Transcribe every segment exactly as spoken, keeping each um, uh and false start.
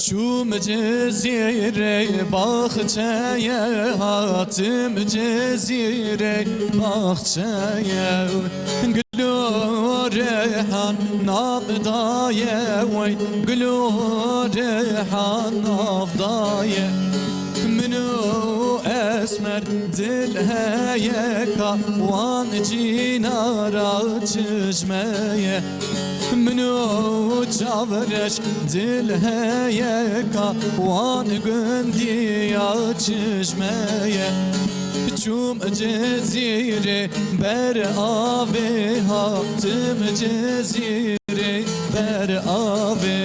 Çûm Cizîrê baxçeye, hatim Cizîrê baxçeye. Gul û reyhan nav daye wey, gul û reyhan nav daye. Min û esmer dil heye ka wan cînara çijme ye. Min û çavreş dil heye ka wan gundiya çijme ye. Çûm Cizîrê ber avê, hatim Cizîrê ber avê.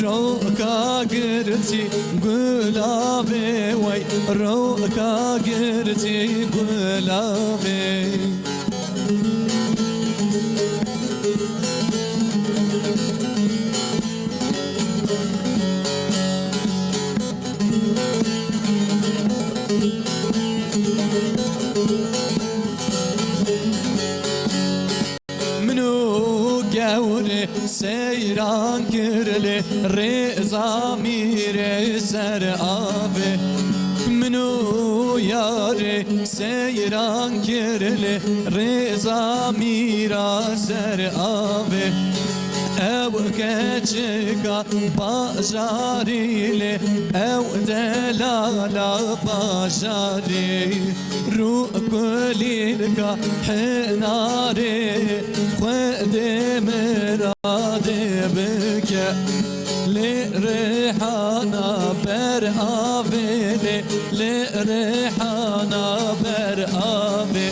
Roka girtî gulavê wey, roka girtî gulavê. Min û gewrê seyran kir lê rêza mîrê ser avê. Min û yarê seyran kir lê rêza mîra ser avê. Ew keçika bajarî lê ew delala bajarî. Rû kulîlka hinarê Xwedê miradê bike. Lê rêhana ber avê, lê, lê rêhana ber avê.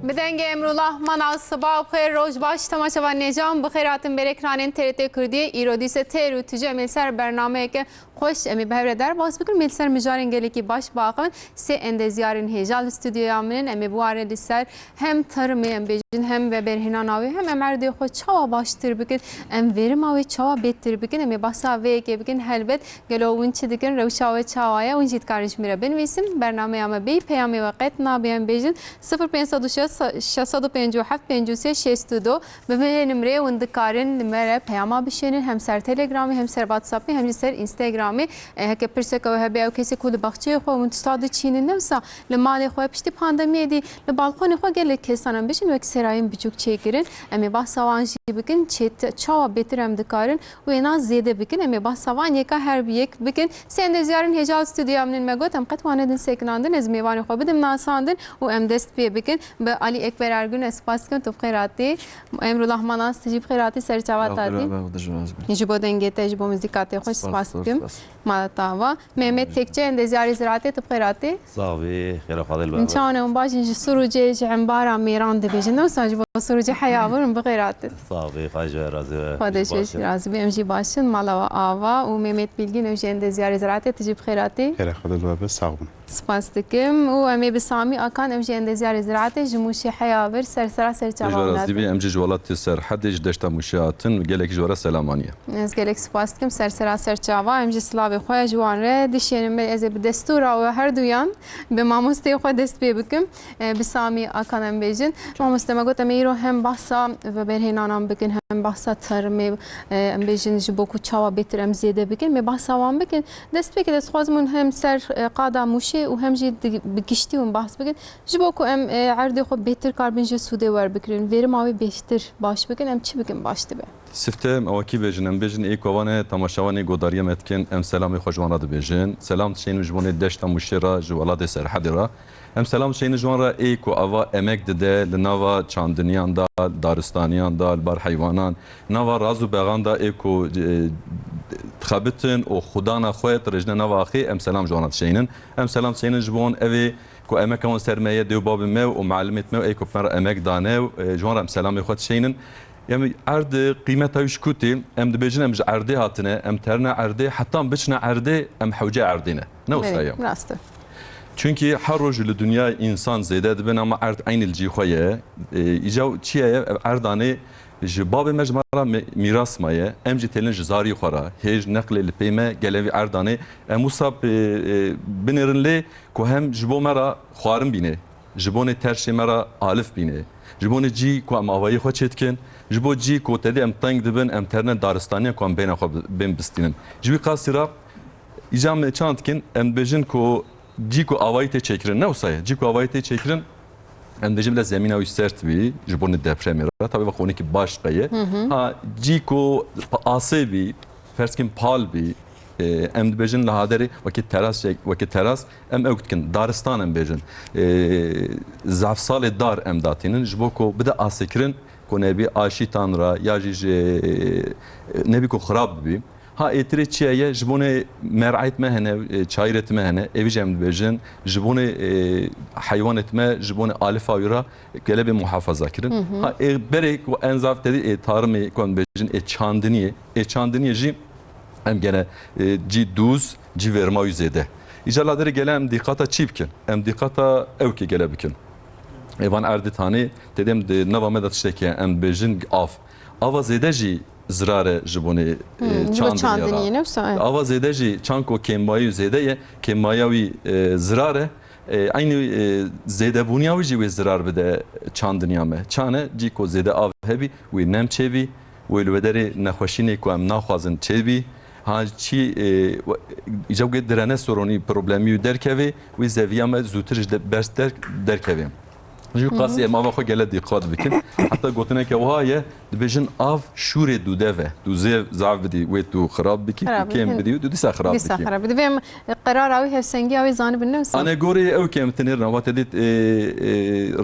Bi dengê Emrullah Manal, siba bi xêr, roj baş, temaşevanên hêja, bi xêr hatin ber ekranên T R T Kurdiyê. Îro dîse têr û tije em ê li ser bernameyeke xweş em ê bi hev re derbas bikin, em ê li ser mijarên gelekî baş biaxivin. Sê endezyarên hêja li stûdyoya min in, em ê bi wan re li ser hem tarımê em bêjin, hem veberhênana wê, hem em erdê xwe çawa baştir bikin, em verima wê çawa bêtir bikin, em ê behsa vê yekê bikin. Helbet gelo hûn çi dikin, rewşa we çawa ye, hûn jî dikarin ji min re binivîsin. Bernameya me bêyî peyamê we qet nabe, em bêjin sifir pênc sed û şeş, şeş sed û pêncî û heft pêncî û sê şêst û du. Bi vê nimrê hûn dikarin li me re peyama bişênin, hem ser Telegramê, hem ser WhatsAppê, hem jî ser Instagramê. E, heke pirseke we hebe, ew kesê ku li baxçeyê xwe hûn tişta diçînin, ne wisa li malê xwe piştî pandemiyê dî li balkonê xwe gelek kesan em bêjin wek serayên biçûk çêkirin. Em ê behsa wan jî bikin, çê-, çawa bêtir em dikarin wêna zêde bikin. Em ê behsa van yeka her bi yek bikin. Sê endezyarên hêja li stûdyoya min in, me got em qet wan nedin sekinandin, ez mêvanê xwe bidim nasandin û em dest pê bikin. Bi Alî Ekber Ergun ez spas dikim, tu bi xêr hatî. Emrullah Manas, tu jî bi xêr hatî, ser çava te hatî. Ji bo dengê te, ji bo muzîka te xweş spas dikim. Mala te ava. Mehmet Tekçe, endezyarê ziraatê, tu bi xêr hatî. Sax bî, xêra Xwedê li ber be. Çawan e, hûn baş in? Ji Surucê, ji embara mêran dibêjin. Ne wisa ji bo Surucê heya vir, hûn bi xêr hatin. Sax bî, Xwedê ji we razî be. Xwedê ji we jî razî be, em jî baş in. Mala we ava û Mehmet Bilgin, ew jî endezyarê ziraatê, tu jî bi xêr hatî. Xêra Xwedê li we be, sax bin. Spas dikim û em ê bi Samî Akan, ew jî endezyarê ziraatê, ji Mûşê heya vir, ser sera ser çava wan hatin. Em jî ji welatê Serhedê, ji deşta Mûşê hatin, gelekî ji we re selam aniye. Ez gelek spas dikim, ser sera ser çava, em jî silavê xwe ji wan re dişênin. Me, ez ê bi destûra we herduyan bi mamosteyê xwe dest pê bikim. E, bi Samî Akan em bêjin. Mamoste, me got em ê îro hem behsa veberhênanan bikin, hem behsa tarımê, e, em bêjin ji bo ku çawa bêtir em zêde bikin, em ê behsa wan bikin. Destpêkê de dixwazim hûn hem ser, e, qada Mûşê û hem jî di-, bi giştî hûn behs bikin. Ji bo ku em, e, erdê xwe bêtir karibin ji sûdê werbigirin, verima wê bêtir baş bikin, em çi bikin baş dibe? Sifte, em awakî bêjin, em bêjin ê ku wan e temaşevanê godariya me dikin, em selamê xwe ji wan re dibêjin. Selam dişênin ji bo nê deşta Mûşê re, ji welatê Serhedê re. Em selam dişênin ji wan re ê ku ava emek dide li nava çandiniyan de, daristaniyan de, li bar heywanan, nava raz û bexan de ê ku, e, dixebitin û xwedana xwe dirêjine nava axê, em selam ji wan re dişênin. Em selam dişênin ji bo wan evê ku emeka wan ser me ye, dê û babê me û muallimêt me ê ku bi me re emek dane û, e, ji wan re em selamê xwe dişênin. Em erd qîmeta wî ji ku tê, em dibêjin em ji erdê hatine, em terine erdê, heta em biçine erdê, em hewce erdê ne. Ne wisa ye? Belê, rast e. Çunkî her roj li dinyayê însan zêde dibin, ama erd eynî li cî xwe ye. E, îca çi ye? Ev erdanê ji babê me ji me re mi-, mîras maye. Em jî têlin ji zarî xwe re. Hêj neqlê li pê me gelevî erdanê. Em wisa bi, e, binêrin lê ku hem ji bo me re xwarin bîne, ji bonê terşê me re alif bîne, ji bonê cî ku em avayî xwe çêdikin, ji bo cî ku tedê em teng dibin, em terine daristaniya ku em bêhna xwe bi-, bên bistînin. Ji wî qasî re îca em çand dikin, em dibêjin ku cî ku avayî tê çêkirin, ne wisa ye, cî ku avayî tê çêkirin, em dibêjin bila zemîna wî sert bî, ji bo nê depremê re, tabi ve xonekî baş qeye. Hı hı. Ha, cî ku asê bî, ferz kin pal bî, e, em dibêjin li haderê wekî teras, wekî teras, em ew dikin, daristan em bêjin. E, zafsalê dar em datînin, ji bo ku bide asêkirin, ku nebî aşîtan re, ya jî ji, e, nebî ku xirab bibî. Ha, êtirê çi ye? Ji bo nê mer'ayt me hene, e, çayirêt me hene, êvî jî em dibêjin, ji bo nê, e, heywanêt me, ji bo nê alifa wî re gelebê muhafaza kirin. Hı hı. Ha, ê berê ku en zaf tedî ê tarimê ku em dibêjin, ê çandiniyê, ê çandiniyê jî em gene, e, cî dûz, cî verma wî zêde. Îca laderê gele em dîqata çî bikin? Em dîqata ewkê gele bikin. Ê van erdê tanê, tedê em di nava me de tiştekê em dibêjin av. Ava zêde jî zirar e ji bo nê, e, Hmm, ji bo çandiniyê re. Çandiniyê, ne wisa, evet. Ava zêde jî çanko kêmayî zêde ye, kêmaya wî, e, zirar e. E, eynî, e, zêdebûniya wî jî wê zirar bide çandiniya me. Çane, cî ku zêde av hebî, wê nem çêbî, wê li wê derê nexweşînê ku em naxwazin çêbî. Ha çî, e, we-, îca wê direne soronî problemî wî derkevê, wê zeviya me zûtir ji de-, bers der-, derkevê. Ji wî Hı hı. qasî em ava xwe gele dîqat bikin. Heta gotineke wiha ye, dibêjin av şûrê dûdev e. Tu zêv zaf bidî, wê tu xirab bikî, tu Xirab kêm bikin. bidî, tu dîsa xirab Dîsa bikî. xirab bidî. Vê em qerara wî hevsengiya wî zanibin, ne wisa? Anegorê ew kêm tinêrin, ava te dît, e, e,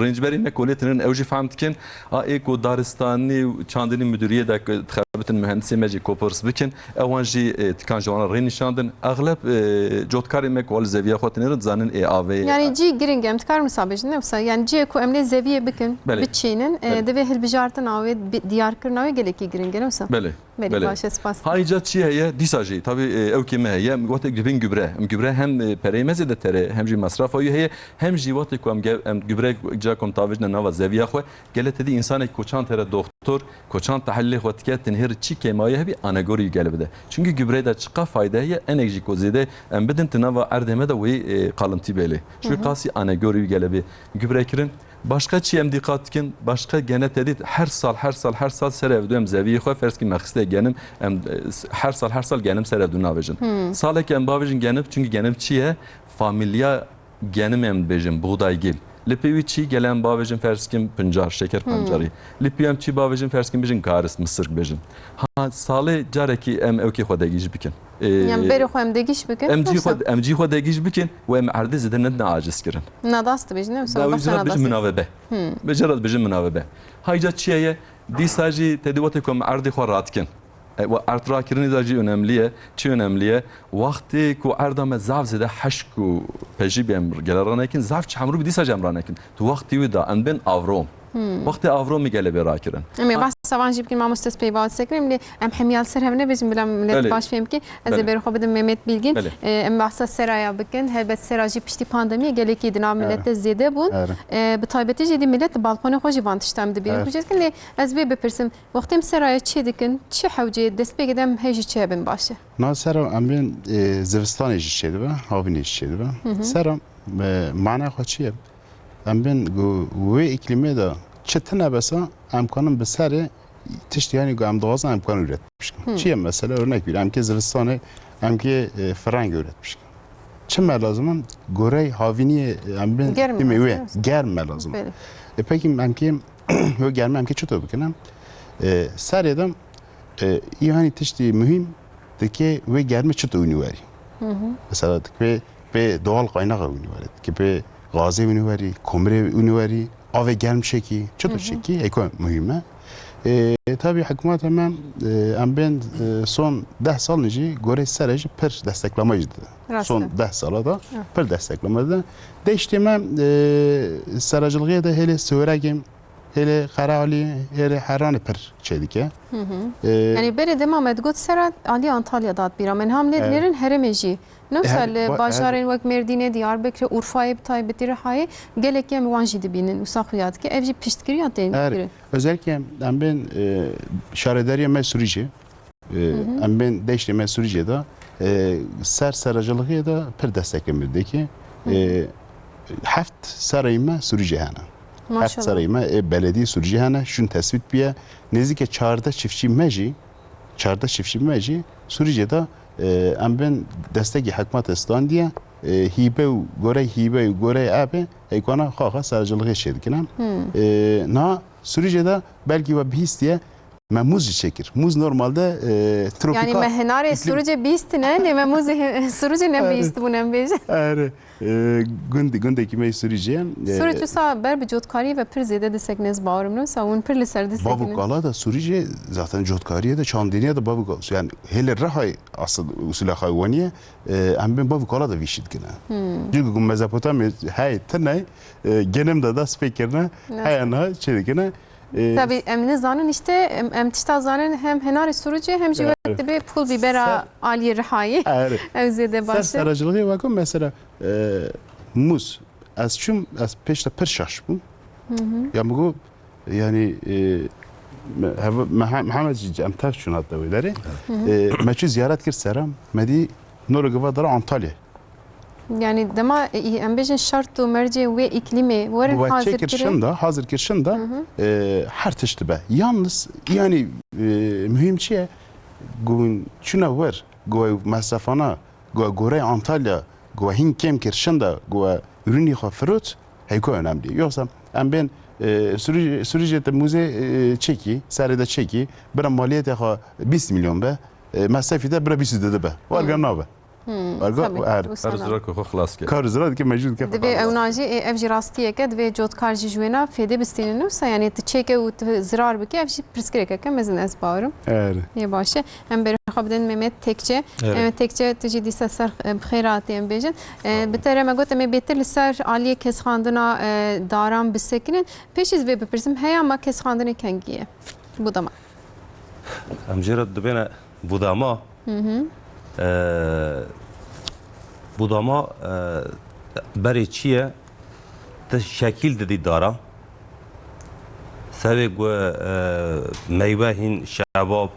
rêncberî me kolê tinêrin, ew jî fehm dikin. A ê ku daristanî û çandinî müdüriyê de ku dixebitin mühendisê me jî kopirs bikin, ewan jî, e, tikan ji wan re rê nîşandin. Exleb, e, cotkarê me ku li zeviya xwe tinêrin, dizanin ê avê. Yani cî giring em dikarin wisa bêjin, ne wisa? Yani ciyê ku em lê zeviyê bikin, Belê. biçînin, e, Belê. divê hilbijartina wê, bi-, diyarkirina wê gelekî giring e, ne wisa? Belê. Belê, Belê. baş e, spas. Ha, îca çi heye? Dîsa jî, tabii, e, ew kême heye. Em wextek dibin gübre. Em gübre hem, e, pereyê me zêde tere, hem jî mesrafa wî heye, hem jî wextê ku em ge-, em gübre ca ku em tavêjine nava zeviya xwe, gele tedî însanek ku çand tere doktor, ku çand tehlilê xwe dike, tinhêr çi kêmayî hebî, anegorî gele bide. Çünkü gübre de çiqa fayde heye, enek jî ku zêde em bidin, ti nava erdê me de wê, e, qalintî bê lê. Ji wî Hı hı. qasî anegorî gele bê gübre kirin. Başqa çi em dîqat dikin? Başqa gene tedît her sal, her sal, her sal ser ev du em zeviyê xwe, ferz kî mexiste genim, em, e, s-, her sal, her sal genim ser ev du navêjin. Hmm. Salek em bavêjin genim, çünkü genim çi ye? Familya genim em dibêjin, buğdaygil. Li pê wî çi gele em bavêjin, ferz kim pincar, şeker Hmm. pancarî. Li pê em çi bavêjin, ferz kim bêjin karis, misirk bêjin. Ha, salê carekî em ewkê xwe degîş bikin. Ê, Yani berê xwe em degîş bikin, em cî yoksa? xwe, em cî xwe degîş bikin û em erdê zêde nedine aciz kirin. Nadas dibêjin, ne? Wisa Da wî wisa zira dibêjin nadas. minavebe. Hmm. Bi cara dibêjin minavebe. Hayca çi ye? Dîsa jî tedî wextê ku em erdê xwe radikin. E, we erd rakirinê de jî önemli ye. Çi önemli ye? Wextê ku erda me zaf zêde heşk û pejî bê em gele ranekin, zaf çemrû bî dîsa jî em ranekin. Tu wextî wî da, em bên avrom. Hmm. Wextê avromî gele bê rakirin. Em ê Ha. behsa van jî bikin, mamoste, spey bawer sekirin, lê em hemiya li ser hev nebêjin, bila millet Belê. baş fêm bikin. Ez ê Belê. berê xwe bidim Mehmet Bilgin. Belê. Ee, em behsa seraya bikin. Helbet sera jî piştî pandemiyê gelekî di nav Evet. millet de zêde bûn. Evet. Ee, bi taybetî jî dî millet li balkonê xwe jî van tiştan dibînin. Evet. Kucet kin lê ez vê bipirsim. Wextê em seraya çê dikin, çi hewceyê destpêkê de em hê jî çi hebin baş e? Na sera em bên, e, zivistanê jî çêdibe, havînê jî çêdibe. Hı hı. Sera, e, mana xwe çi ye? Em bên ku wê îklîmê de çi tune besa, em kanin bi serê tiştî, yanî ku em dixwazin, em kanin üretmiş kin. Hı. Çi ye mesela? Örnek bir, em kê zivistanê, em kê, e, fireng üretmiş kin. Çi me lazim in? Gorey havîniyê, em bên Germ îklîmê lazim, wê, germ me lazim. Belê. E, pekî em kê wê germê em kê çito bikin? E, serê de, e, î hanî tiştî muhîm dike wê germê çito wînî werî. Hı hı. Mesela dike pê doğal kaynaxa wînî werî, dike pê gazê wînî werî, komirê wînî werî, avê germ çekî, çito Hı hı. çekî, eko muhîm e. E, tabii hikûmeta me, e, em bên, e, son deh sal jî gorê serê jî pir desteklama jî dide. Rast Son e. deh sala da Evet. pir desteklama dide. Deştê me, e, seracilixê de hêlê siwêrekê, hêlê Qerealî, hêlê Heranê pir çêdike. Hı hı. Ee, Yani berê dema me digot sera alî Antalya dat bîra min. Ham lê Evet. dinêrin herêmê jî. Ne wisa Her- li ba- bajarên her- wek Mêrdînê, Diyarbekirê, Urfayê bi taybetî Rihayê gelekî em wan jî dibînin wisa xuya dike. Ev jî piştgiriya tên Her- kirin. Özellikle em bên, e, şaredariya me Sûrî jî. E, Hı hı. Em bên deştê me Sûrîcê de, e, ser seracılığı da pir destek em dike. Hı hı. E, heft serayê me Sûrîcê hene. Heft Maşallah. serayê me, e, belediye Sûrîcê hene, şun tespit biye. Nêzîke çardeh çiftçî me jî, çardeh çiftçî me jî Sûrîcê de, e, em bên destekî hikûmetê standiye, e, hîbe û gorey hîbe û gorey ebe, eykwana xaxa seracılığı çêdikine. Hı. E, na Sûrîcê de belkî we bihîstiye, Me mûz jî çêkir. Mûz normalde, e, tropîkal Yani me hinarê iklim- Sûricê bîstine, lê me mûzê he-, Sûricê Evet. nebîstibûn em bêjin. Erê. E, gund-, gundekî me yê Sûricê, e, Sûric wisa ber bi cotkarî ve pir zêde disek nez bawerim ne, wisa hûn pir li ser Bav û disekinin. Kala da Sûricê zaten cotkariyê de çandiniye de Bav û Kala. Yani hêlê Rihayê asıl usula xwe waniye, e, em bên Bav û Kala da vîşî dikine. Hmm. Çünkü ku Mezopotamya hey tine, e, genim de dest pê kirine, Ne? hey niha çê dikine. E, Tabii em nizanin işte, em, em tişta zanin hem hinarê Sûricê hem jî Evet. wek dibe pul bibera Ser- aliyê Rihayê. Erê. Ew zêde Ser baş e. seracılığı bakın mesela, e, mûz. Ez çûm, ez pêşte pir şaş bûm. Hı hı. Ya min got, yani, e, me-, heve-, Meha-, Mihemed jî em tev çûn hatta wê derê. Hı hı. E, me çû ziyaret kir sera, me dî nolo giva dara Antalya. Yani dema, e, em bêjin şert û mercê wê îklîmê werin Bi we hazir çêkir kirin. şinda, hazir kir şinda, Hı hı. e, her tişt dibe. Yalnız, yani, e, mühim çi ye? Gun çuna wer, gu mesafana, gu gorey Antalya, gu hin kêm kir şinda, gu ürünî xwe firot, heyko önemli. Yoksa em bên, e, Sûrî-, Sûrîcê te mûzê, e, çekî, serê de çekî, bira maliyetê xwe bîst milyon be, e, mesrefî de bira bîst û du be. Warga Hı. nabe. Hmm, Ergo, tabii, er. Bu Her sana. zira ku xwe xilas kir. Kar zira dike mecbur dike Divê xwe ew najî, ê, ev jî rastiyeke, divê cotkar jî ji wêna fêdê bistînin wisa, yani tu çêke û tu zirar bike, ev jî pirsgirêkeke mezin ez bawerim. Er. Yê baş e. Em berê xwe bidin Mehmet Tekçe. Evet. Mehmet Tekçe, tu jî dîsa ser, e, bi xêr hatî em bêjin. E, Sağ olun. Bi te re me got, em ê bêtir li ser aliyê kesxandina, e, daran bisekinin. Pêşî divê bipirsim, heya me kesxandinê kengî ye? Budama. Em jê re dibêne budama. Hı hı. Ee, budama, e, berê çi ye? Ti şekîl didî dara. Sevê ku, e, meywe hîn şebab,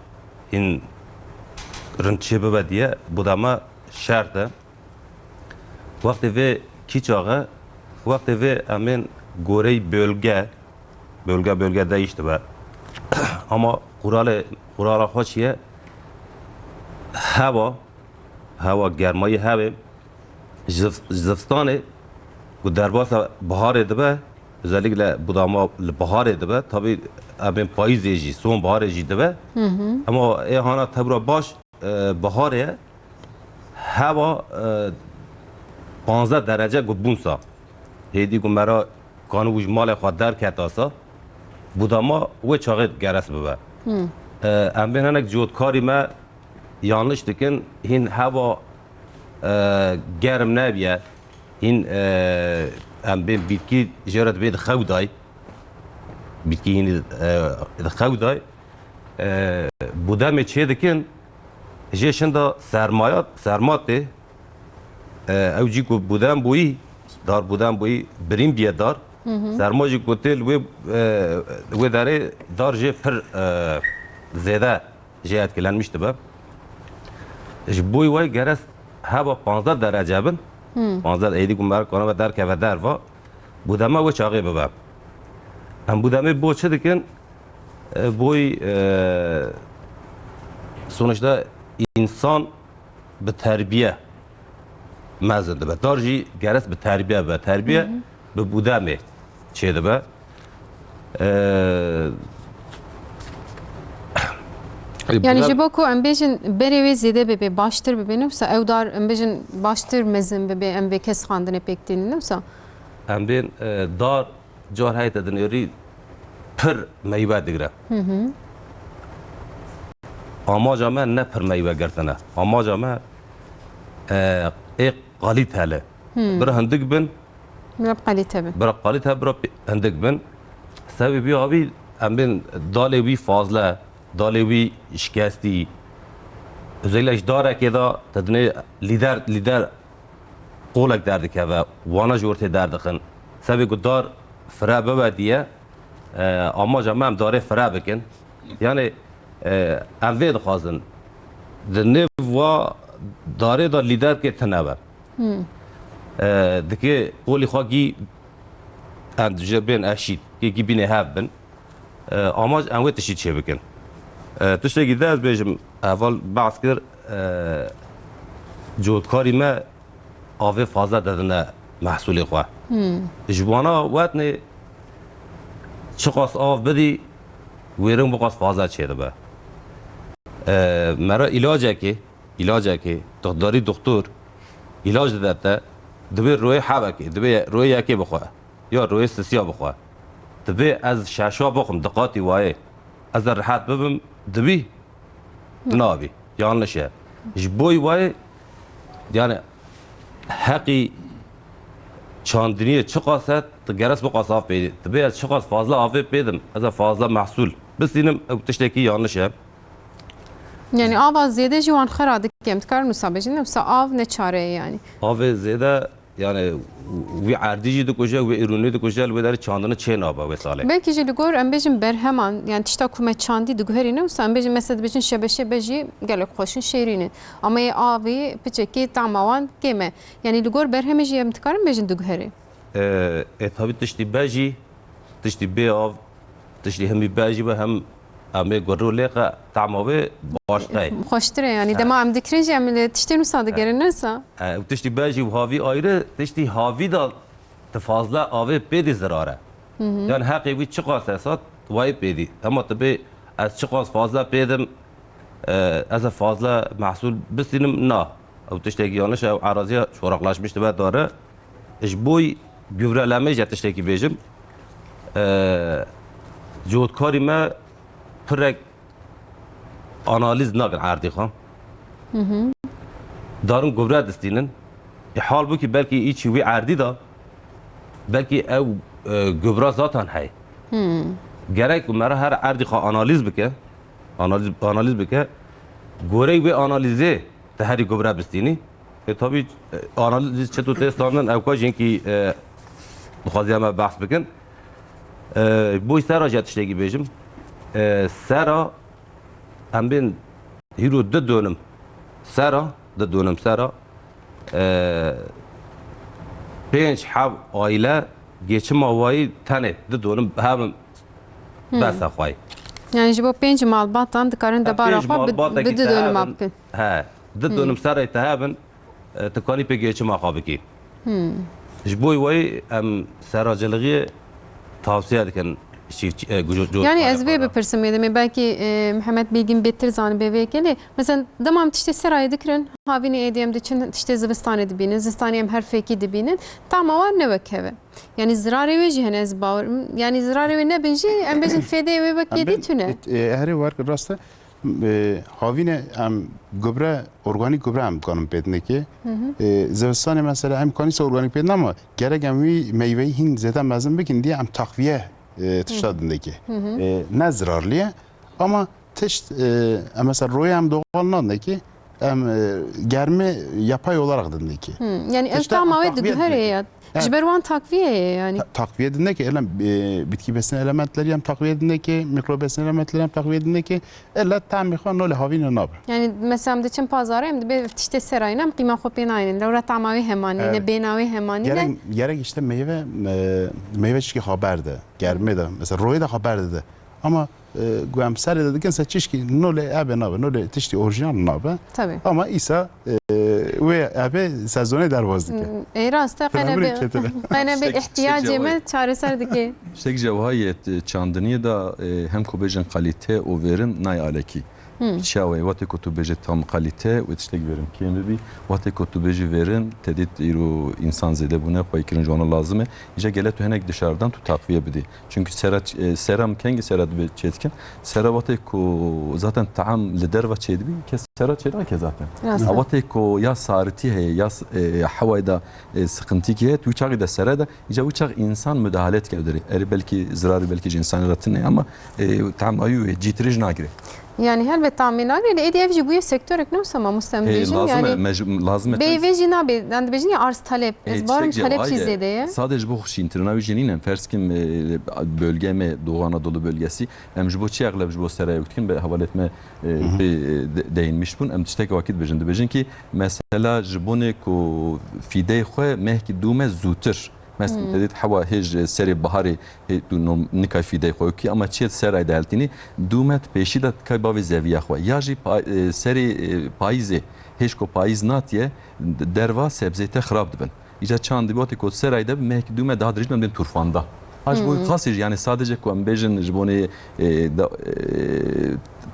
hîn rind çê bibe diye, budama şert e. Wextê vê kî çax e? Wextê vê em ên gorey bölge, bölge, bölge değiş dibe. Ama quralê, qurala xwe çi ye? Hewa, hewa germayî hevê, zif-, zivistanê ku derbasa biharê dibe, özellikle budama li biharê dibe, tabii em ên payîzê jî, sonbaharê jî dibe. Hı hı. Ama ê hana tewra baş, e, biharê ye, hewa, e, panzdeh derece ku bûn sa. Hêdî ku me re kanibû ji malê xwe derketa sa, budama wê çaxê geres bibe. Hmm. E, em bên hinek cotkarî me yanlış dikin, hîn hewa, e, germ nebiye, hîn, e, em bên bitkî jê re dibê dixewday, bitkî hîn, e, dixewday, e, budemê çê dikin, Jê şinda sermaya, serma tê, e, ew cî ku budem bûyî, dar budem bûyî, birîn biye dar. Hı hı. Serma jî ku tê li wê, e, wê derê dar jê pir, e, zêde jê etkilenmiş dibe. Ji bo wê geres heva panzdeh derece bin. Hı. Panzdeh êdî ku merkana ve derkeve derva. Budema wê çaxê bibe. Em budemê bo çi dikin? E, boy, e, sonuçta insan bi terbiye mezin dibe. Dar jî geres bi terbiye be. Terbiye Hı hı. bi budemê çê dibe. E, Yani budem- ji bo ku em bêjin berê wê zêde bibe, baştir bibe, ne wisa ew dar em bêjin baştir mezin bibe, em vê kes xandinê pêk tînin, ne wisa? Em bên, e, dar Car heye te dinêrî pir meywe digre. Hı hı. Amaca me ne pir meywe girtine. Amaca me, e, ê qalîte li. Hı. Bira hindik bin. Bira qalîte bin. Bira qalîte, bira pê-, hindik bin. Sebê wî avî em bên dalê wî fazle, dalê wî şikestî. Özellikle ji darekê de te dinê lîder, lîder qolek derdikeve, wana ji ortê derdixin. Sebê ku dar fire bibe diye, e, amaca me em darê fire bikin. Yani, e, em vê dixwazin. Di nêv wa darê de lîderkê tune be. E, dikê qolî xwe gî em dibêjin bên eşît, kê gî bînê hev bin. E, amac em wê tiştî çêbikin. E, tiştekî de ez bêjim, heval behs kir, e, cotkarî me avê fazla dedine mehsulê xwe. Ji wana wetnê çiqas av bidî, wêrin biqas fazla çêdibe. E, mera îlacekê, îlacekê, dixdarî dixtor, îlac dide te, divê royê hevekê, divê royê yekê bixwe, ya royê sisiya bixwe. Divê ez şeşa bixwim, diqatî wayê. Ez ê rehet bibim, dibî, nabî. Yanlış e. Ji boy wayê, yani heqî çandiniyê çiqas e, tu geres biqas av pêdî. Divê ez çiqas fazla avê pêdim, ez ê fazla mehsul bisînim, ew tiştekî yanlış e. Yani ava zêde jî wan xera dike, em dikarin wisa bêjin, ne wisa av ne çare ye yani. Avê zêde, yani, wî erdî jî dikuje, wî îrûnî dikuje, li wê derê çandine çê nabe wê salê. Belkî jî li gor, em bêjin, berheman, yani tişta ku me çandî diguherîne, wisa em bêjin, mesela dibêjin şebeşebe jî gelek xweş in, şêrîn in. Ama yê avî piçekî tama wan kêm e. Yani li gor berhemê jî em dikarin bêjin diguherê. E, e, tabii tiştî be jî, tiştî bê av, tiştî hemî be jî be hem em ê gurû lêqe, tama wê başqe ye. Xweştir e yani. He. Dema em dikirin jî em li tiştên wisa digerin, ne wisa? E, û tiştî be jî û havî ayrı, tiştî havî da tu fazla avê pê dî zirar e. Yani heqê wî çiqas e sat, wayê pê dî. Hema tu bê ez çiqas fazla pê dim, e, ez ê fazla mehsul bisînim, na. Ew tiştekî yanlış e, ew araziya çoraklaşmiş dibe dare. Ji boy gübrelemê jî tiştekî bêjim. E, cotkarî me pirek analiz nakin erdî xwe. Darin gübre distînin. E, halbûkî belkî îçî wî erdî da, belkî ew, e, gübra zatan hey. Gerek ku mera her erdî xwe analiz bike, analiz, analiz bike. Gorey wê analizê te herî gübre bistînî. E, tabii, e, analiz çi tu tê standin, ew ka jinkî, e, dixwaziya me behs bikin. E, boy sera jî tiştekî bêjim. E, sera, em bên hîro du dönüm sera, du dönüm sera, e, pênc heb aile geçima wayî tenê du dönüm hebin besa xwayî. Yani ji bo pênc malbatan dikarin debara xwe bi, bi du dönüma bikin. He, du dönüm serê te hebin, e, tu kanî pê geçima xwe bikî. Ji bo wayî em seracilixiyê tavsiye dikin çîftçî, e, gujo-, cotkarê xwe re. Yani ez vê bipirsim, yê demê belkî, e, Mihemed Bêgîn bêtir zanibe vê yekê lê. Mesela dema em tiştê serayê dikirin, havînê êdî em diçin tiştê zivistanê dibînin, zistanê em her fêkî dibînin, tama wan ne wek hev e. Yani zirarê wê jî hene, ez bawer, yani zirarê wê nebin jî, em bêjin fêdeyê wê wek êdî tune. E, herê wer rast e. E, havîne em gübre, organîk gübre em dikarin pêdinekê. E, zivistanê mesela em kanî se organîk pêdin ama gerek em wî meyveyî hîn zêde mezin bikin diye em takviye, e, tişta dindekê. E, ne zirarlî ye ama tişt, e, em mesela royê em doğal nadinekê, em, e, germi yapay olarak dindekê. Yani ev tama wê diguherê ya. Ji ber wan takviye ye yani. Ta-, takviye dindekê, ele, e, bitki besin elementleri em takviye dindekê, mikro besin elementleri em takviye dindekê. Ele tamê xwe nolê havîne nabe. Yani mesela em diçin pazarê em dibê tiştê serayî em qîma xwe pê nayînin. Lewra tama wê hemanî ne, bêna wê hemanî ne. Gerek, gerek işte meyve, e, meyve çişkî xwe berde, germê de. Mesela royê de xwe berde de. Ama, e, ku em serê de dikin se çişkî nolê ebe nabe, nolê tiştî orjinal nabe. Tabii. Ama îsa, e, wê ebe sezonê derbas dike. Hmm, ê rast e, qene bê, qene bê ihtiyacê me çareser dike. Tiştek ji ew hayê, e, çandiniyê de, e, hem ku bêjin kalîte û verim nayê alekî. Çawa ye? Wextê ku tu bêjî tam kalîte wê tiştek verim kêm bibî. Wextê ku tu bêjî verim, te dît îro însan zêde bûne, xweyîkirin ji wana lazim e. Îca gele tu hinek dişardan tu takviye bidî. Çünkü sera, e, sera em kengî sera dibe çêdikin. Sera wextê ku zaten taam li derve çêdibî, kes sera çênake zaten. Rast e. Awatê ku ya saritî heye, ya s-, e, hewayê de, e, sıkıntîkî heye, tu çaxî de sere de, îca wî çax însan müdahale dike derê. Erê belkî zirarî belkî ji însanê re tune ama, e, tam ayû wê cîtirî jî nagire. Yani helbet tamê nagire, lê êdî ev jî bûye sektorek ne wisa mamoste em Hê, bêjin, lazim e, yani mec-, lazim e bê tu vê jî nabê, yani dibêjin ya arz talep. Hê, Ez barim tiştek jî talep jî aye. Zêde ye. Sade ji bo xweşîntirina wî jî nîne. Em ferz kim, e, bölge me Doğu Anadolu bölgesi. Em ji bo çi exleb ji bo serayê dikin, bi hevalêt me, e, Hı hı. pê, e, de-, değinmiş bûn. Em tiştek wakit dibêjin. Dibêjin ki mesela ji bonê ku fîdeyê xwe mehkî dûme zûtir. Mesela Hmm. te dît hewa hêj serê biharê hê tu nom nika fîdeyê xwe ki ama çê serayê de heltînî dûme pêşî de kay bavê zeviya xwe. Ya jî pa-, e, serê, e, payîzê hêj ku payîz natiye d-, derva sebzê te xirab dibin. Îca çand bi wextê ku serayê de bi mehkî dûme daha dirêj me bên turfanda. Ha ji bo Hmm. xasê jî yani sadece ku em bêjin ji bonê, e, da, e,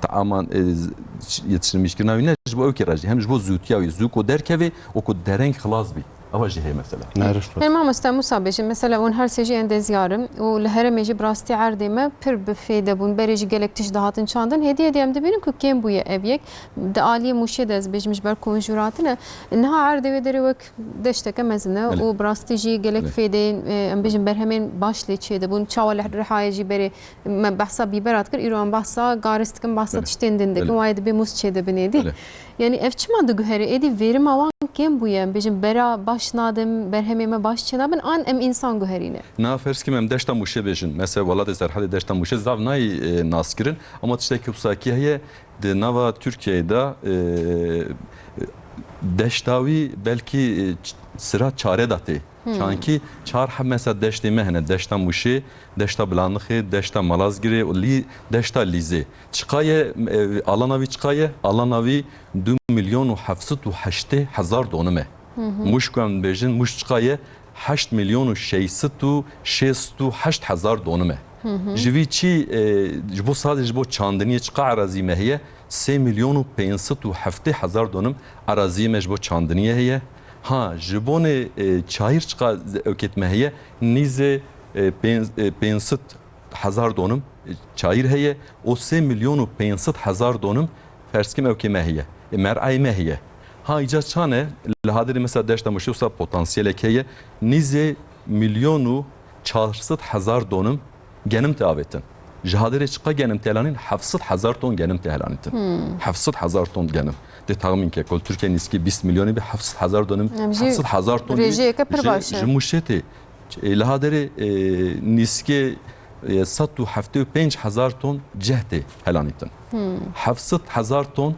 taaman, e, z-, yetiştirmişkirina wî ne ji bo ew kê re jî hem ji bo zûtiya wî zû ku derkevê û ku dereng xilas bî. Ava jî heye mesela. Nerif. Her mamoste Musa bêje, mesela hûn her sê jî endezyarim û li herêmê jî bi rastî erdê me pir bi fêde bûn. Berê jî gelek tişt dihatin çandin. Hêdî hêdî em dibînin ku kêm bûye ev yek. Di aliyê Mûşê de ez bêjim ji ber konjûratine. Niha erdê wê derê wek deşteke mezin e Belê. Û bi rastî jî gelek Belê. Fêdeyên, e, em bêjin berhemên baş lê çêdibûn. Çawa li Rihayê jî berê me behsa bîbera dikir, îro em behsa garis dikin, behsa Belê. Tiştên din dikin. Belê. Wayê dibê mûz çêdibin êdî. Belê. Yani ev çima diguherê? Êdî verima wan kêm bûye. Em bêjin bera baş nadin, berhemê me baş çênabin, an em însan guherîne? Na ferz kim em deşta Mûşê bêjin. Mesela welatê Serhedê deşta Mûşê zaf nayî, e, naskirin. Ama tiştekî wisa kî heye, di nava Tirkiyeyê de, e, deşta wî belkî, e, ç-, sira çare de tê. Hmm. Çankî çar heb mesela deştê me hene. Deşta Mûşê, deşta Bilanixê, deşta Malazgirê û lî-, deşta Lîzê. Çiqa ye, e, alana wî çiqa ye? Alana wî du milyon û heft sed û heştê hezar donim e. Hı hı. Mûş ku em bêjin, Mûş çiqa ye? Heşt milyon û şeş sed û şêst û heşt hezar donim e. Hı hı. Ji vî çî, e, ji bo sadê ji bo çandiniyê çiqa erazî me heye? Sê milyon û pênc sed û heftê hezar donim erazî me ji bo çandiniyê heye. Ha, ji bonê, e, çayir çiqa ewkêt me heye? Nîzê, e, pênc, e, pênc sed hezar donim, e, çayir heye û sê milyon û pênc sed hezar donim ferz kim ewkê me heye. E, mer'ayê me heye. Ha, îca çane, li hadirê mesela deşta Mûşê wisa potansiyelek heye, nîzê milyon û çar sed hezar donim genim tê avêtin. Ji hadirê çiqa genim tê helanîn? Heft sed hezar ton genim tê helanîtin. Hmm. Heft sed hezar ton genim. Dê taxmîn ke, kol Tirkiye nîskî bîst milyonî bi heft sed hezar donim, Em jî heft sed hezar ton rêjeyeke pir ji, baş e. Ji Mûşê tê. E, li haderê, e, nîskê, e, sed û heftê û pênc hezar ton ceh tê helanîtin. Hmm. Heft sed hezar ton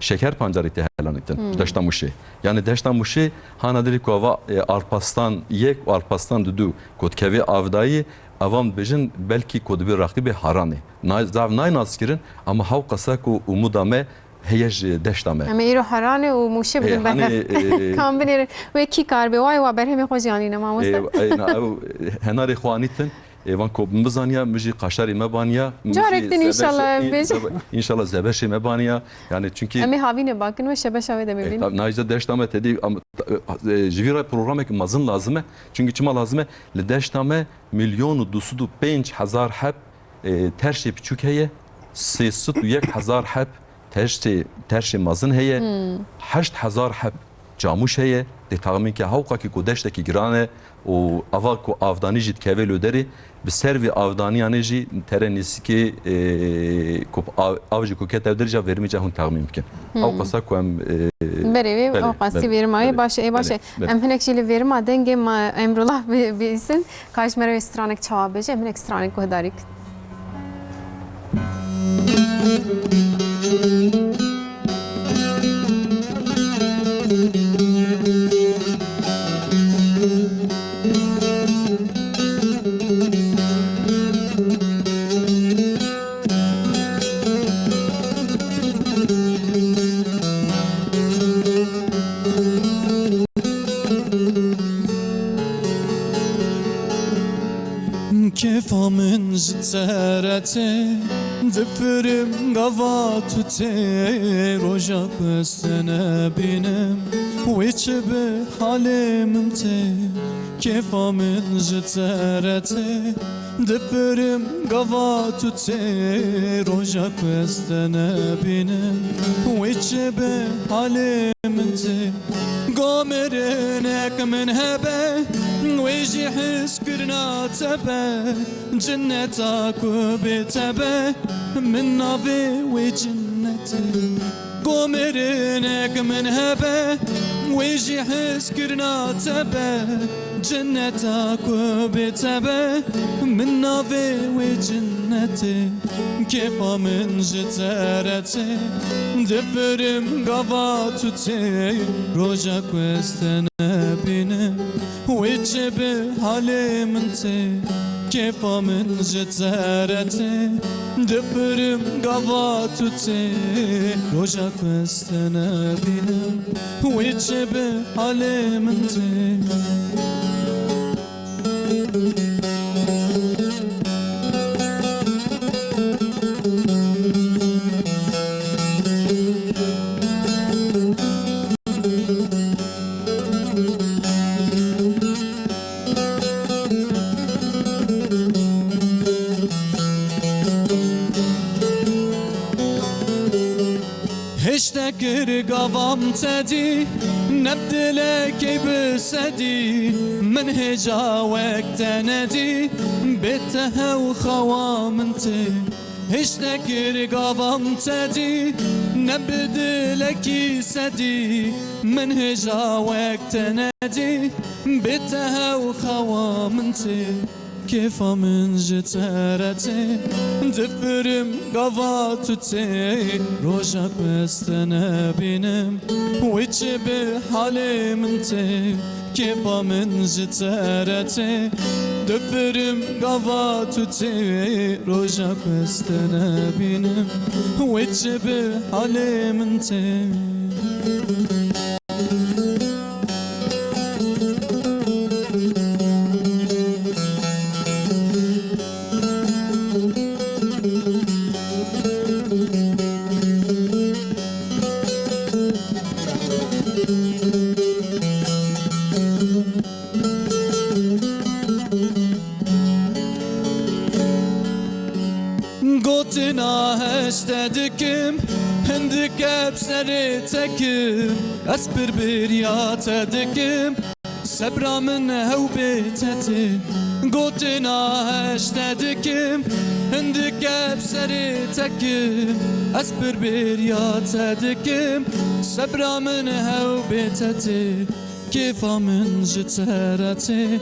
şeker pancarî tê helanîtin. Hmm. Deşta Mûşê. Yani deşta Mûşê hana dilî ku ava, e, Alparslan yek û Alparslan dudu ku dikevê avdayî, avan dibêjin belkî ku dibê raqîbê Haranê. Na-, zaf nayê naskirin ama hewqasa ku umuda me heye ji deşta me. Em ê îro Heranê û Mûşê bidin berhev. Hê, hanê, e, Kan binêrin. Wê kî kar bê, wayê wa berhemê xwe jî anîne, mamoste. E, e, na, ew, e, henarê xwe anîtin. E, van ku min bizaniya, min jî qaşarê me baniya, min jî Carek din zebeşê, înşallah em e, bêjin. Zebe-, înşallah zebeşê me baniya. Yani çünkü Em ê havînê bakin we şebeşa wê demê E, bînin. Tab-, nayê deşta me tedî, am, e, e, ji vî re programek mezin lazim e. Çünkü çima lazim e? Li deşta me milyon û du sed û pênc hezar heb e, terşê piçûk heye, sê sed û yek hezar heb terşê, terşê mezin heye, Hmm. heşt hezar heb camûş heye, dê taxmîn ke hewqakî ku deştekî giran e û ava ku avdanî jî dikeve li derê, bi ser vê avdaniyanê jî tere nêzîkê, e, ku av, av jî ku kete derê ca vermî ca hûn taxmîn bikin. Hmm. Ew qasa ku em, e, Berê wê, belê, ew qasî belê, vermayê belê, baş e, ê baş belê, e. Belê. Em hinek jî li verma dengê ma Emrullah bi-, bihîsin. Ka ji me re wê stranek çawa bêje, em hinek stranek guhdarî kin. Kêfa min ji te re tê, dipirim gava tu tê, roja ku ez te nebînim, wê çi bi halê min tê. Kêfa min ji te re tê, dipirim gava tu tê, roja ku ez te nebînim, wê Çi bi halê min tê? Go mirinek min hebe, wê jî hizkirina te be. Cinneta ku bê te be, min navê wê cinnetê. Go mirinek min hebe, wê jî hizkirina te be. Cinneta ku bê te be, min navê wê cinnetê. Kêfa min ji te re tê, difirim gava tu tê. Roja ku ez te nebînim, wê çi bi halê min tê. Kêfa min ji te re tê, dipirim gava tu tê. Roja ku ez te nebînim, wê çi bi halê min tê. Hişte kir gavam tedî, nebdile key bi sedî, min hêja wek te nedî, bê te hew xewa min tê. Hişte kir gavam tedî, nebdile key sedî, min hêja wek te nedî, bê te hew xewa min tê. Kêfa min ji te re tê, dipirim gava tu tê. Roja ku ez te nebînim, wê çi bi halê min tê. Kêfa min ji te re tê, dipirim gava tu tê. Roja ku ez te nebînim, wê çi bi halê min tê. Gotina hişte dikim, hindike bi serê te kim, ez pirbiriya te dikim, sebra min hew bê te tê. Gotina hişte dikim, hindike bi serê te kim, ez pirbiriya te dikim, sebra min hew bê te tê. Kêfa min ji te re tê,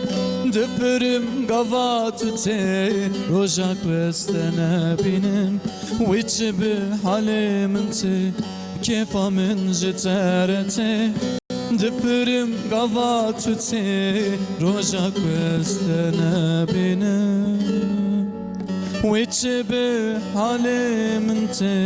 dipirim gava tu tê. Roja ku ez te nebînim, wê çi bi halê min tê. Kêfa min ji te re tê, dipirim gava tu tê. Roja ku ez te nebînim, wê çi bi halê min tê.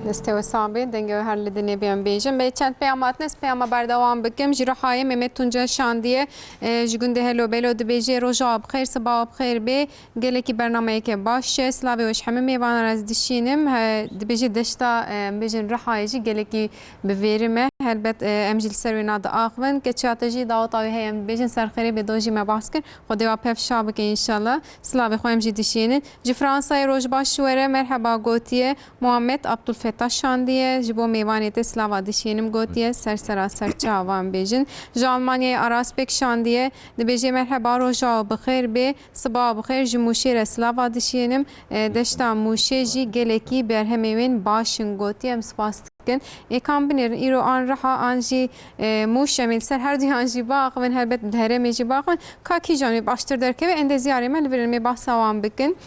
Destê we sax be, dengê we her li dinê be em bêjin. Belê çend peyam hatine, ez peyama berdewam bikim. Ji Rihayê Mehmet Tunca şandiye, e, ji gundê Helo Belo dibêje, roja we bi xêr, siba we bi xêr bê. Gelekî bernameyeke baş e. Silavê we ji hemî mêvanan ez dişînim. He, dibêje deşta, e, em bêjin Rihayê jî gelekî bi vêrim e. Helbet, e, em jî li ser wê nadiaxivin. Keça te jî daweta wê heye, em dibêjin ser xêrê bê, do jî me bahs kir. Xwedê we pevşa bike înşallah. Silavê xwe em jî dişînin. Ji Fransayê roj baş ji we re merheba gotiye. Muhammed Abdulfetah şandiye, ji bo mêvanê te silava dişînim gotiye, ser sera ser çavan bêjin. Ji Almanyayê Aras Bek şandiye, dibêje merheba, roja we bi xêr bê, siba we bi xêr, ji Mûşê re silava dişînim. E, deşta Mûşê jî gelekî berhemê wên baş in gotiye, em spas dikin. Ê kam binêrin, îro an Riha an jî, e, Mûş, em ê li ser her duyan jî biaxivin, helbet li herêmê jî biaxivin. Ka kîjan wê baştir derkeve, endê ziyarê me li vir in, em ê behsa wan bikin.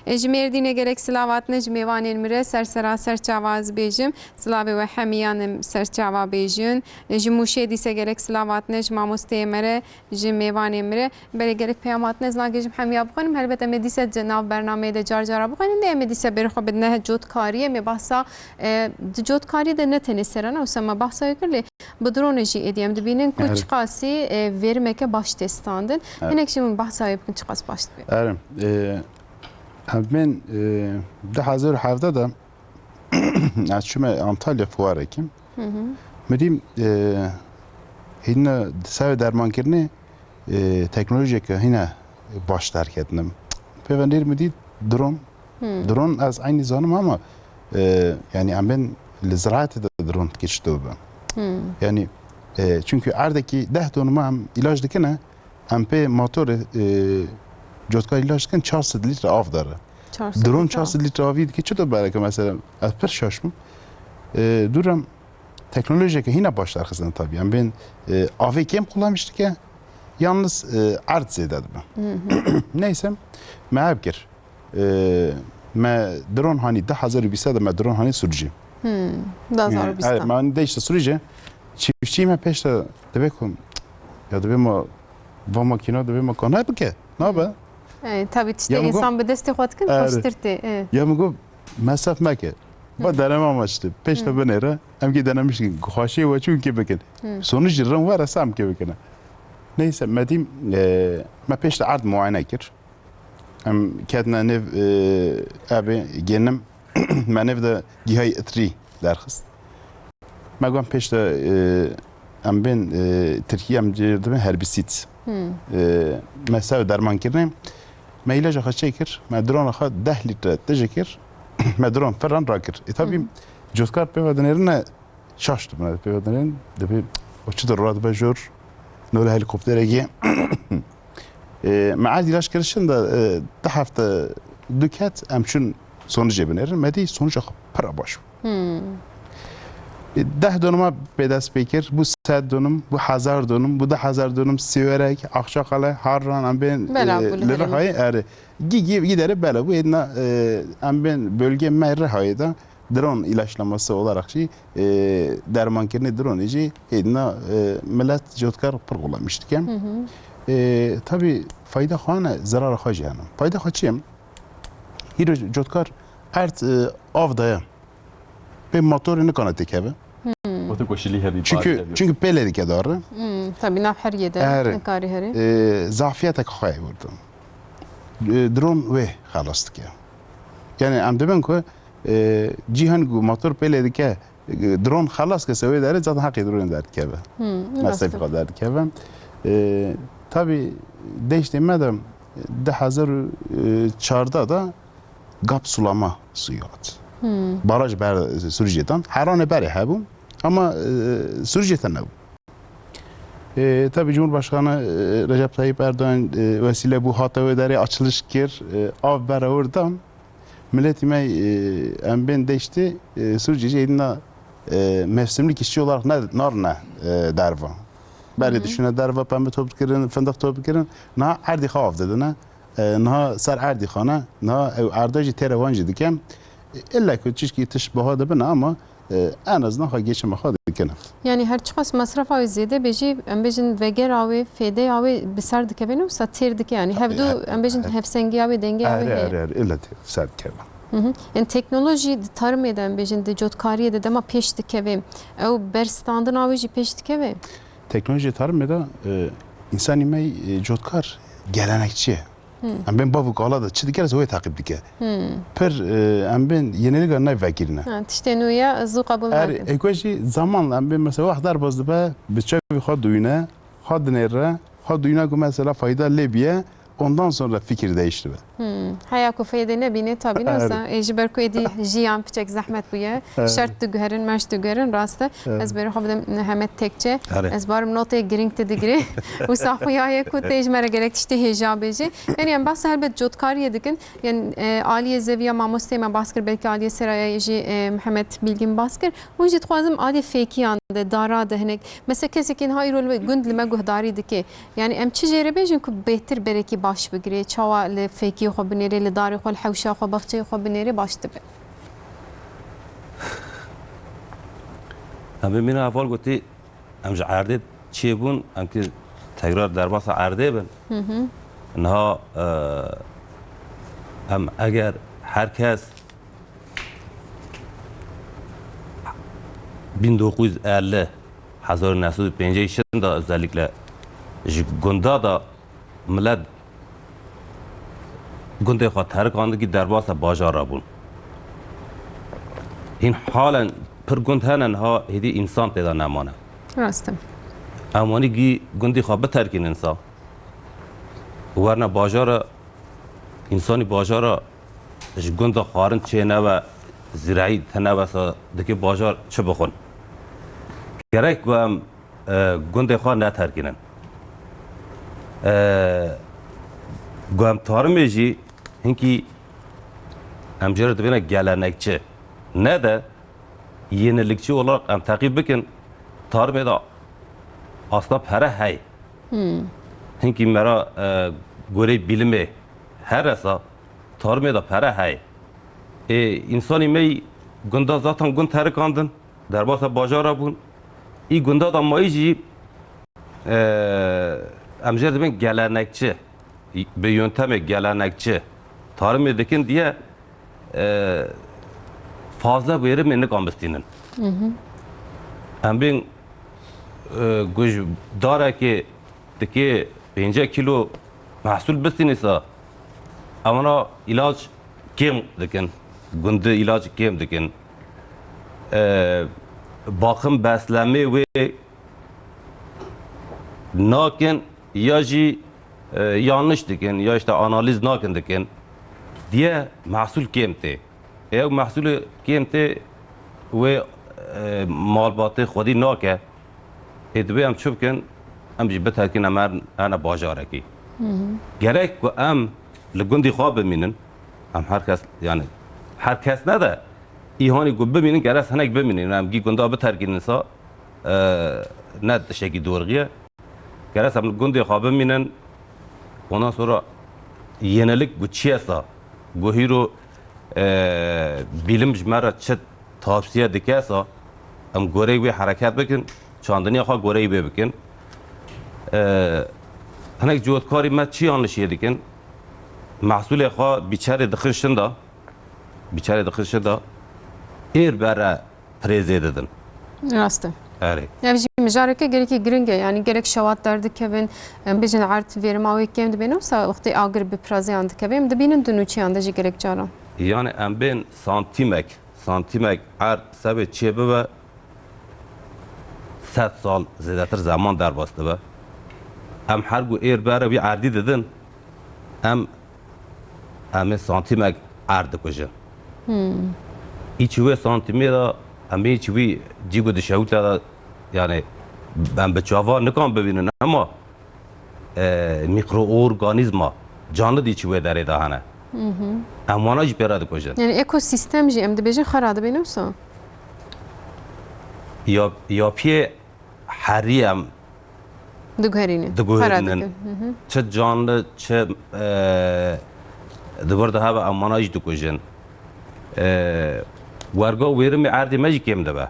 E, ji Mêrdînê gelek silav hatine ji mêvanên min re, ser sera ser çava ez bêjim. Silavê we hemiyan em ser çava bêjin. E, ji Mûşê dîse gelek silav hatine ji mamosteyê me re, ji mêvanê min re. Belê gelek peyam hatine, ez nagihîjim hemiya bixwînim. Helbet em ê dîse di nav bernameyê de car cara bixwînin, lê em ê dîse bêrê xwe bidine cotkariyê. Em ê behsa, e, di cotkariyê de ne tenê serana, wisa me behsa wê kir, lê bi drone jî êdî em dibînin ku Evet. çiqasî, e, verimeke baş tê standin. Evet. Hinek jî min behsa wê bikin çiqas baş dibe. Erim, e, em bên, e, du hezar û hevdeh de ez çûme Antalya fuarekî. Hı hı. Min dî, e, hîna di serê dermankirinê, e, teknolojiyeke hîna baş derketine. Pê ve nêr min dî drone, Hmm. Drone ez eynî zanim ama, e, yani em bên li ziraetê de drone dikê çito bibe. Hmm. Yani, e, çünkü erdekî deh donuma em îlaç dikine, em pê motorê, e, cotkar îlaç dikin, çar sed lître av dere. Çar sed lître av. Drone çar sed lître avî dikê çito bereke mesela? Ez pir şaş bûm. E, dûrem teknolojiyeke hîna baş derxistine tabii. Em bên, e, avê kêm kullanmış dike, yalnız, e, erd zêde dibe. Hı hı. Neyse, me ev kir. E, me drone hanî du hazar û bîst de me drone hanî Sûricê. Hmm, du hazar û bîst. Yani, evet, me hanî deşte Sûricê. Çiftçî me pêş de dibe ku, ya dibe ma va makîna dibe ma ka ne bike, nabe. E, tabii tiştê insan bi destê xwe dikin, xweştir tê. E. Ya min got, mesref meke. Ba deneme amaçlı. Pêş de binêre. Em ki denemiş ki xweşiyê we çûn ki bikin. Sonuç jî rin were, em ki bikine. Neyse, me dîm, e, me pêş de erd muayene kir. Em ketine nêv, e, ebê genim, me nêv de gîhay itrî derxist. Me got pêş de, e, em bên, e, Tirkiye em cê dibin herbisîd. Hmm. E, me ser derman kirinê. Me îlaca xwe çêkir, me drona xwe deh lître tije kir, me dron firan rakir. E, tabî, hmm, cotkar pê ve dinêrine şaş dibin, pê ve dinêrin, dibê o çi de radibe jor, nole helikopterekî. E, me erdî laş kirişin de, e, du hefte du ket em çûn sonucê binêrin. Me dî sonuca xwe pira baş bû. Hmm. E, deh donuma pê dest pê kir, bû sed donum, bû hezar donum, bû du hezar donum, Sêwerek, Axçaqale, Harran, em bên, bela, e, bû li li herêmê. Rihayê, erê. Gî, gî, gî derê bela bû, êdina, e, em bên bölge me Rihayê de. Drone ilaçlaması olarak jî, e, dermankirinê dronê jî êdina, e, millet cotkar pir kullanmış dike. Hı hı. E, tabii fayda xwe hene, zerara xwe jî hene. Fayda xwe çi ye? Hîro cotkar erd, e, av daye. Pê motorê nikane têkeve. Hmm. Otokoşili hebî, çünkü, çünkü pêlê dike dare. Hmm, tabii nav her yerde. Erê. Nikarî herî. E, zafiyetek xwe orada. E, drone wê xelas dike. Yani em dibin ku, e, cîhan ku motor pêlê dike, e, drone xelas ke se wê derê zaten heqê drone derdikeve. Hmm, mesrefê xwe derdikeve. E, tabii deştê me de du hezar û çardeh de gap sulama suyu hat. Hmm. Baraj ber Suriye'den. Heranê berê hebû. Ama, e, Suriye'den nebû. E, tabii Cumhurbaşkanı, e, Recep Tayyip Erdoğan, e, vesile bû hate wê derê açılış kir, e, av bere orada. Milletî me, e, em bên deştê, e, Sûrcê jî êdîna, e, mevsimlik işçi olarak ne, narine, e, derva. Berê dişine derva, pembe top dikirin, fındık top dikirin. Niha erdî xwe av didine. E, niha ser erdî xane, niha ew erda jî têre wan jî dike. E, illa ku çişkî tişt biha dibine ama, e, en azından xwe geçima xwe dikine. Yani her çiqas mesrefa wê zêde be jî, em bêjin vegera wê, fêdeya wê bi ser dikeve ne wisa têr dike yani. Hevdu, em bêjin, hevsengiya wê, dengeya wê heye. Erê, erê, illa têr ser dikeve. Hı hı. Yani teknolojî di tarımê de, em bêjin di cotkariyê de dema pêş dikeve, ew berstandina wê jî pêş dikeve. Teknolojî tarımê de, e, insanî me, e, cotkar gelenekçi ye. Hmm. Em bên bav û kala de çi dike, wê teqîb dike. Hmm. Pir, e, em bên yenilîka nayê vekirine. Ha, tiştê nû ye, zû qebûl nakin. Ê ku jî zaman em bên mesela wext derbas dibe, bi çavê xwe dûyne, xwe dinêre, xwe dûyne ku mesela fayda lê biye, ondan sonra fikir değişti be. Hmm. Heya ku feyde nebîne tabii, nasıl? E, ji ber ku êdî jiyan piçek zehmet bûye. Evet. Şert diguherin, merç diguherin, rast e. Evet. Ez bêrê xwe bidim Hemed Tekçe. Erê. Ez barim notê girîng te digirê. Wisa xuya ye ku tê ji me re gelek tiştê hêja bêjê. Yani em behsa helbet cotkariyê dikin. Yani, e, aliyê zeviya mamosteyê me bas kir, belkî aliyê serayê jî, e, Mihemed Bilgin bas kir. Hûn jî dixwazim aliyê fêkiyan de, dara de hinek. Mesela kesekî niha îro li gund li me guhdarî dike. Yani em çi jê re bêjin ku bêhtir berekî baş bigirê, çawa li fêkiyê xwe binêrê, li darê xwe, li hewşa xwe, baxçeyê xwe binêrê baş dibe? Em ê mîna heval gotî, em ji erdê çêbûn, em ki tekrar derbasa erdê bin. Hı hı. Niha, e, em eger her kes bin dokuz yüz elli, hezar û neh sed û pêncî şeş de özellikle ji gunda da millet gundê xwe terikandikî derbasa bajara bûn. Hîn halen pir gund hene niha hêdî însan tê de nemane. Rast e. Em wanî gî gundî xwe biterkînin sa. Werne bajara, însanî bajara ji gunda xwarin çênebe, zirayî tenebe sa dikê bajar çi bixwin. Gerek ku em, e, gundê xwe neterkînin. E, ku em tarimê jî hinkî em jê re dibêne gelenekçi. Ne de yenilikçi olarak em teqîb bikin, tarimê de asla pere heye. Hinkî me re, e, gorê bîlimê here sa, tarimê de pere heye. Ê, însanî me yî gunda zaten gund terikandin, derbasa bajara bûn. Î gunda da mayî jî, e, em jê dibin gelenekçi, bi yöntemê gelenekçi tarimê dikin diye, e, fazla verimê nikan bistînin. Em bên, e, guj darekê dikê pêncî kîlo mehsûl bistînî sa, ewana îlac kêm dikin, gundî îlac kêm dikin. E, baxim beslemê wê nakin ya jî, e, yanlış dikin ya işte analiz nakin dikin diye mehsûl kêm tê. Ew mehsûlê kêm tê wê, e, malbatê xwedî nake. Ê, divê em çi bikin? Em jî biterkin, em her, hene bajarekî. Gerek ku em li gundî xwe bimînin. Em her kes, yani her kes ne de, îhanî ku bimînin, gerek hinek bimînin. Em gî gunda biterkînin sa, e, ne tiştekî dorxiye. Gerek em li gundê xwe bimînin. Ondan sonra yenilik ku çi ye sa, ku hîro, e, bilim ji me re çi tavsiye dike sa, em goreyê wê hereket bikin, çandiniya xwe goreyê wê bikin. E, hinek cotkarî me çi yanlişiyê dikin? Mehsulê xwe biçerê dixin şinda, biçerê dixin şinda, êr bere pirêzê didin. Rast e. Erê. Ev jî mijareke gelekî giring e. Yani gerek şewat derdikevin, em bêjin erd vêrima wê kêm dibên, wisa wextê agir bi pirazeyan dikeve, em dibînin di nûçeyan de jî gerek caran. Yani em bên santîmek, santîmek erd sebê çê bibe, sed sal zêdetir zeman derbas dibe. Em her ku êr bere wî erdî didin, em, em ê santîmek erd dikujin. Î çi wê santîmê de, em ê çi wî cî ku dişewite de, yani em bi çava nikan bibînin, ama, e, mikroorganîzma, canlı dî çi wê derê de hene. Em wana jî pê re dikujin. Yani ekosîstem jî em dibêjin xera dibe, ne wisa? Ya, yapiyê herî em Diguherînin. Diguherînin. Xera dikin. Çi canlı, çi, e, di wir de hebe em wana jî dikujin. E, werga wêrimê erdê me jî kêm dibe.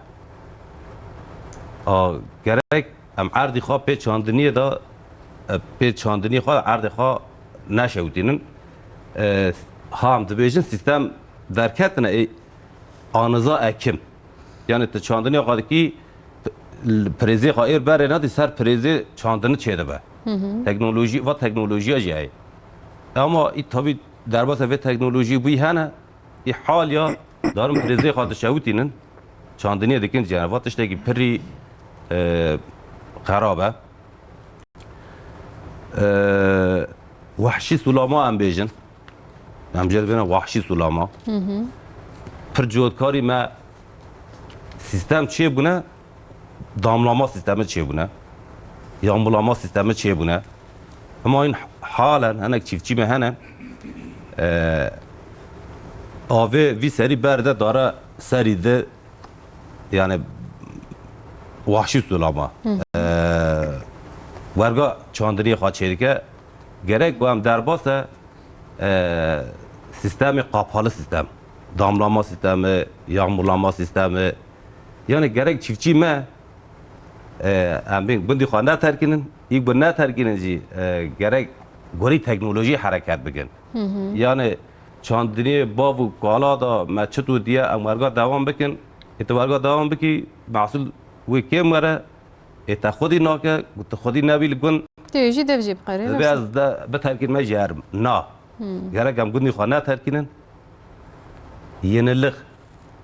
A, gerek em erdî xwe pê çandiniyê de, e, pê çandiniyê xwe erdê xwe neşewitînin. E, ha em dibêjin sîstem derketine, ê, aniza ekim. Yani tu çandinê xwe dikî, p-, pirêzê xwe êr berê nadî ser pirêzê çandinî çêdibe. Teknolojî, va teknolojiya jî heye. Ama î tabî derbasa vê teknolojiyê bûyî hene, î haliya darin pirêzê xwe dişewitînin, çandiniyê dikin jî hene. Va tiştekî pirî, e, xerab e. E, wehşî sulama em bêjin. Em jê dibêne wahşî sulama. Pir cotkarî me sîstem çêbûne, damlama sîstemi çêbûne, yağmurlama sîstemi çêbûne. Hema hîn halen hinek çiftçî me hene, e, avê vî serî berde dare serî de, yani wahşî sulama. E, werga çandiniyê xwe çêdike, gerek ku em derbase, e, sîstemê kapalı sîstem, damlama sîstemi, yağmurlama sîstemi, yani gerek çiftçî me, e, em bên gundî xwe neterkînin, î ku neterkînin jî, e, gerek gorî teknolojî hereket bikin. Yani çandiniyê bav û kala da me çi tu diye em werga devam bikin. Ê tu werga devam bikî, mehsul wê kêm were. Ê te xwedî nake, ku tu xwedî nebî li gund. Tê jî dev jê biqerê, divê ez de biterkînme jêr. Na. Gerek em gundî xwe neterkînin. Yenilik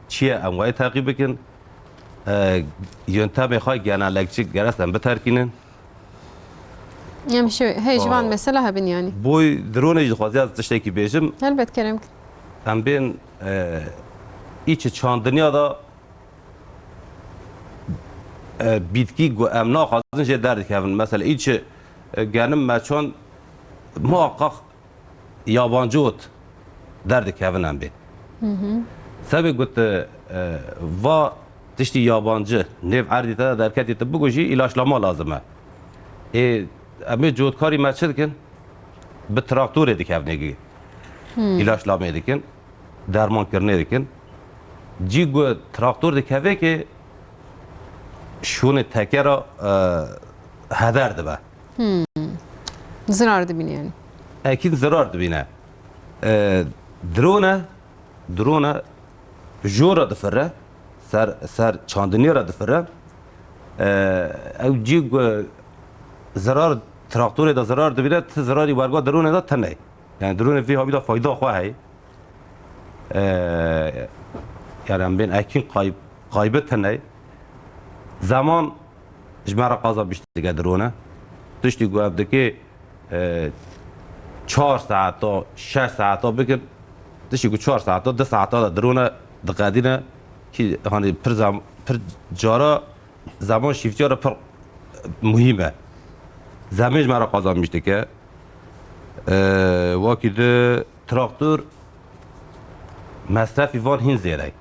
çi ye, em wayê teqîb bikin. E, yöntemê xwe genelekçi gerek em biterkînin. Em şi-, hey, ji van mesela hebin yani. Boy drone jî dixwaze ez tiştekî bêjim. Helbet kerem kin. Em bên, e, îçi çandiniya da, e, bîtkî ku em naxwazin jê derdikevin. Mesela îçi, e, genim me çand muhakkak yabancı ot derdikevin em bên. Sebê got, e, va tiştî yabancı nêv erdî te de derketî tu bigujî, îlaçlama lazim e. Ê, em ê cotkarî me çi dikin? Bi traktorê dikevnê gi. Îlaçlamê dikin, dermankirinê dikin. Cî ku traktor dikeve ki şûnê tekera, e, heder dibe. Zirar dibîne yani. Ekîd zirar dibîne. E, drone, drone jora difire, ser, ser çandiniyê re difire. E, ew cî ku zirar, traktorê de zirar dibîne, ti zirarî werga drone de tine. Yani drone vî havî de fayda xwe heye. E, yani em bên ekîn qayb-, qaybe tine. Zaman ji me re qazanbîş dike drone. Tiştî ku ev dike, e, çar saeta, şeş saeta bikin, tiştî ku çar saeta, du saeta de drone diqedîne ki, hani pir zam-, pir cara zaman şîftiya re pir muhîm e. Zemê ji me re qazanbîş dike. E, wekî di traktor mesrefî van hîn zêde ye.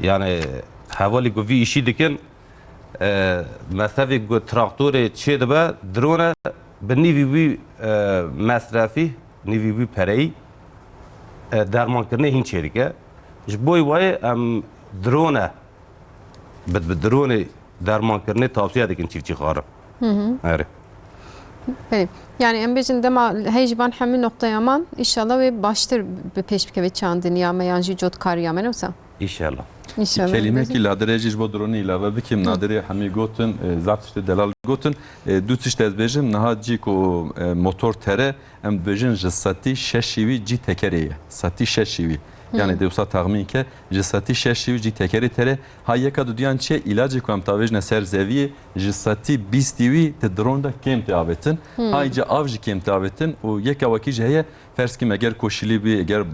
Yani hevalî ku vî îşî dikin, e, mesrefê ku traktorê çê dibe, drone bi nîvî wî, e, mesrefî, nîvî wî pereyî, e, dermankirinê hîn çêdike. Ji bo wayê em drone, bi, bi dronê dermankirinê tavsiye dikin çiftçî xarin. Erê. Belê. Yani em bêjin dema hey ji van hemû noqteya man, înşallah wê baştir bi pêş bikeve çandiniya me yan jî cotkariya me, ne wisa? Înşallah. Înşallah. Kelimekî Nadirê jî ji bo dronê îlave bikim. Nadirê hemî gotin, e, zaf tiştê delal gotin. E, du tişt ez bêjim, niha cî ku, e, motor tere, em dibêjin ji setî şeşî wî cî tekerê ye. Setî şeşî wî. Yani dê wisa texmîn ke, ji setî şeşî wî cî tekerê tere. Ha yeka dudiyan çi ye, îlacê ku em tavêjine ser zeviyê, ji setî bîstî wî ti dron de kêm tê avêtin. Ha îca av jî kêm tê avêtin û yeka wekî jî heye, Ferz kim, eger koşilî bî, eger, e,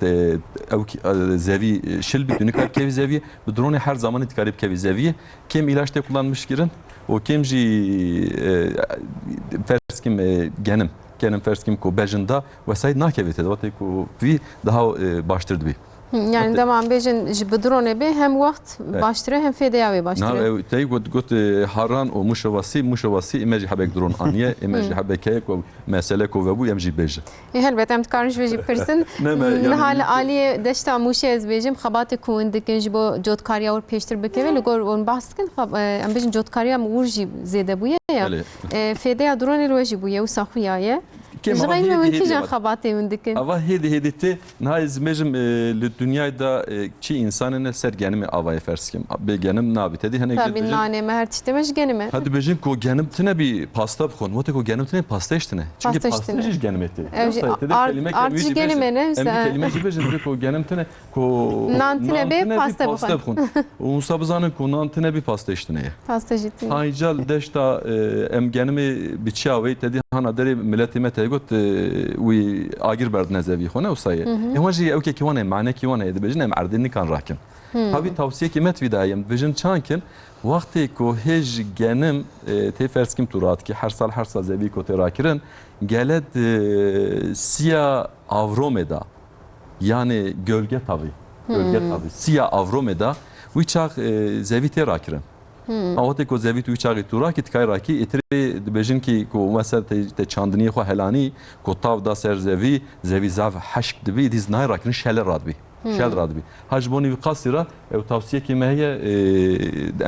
de, ew ki, e, zevî, e, şil bî, tu nikar kevî zevî, bi dronê her zamanî dikarî bikevî zevî. Kêm îlaç tê kullanmiş kirin û kêm jî, e, ferz kim, e, genim, genim ferz kim ku bejin da, wesayît nakevê tê de, wextê ku vî daha, e, baştir dibî. Hı, yani Wextê dema em bêjin ji bi dronê bê hem wext Evet. baştir e hem fêdeya wê baştir Na, e. ew tey got, got, e, Harran û Mûşewasî, Mûşewasî, eme jî hebek dron aniye, eme jî hebek heye ku mesele ku vebû, em jî bêjin. Ê, helbet, em dikarin ji vê jî pirsin. Ne, me, yani Niha li aliyê deşta Mûşê ez bêjim, xebatê ku hûn dikin ji bo cotkariya wir pêştir bikeve, li gor hûn behs dikin, xeb-, e, em bêjin cotkariya wir jî zêde bûye ya. Belê. E, fêdeya dronê li we jî bûye, wisa xuya ye. Kêm Ji ava xeynî hêdî hûn hêdî kîjan ava. xebatê hûn dikin? Ava hêdî hêdî tê, niha ez bêjim, e, li dinyayê de, e, çi însanê ne ser genimê avayê ferz kim. Bê genim nabî. Tedî hinek Tabii, dibêjin nanê me, her tiştê me ji genime. Hadi bêjin ku genim tine bî pasta bixwin. Wextê ku genim tine, pasteyş tine. Çünkü Pasteyş pasta tine. jî ji genimê tê. Ew jî Yoksa tedî art, kelîmek art em wî jî jî bêjin. genime ne, Em wisa bir kelîmek jî bêjin, dibê ku genim tine, ku Nan tine nan bê, tine bî, pasta pasta bixwin. bixwin. Û wisa bizanin ku nan tine bî, pasteyş tine ye. Pasta jî tine. Hayca li deşta, e, em genimê bi çi awê, tedî hana derê miletê me tê got, e, wî agir berdine zevî xwe, ne wisa ye. Hı hı. Ê, wan jî ew kekî wan e, manekî wan e, dibêjin em erdê nikan rakin. Hı. Havî tavsiyekî me tivî daye, em dibêjin çankin, wextê ku hêj genim, e, tê ferz kim tu radikî, her sal, her sal zevî ku tê rakirin, gele di siya avromê da, yani gölge tavî, gölge Hı. tavî, siya avromê da, wî çax, e, zevî tê rakirin. Hmm. Awatê ku zevî tu wî çaxê tu rakî, tikay rakî, êtirê dibêjin kî ku mesela te, te çandiniyê xwe helanî, ku tav da ser zevî, zevî zaf heşk dibî, dîz nayê rakirin, şele radibî. Hmm. Şel radibî. Ha ji bo nî wî qasî ra, ew tavsiyekê me heye, e,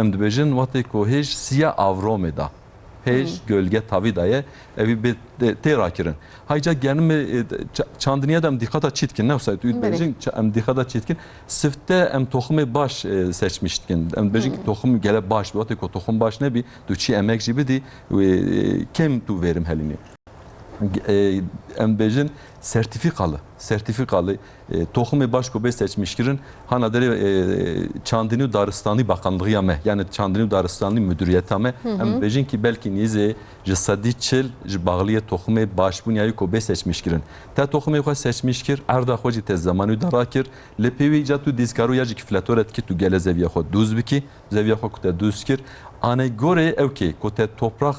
em dibêjin, wextê ku hêj siya avromê da. Hêj, Hmm. gölge tavî daye, evî bê tê, tê rakirin. Hayca genim, e, ça-, çandiniye de em dîqata çî dikin, ne wisa tu Belê. dibêjin, ça-, em dîqata çî dikin. Sifte em toxumê baş, e, seçmiş dikin. Em dibêjin ki Hmm. toxum gele baş bi. Wextê ku toxum baş nebî, tu çi emek jî bidî, wê, e, kêm tu verim helînî. E, em dibêjin, sertîfîkalı, sertîfîkalı, e, toxumê baş ku bê seçmîşkirin, hana derê, e, çandinî û daristanî bakanlığı ya me, yani çandinî û daristanî müdüriyeta me, Hı hı. em bêjin ki belkî nîzê ji sedî çil ji baxliyê toxumê başbûniyayî ku bê seçmîşkirin. Te toxumê xwe seçmîş kir, erda xwe jî te zemanî da rakir, lê pêwî îca tu dîzkaro ya jî kifletore dikî tu gele zeviya xwe dûz bikî, zeviya xwe ku te dûz kir. Anegorê ew kê ku te toprak,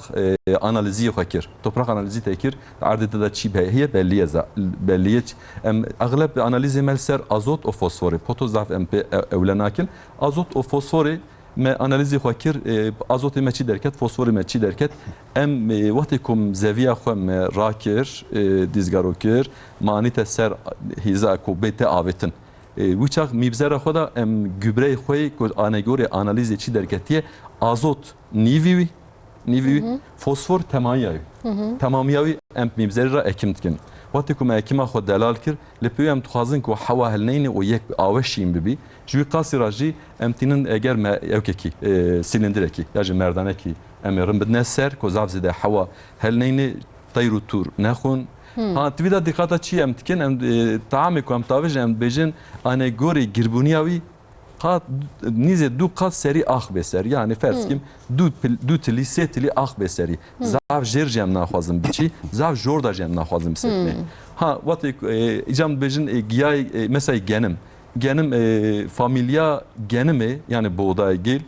e, analizî xwe kir. Toprak analizî te kir, erdê te de çî be-, heye belliye za-, belliye ç-, em exleb analizê me li ser azot û fosforê. Poto zaf em pê e-, ewle nakin. Azot û fosforê me analizî xwe kir, e, azotê me çî derket, fosforê me çî derket. Em, e, wextê ku em zeviya xwe me rakir, e, dîzgaro kir, me anîte ser hîza ku bê te avêtin. E, wî çax mîbzera xwe de em gübreyê xwe yê ku anegorê analîzê çi derketiye, azot nîvî wî, nîvî wî, Hı hı. fosfor temamiya wî. Hı hı. Temamiya wî em mîbzerê re ekim dikin. Wextê ku me ekima xwe delal kir, li pêwî em dixwazin ku hewa hilneyne û yek awe şîn bibî. Ji wî qasî re jî em tînin eger me ewkekî, e, sîlindirekî ya jî merdanekî em ê rin bidine ser ku zaf zêde hewa hilneyne, teyr û tûr nexwin. Hmm. Ha, tu vî de dîqata çi em dikin? Em, e, taamê ku em tavêjin, em dibêjin, anegorê girbûniya wî qat, nîzê du qat serî ax bê ser. Yani ferz Hmm. kim, du pil-, du tilî, sê tilî ax bê serî. Hmm. Zaf jêr jî em naxwazin biçî, zaf jor da jî em naxwazin bisekine. Hmm. Ha, wextê ku, e, îca em dibêjin, e, giyayê, e, mesela genim. Genim, e, familya genimê, yani buğday gel,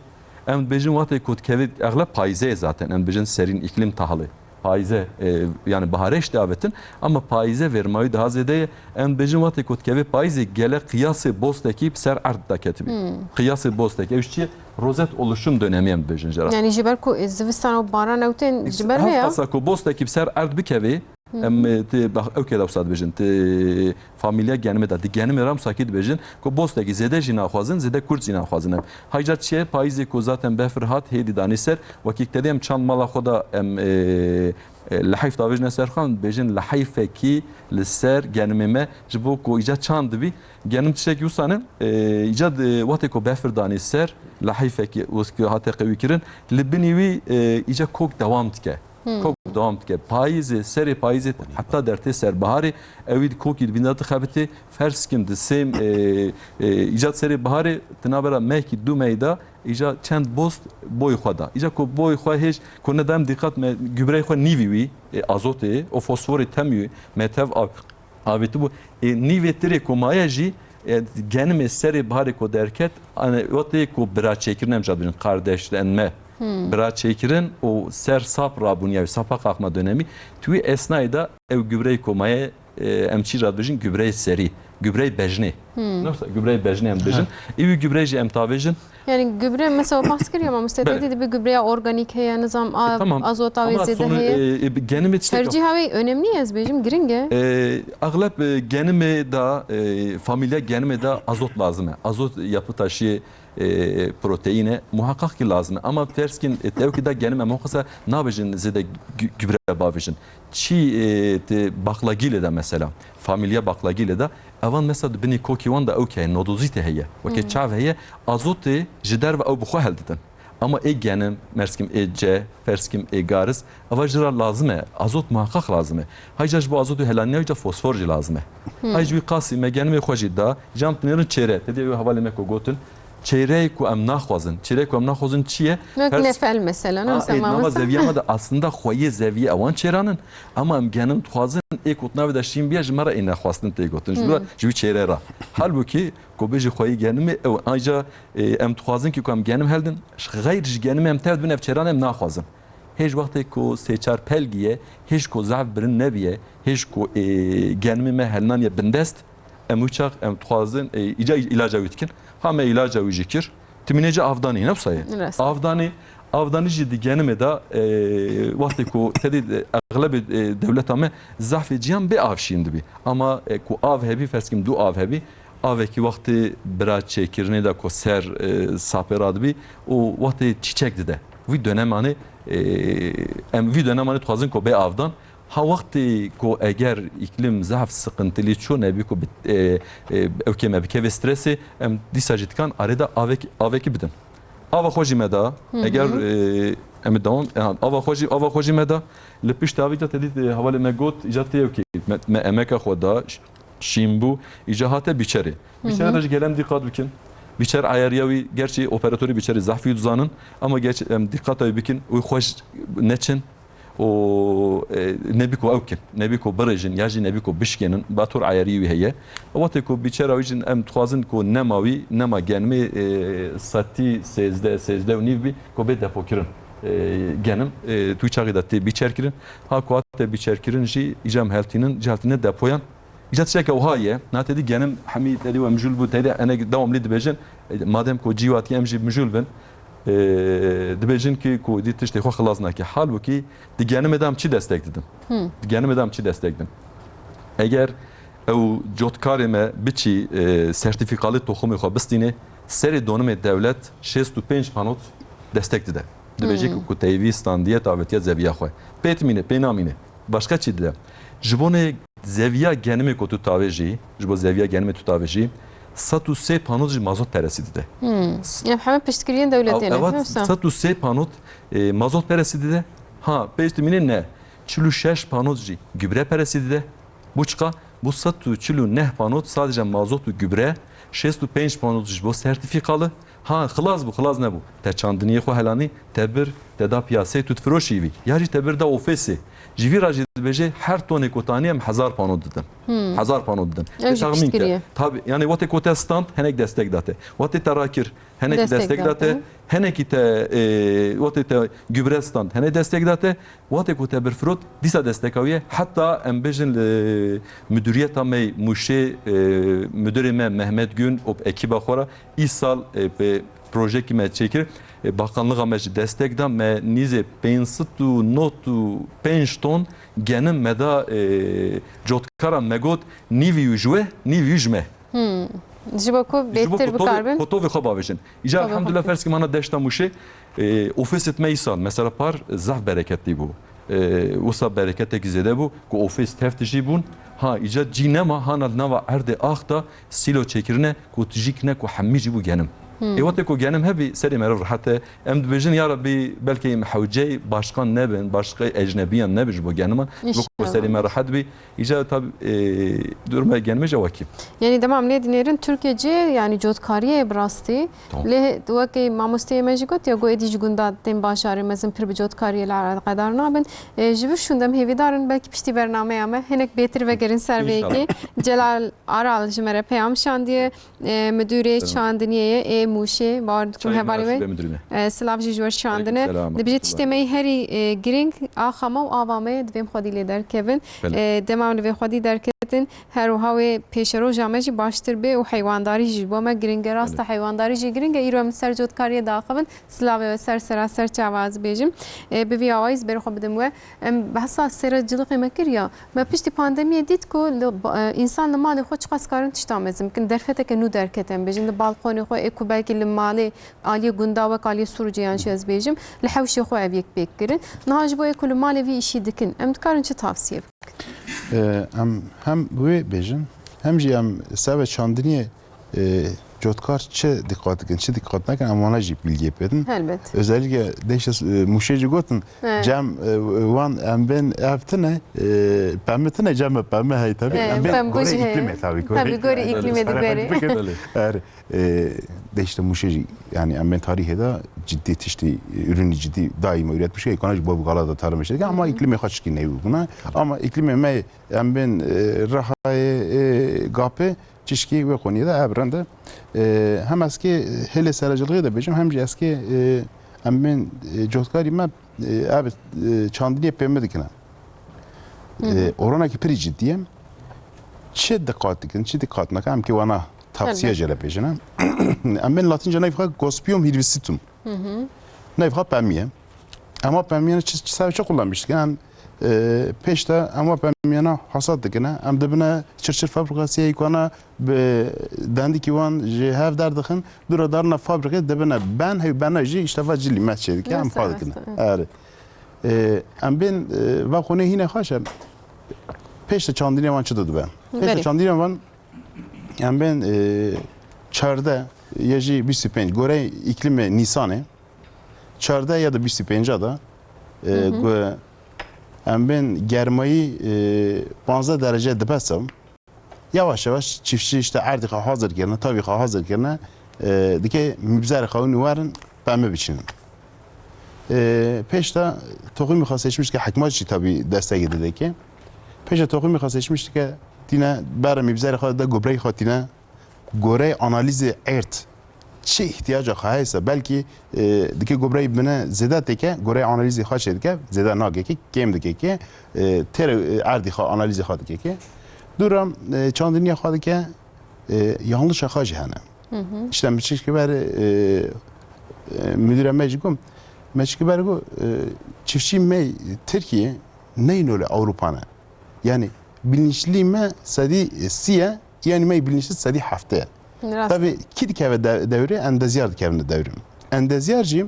em dibêjin wextê ku dikeve, exleb payîzê ye zaten, em dibêjin serîn îklîm tahlê. Payîze, e, yani biharê işte avêtin, ama payîze vermayî daha zêde ye. Em dibêjin wextê ku dikeve payîzê gele qiyasê bostekî bi ser erd daketibî. Hmm. Qiyasê bostekî. Ew çi ye? Rozet oluşum dönemi em dibêjin jera. Yani ji ber ku, e, zivistan û baran ew tên ji ber vê ya? Hevqasa ku bostekî bi ser erd bikeve, Hı hı. em, e, tê bax-, ew kê dewsa dibêjin, tê familya genimê de, di genimê re misakî dibêjin, ku bostekî zêde jî naxwazin, zêde kurt jî naxwazin em. Hayca çi ye? Payîzê ku zaten befir hat, hêdî danî ser, wekî te dê em çand mala xwe de em, e, e, lehîf davêjine ser xwe, em dibêjin lehîfekî li ser genimê me, ji bo ku îca çand dibî, genim tiştekî wisa ne, e, îca di, wextê ku befir danî ser, lehîfekî wis ku hate qewîkirin, li binî wî, e, îca kok dewam dike. Hmm. Kok dewam dike. Payîzê, serê payîzê heta dertê serbiharê, ewî di kokî dibîn de dixebitê. Ferz kim di sêm, e, e, îca serê biharê, di navbera mehkî du mehî de, îca çend bost boy xwe da. Îca ku boy xwe hêj, ku ne dem dîqat me, gübreyê xwe nîvî wî, e, azotê, o fosforê tem wî, me tev av-, avêtibû. E, nîvê tirê ku maye jî, e, genimê serê biharê ku derket, ane, wextê ku bira çêkirin em jî dibêjin, kardeşlenme. Hmm. Bira çêkirin û ser sap rabûniya wî, sapa qaqma dönemî. Tu wî esnayê de ew gübreyê ku maye, e, em çî radibêjin, gübreyê serî, gübreyê bejnê. Hmm. Newsa gübreyê bejnê em dibêjin. Ha. Ê wî gübreyê jî em tavêjin. Yani gübre, mesela bahs kiriye mamoste, Belê. Te dî dibe gübreya organîk heye, nizam a-, E, tamam. Azota wê Ama zêde sonu, heye. E, e, genimê tiştek Tercîha wê önemli ye, ez bêjim, giring e. E, axleb, e, genimê de, e, familya genimê de azot lazim e. Azot yapı taşı, e, proteine muhakkak ki lazim e. Ama ferz kin, e, tevkî de genim em xwesa nabêjin zêde gü-, gübre bavêjin. Çi, e, te baklagîlê de mesela, familya baklagîlê de, evan mesela di binî kokî wan de ew ke nodozîte heye. Weke Hmm. çav heye, azotê ji derve ew bi xwe heldidin. Ama ê genim, merskim ê ce, ferskim ê garis, eva jira lazim e. Azot muhakkak lazim e. Hayca ji bo azotê helanîna wî ca fosfor jî lazim e. Hmm. Hay ji wî qasî me genimê xwe jî da, cam tinêrin çêre. Te dê ew hevalê me ku gotin, çêreyê ku em naxwazin. Çêreyê ku em naxwazin çi ye? Wek Pers- nefel mesela, Ha, nasıl ê, nava mamoste? Zeviya me de aslında xweyê zeviyê ewan çêranin. Ama em genim dixwazin ê ku di navê de şîn biye, ji me re ê nexwastin tê gotin. Ji Hmm. me re, ji wî çêrê re. Halbûkî ku bêjî xweyê genimê ew, ayrıca, e, em dixwazin ki ku em genim heldin, xeyr ji genimê em tev dibin, ev çêran em naxwazin. Hêj wextê ku sê çar pelgî ye, hêj ku zaf birin nebiye, hêj ku, e, genimê me helnaniye bindest, em wî çax em dixwazin, e, îca îlaca wî dikin. Ha me îlaca wî jî kir. Timînê ci avdanî, ne wisa ye? Rast. Avdanî, avdanî jî di genimê de, e, wextê ku tedî, e, exlebê, e, dewleta me zafê ciyan bê av şîn dibî. Ama, e, ku av hebî, ferz kim du av hebî, avekî wextê bira çêkirinê de ku ser, e, sapê radibî û wextê çîçek dide. Vî dönemanê, e, em vî dönemanê dixwazin ku bê avdan. Ha wextê ku eger îklim zaf sıkıntılı ço nebî ku bi, e, e, ew kê me bikeve stresê, em dîsa jî dikan arê de avek-, avekî bidin. Ava xwe jî me da, Hı hı. eger, e, em ê dewam, e, ava xwe jî, ava xwe jî me da, li pişt avî de te dît, e, hevalê me got, îca tê ew kê, me, me emeka xwe da, ş-, şîn bû, îca hate Bîçerê. Bîçerê de jî gelem dîqat bikin. Bîçer ayariya wî, gerçî operatorî Bîçerê zehf wî dizanin, ama geç em dîqata wî bikin, wî xweş neçin û, e, nebî ku ew kin, nebî ku birêjin, ya jî nebî ku bişkênin, bator ayarî wî heye. Wextê ku Bîçera wî jî em dixwazin ku nema wî, nema genimê, e, setî sêzdeh, sêzdeh û nîv bî, ku bê depokirin. E, genim, e, tu çaxî de tê Bîçer kirin. Ha ku hate Bîçer kirin jî, îca em heltînin, îca heltîne depoyan. Îca tişteke wiha ye. Na tedî genim hemî tedî we mijûl bû, tedî enek dewamlî dibêjin. E, madem ku cî watiye em jî mijûl bin, e, dibêjin ki ku dî tiştê xwe xilas nake. Halbûkî di genimê de em çi destek didin? Di genimê de em çi destek didin? Eger ew cotkarê me biçî, e, sertîfîkalê toxumê xwe bistînê, serê donimê dewlet şêst û pênc panot destek dide. Dibêje ku, ku teyvî standiye, tavetiye zeviya xwe. Pê timîne, pê namîne. Başqa çi dide? Ji bonê zeviya genimê ku tu tavêjî, ji bo zeviya genimê tu tavêjî, sed û sê panot jî mazot peresî dide. Hmm. Em heme piştgiriyên dewletê ne, Ev, ev wisa? Sed û sê panot, e, mazot peresî dide. Ha, pêş dimînê ne. Çil û şeş panot jî gübre peresî dide. Bu çiqa? Bu sed û çil û neh panot sadece mazot û gübre, şêst û pênc panot ji bo sertîfîkalı. Ha, xilas bû, xilas nebû. Te çandiniyê xwe helanî, te bir, te da piyasê, tu difiroşî vî. Ya jî te bir da ofêsê. Ji vî re jî dibêje, her tonê ku tanî em hezar pano didin. Hmm. Hezar pano didin. Ev Te jî taxmîn ke. Piştgirî ye. Tabi, yani wextê ku te stand, henek destek da te. Wextê te rakir, henek destek da te. Destek da te. Henekî te, e, wextê te gübre stand, henek destek da te. Wextê ku te birfirot, dîsa desteka wî ye. Heta em bêjin li müdüriyeta me Mûşê, e, müdürê me Mehmet Gün û ekiba xwe re îsal, e, bi projekî me çêkir. E, bakanlığa me jî destek da. Me nîzê pênc sed û nod û pênc ton genim me da, e, cotkara me got, nîvî wî ji we, nîvî wî ji me. Hmm. Ji bo ku Ji bo bêtir ku tovê, bikarbin? ku tovê xwe bavêjin. Îcar Tovê xwe elhamdulillah bikarbin. Ferz ki mana deşta Mûşê, e, ofîsê me îsal. Mesela par zaf bereketlî bû. E, wisa bereketekî zêde bû ku ofîs tev tijî bûn. Ha, îca cî nema, hana li nava erdê ax da sîlo çêkirine ku tijî kine ku hemî jî bû genim. Hmm. Ê wextê ku genim hebî, serê meriv rehet e. Em dibêjin, ya Rebbî, belkî em hewceyê başqan nebin, başqê ecnebiyan nebin ji bo genima. Ji bo ku serê me rehet bî, Îca tab, e, duruma genimê jî wekî. Yanî dema em lê dinêrin Tirkiye cihê, yanî cotkariyê ye bi rastî. Tamam. Lê wekî mamosteyê me jî got ya, got êdî ji gunda tên bajarê mezin pir bi cotkariyê li eleqedar nabin. E, ji vir şûnde em hêvîdar in belkî piştî bernameya me hinek bêtir vegerin ser vê İnşallah. yekê. Celal Aral ji me re peyam şandiye. E, müdürê Selam. Çandiniyê ye, ê Mûşê, bawer dikim Çayê hevalê Meraşî we. Be müdürüne. E, silav jî ji we şandine. Aleyküm selam. Dibêje tiştê me yê herî, e, girîng axa me û ava me ye, divê em xwedî lê derkevin. Belê. E, dema em li vê xwedî derketin, her wiha wê pêşeroja me jî baştir bê û heywandarî jî bo me girîng e. Rast e, Belê. heywandarî jî girîng e. Îro em li ser cotkariyê daxivin. Silavê we ser sera ser çava ez bêjim. E, bi vî awayî ez berê xwe bidim we. Em behsa sêra cilixê me kir ya. Me piştî pandemiyê dît ku li ba-, e, însan li malê xwe çiqas karin tişta mezin bikin. Derfeteke nû derket, em bêjin, li balkonê xwe, ê ku belkî li malê aliyê gunda wek aliyê Sûricê yan jî ez bêjim, li hewşê xwe ev yek pêk kirin. Niha ji bo ê ku li malê vî îşî dikin, em dikarin çi tavsiye bikin? E, em hem wê bêjin, hem jî em sebe çandiniyê, e, cotkar çi dîqat dikin, çi dîqat nekin, em wana jî bilgiyê pê din. Helbet. Özellikle deşte, e, Mûşê jî gotin, Evet. cem, e, wan em bên ev tine, e, pemî tine, cem pemî hey tabii. Evet, Em bên pemî gorê jî hey. îklimê tabii, gorê Tabii, gorê îklimê. îklimê de Hele gorê. pemî bikin. Belê. Her, e, deşte Mûşê jî, yani em bên tarihê de ciddi tiştî, e, ürünü ciddi daima üretmiş, ekana jî bo gala da tarım işte. Ama Hı hı. îklimê xwe çikî neyû buna. Ama îklimê me em bên, e, Rihayê, e, Gapê, Çişkî wê qoniyê de ev rind e. E, hem ez kê hêlê serecilxê de bêjim, hem jî ez kê, e, em bên, e, cotkarî me, e, ev, e, çandiniyê pê min dikine. Hı hı. E, oranekî pirî cidî ye. Çi diqat dikin, çi diqat nakin, em kê wana tavsiye Elbet. jê re bêjine. Em bên Latince navê xwe Gospium hirvisitum. Hı hı. Navê xwe pemî ye. Em wa pemiyana çi, çi ser çi kullanmış dikin? Em, e, pêş de em wa pemiyana hasat dikine. Em dibine çirçir fabrikasiyê yekana bi dendikî wan ji hev derdixin. Dûra darina fabrikê dibine ben, hew bena jî işte va cilî me çê dike. Em Wisa, xwe dikine. wisa. Erê. E, em bên, e, va xonê hîne xweş e. Pêş de çandinê wan çi dibe? Pêş de Belê. çandinê wan Em bên, e, çardeh ya jî bîst û pênc, goreyê îklimê Nîsanê, çardeh ya da bîst û pênc da, e, Hı hı. go-, em bên germayî, e, panzdeh derece dibese. Yavaş yavaş çiftçi işte erdî xwe hazir kirine, tavî xwe hazir kirine, e, dike mîbzerê xwe hûn werin pembe biçînin. E, pêş de toxumî xwe seçmiş dike, hikmat jî tabî destekê didike. Pêşe toxumî xwe seçmiş dike, tîne bere mîbzerê xwe de gubreyê xwe tîne goreyê analîzê erd çi îhtiyaca xwe heyse, belkî, e, dike gubreyê bine zêde têke, goreyê analîzê xwe çê dike, zêde nake ki, kêm dike ki, e, têre, e, erdî xwe, analîzê xwe dike ki. Dûra, e, çandiniya xwe dike, e, yanlişa xwe jî hene. Hı hı. İşte me çişkî ber, e, e, müdüre me jî got, me çişkî ber got, e, çiftçî me Tirkiye neyno li Ewropa ne. Yani bilinçli me sedî sî ye, yani me bilinçli sedî heft e. Rast. Tabii kî dikeve de-, dewrê, endezyar dikevine dewrê. Endezyar jî,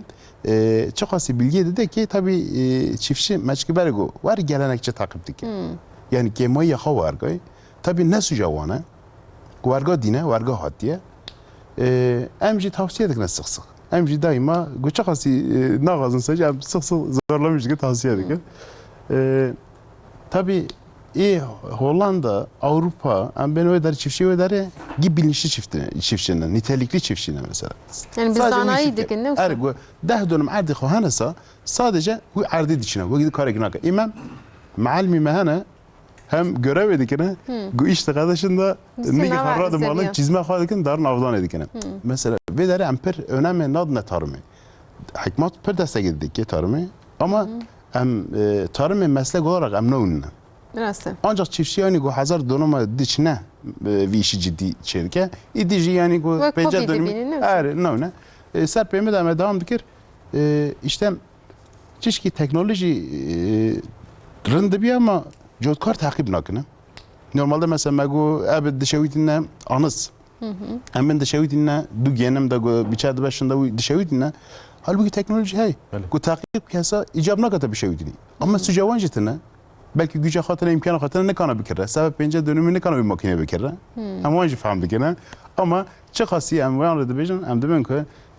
e, çiqasî bilgiyê dide ki tabii, e, çiftçi me çişkî ber got, wer gelenekçi takip dike. Hmm. Yani kêmayî xwe wergay. Tabii ne suca wan e. Werga dîne, werga hatiye. Ee, em jî tavsiye dikine six six. Em jî daîma got çiqasî, e, naxwazin sej, em six six zorlamış dikin, tavsiye dikin. Ee, tabii ê Hollanda, Avrupa, em bên wê derê çiftçî wê derê gî bilinçli çiftçi, çiftçi ne, nitelikli çiftçi ne mesela. Yani bi Sadece wî zanayî çiftçi. Dikin, ne wisa? Er got deh dönüm erdê xwe hene sa, sadece wî erdê diçine, wekî karek nake. Ê me, mealimî me hene, hem görevê dikine, Hmm. ku îş diqedişin de Dişin nîkî nava xwe radin malin, seviye. Çîzme xwe dikin, darin avdanê dikine. Hmm. Mesela, vê derê em pir önemê nadine tarımê. Hikmat pir destekê dike tarımê. Ama Hmm. em, e, tarımê meslek olarak em newinine. Rast e. Ancak çiftçi yani ku hezar donoma diçine, e, vî işi ciddi çêdike. Îdî jî yani ku Wek pênce hobî donumî dibînin, ne? Er, newine. E, ser pême de me devam dikir. E, işte Çişkî teknolojî, e, rind dibiya ama cotkar teqîb nakine. Normalde mesela me got, ev dişewitîne anis. Hı hı. Em bin dişewitîne du genim de got, biçer dibe şinda wî dişewitîne. Halbuki teknolojî hey. Belê. Ku teqîb kesa îcab nakate bişewitînî. Ama Hı. suca wan jî tine. Belkî güca xwe tine, îmkana xwe tine, nikana bikire. Sebe pênce dönümî nikana wî makîne bikire. Hı. Em wan jî fehm dikine. Ama çiqasî em wan re dibêjin, em dibin ku,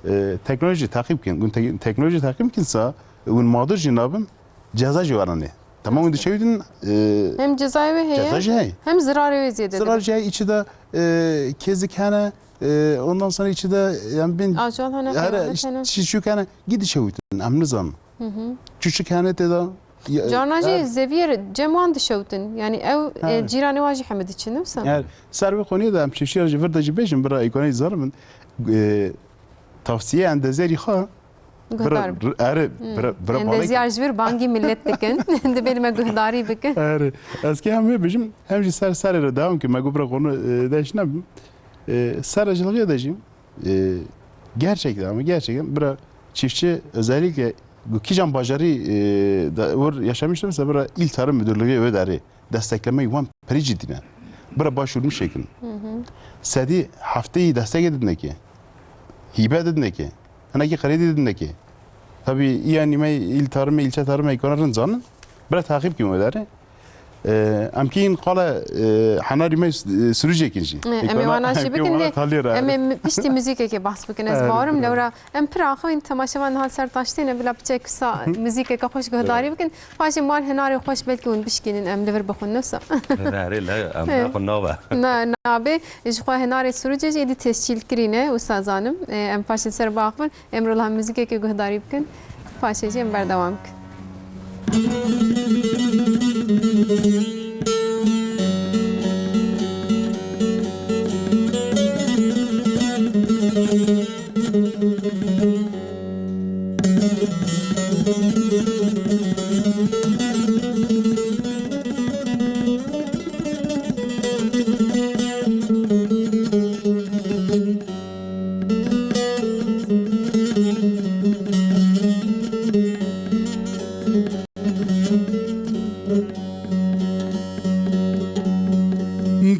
e, teknolojî teqîb kin. Hûn te-, teknolojî teqîb kin sa, hûn madir jî nabin, ceza jî weranê. Tamam, hûn dişewîtin, e, Hem cezayê wê heye, ceza jî heye. Hem zirarê wê zêde Zirar dibe. Jî heye, içi de, e, kezik hene, e, ondan sonra içi de, yani bin, Ajal hene, here, xeyanet hene. Çi çûk hene, gî dişewîtin, em nizanin. Hı hı. Çûçik hene tê de, ya, Carna jî her zeviyê cem wan dişewtin. Yani ew, e, Her. Cîranê wan jî hemî diçin, ne wisa? Her. Ser vê koniyê de em çiftçiya jî vir de jî bêjin, bira îkonayî zanim in. E, tavsiye endezerî xwe, Guhdar bira, bike. Ere, Hmm. Bira, bira Endezyar ji vir bangî millet dikin. Dibê li me guhdarî bikin. Ere. Ez kê hem wê bijim, hem jî ser serê re devam kim. Me got bira konu, e, deş nebim. E, ser ji lixê de jî, e, gerçekten ama gerçekten bira çiftçi özellikle ku kîjan bajarî, e, de, wir yaşamıştır mesela bira il tarım müdürlüğü öderi desteklemeyi wan piri ciddi ne. Bira başvurmuş şeklin. Hı hı. Sedî hefteyî destek edin ki. Hibe edin ki. Hinekî kredi edin ki. Tabii, yani me il tarım, ilçe tarım, ekonomi zanin. Bira takip kim öderi. Ee, em kîn qala, e, henarî me, e, sürücekî jî. Em ê wana jî bikin, em ê piştî muzîkekê behs bikin. Ez bawerim lewra em pir axivîn temaşevan niha ser taştê ne, bila piçek kisa muzîkeke xweş guhdarî bikin. Paşê mar hinarê xweş belkî hûn bişkînin, em li vir bixwin, ne wisa? Ne, erê, le, em naxwin nabe. Na, nabe. Ji xwe hinarê sürücê jî êdî tescîl kirî ne, wisa zanim. Em paşê ser biaxivin. Em rol ha muzîkekê guhdarî bikin, paşê jî em berdewam bikin.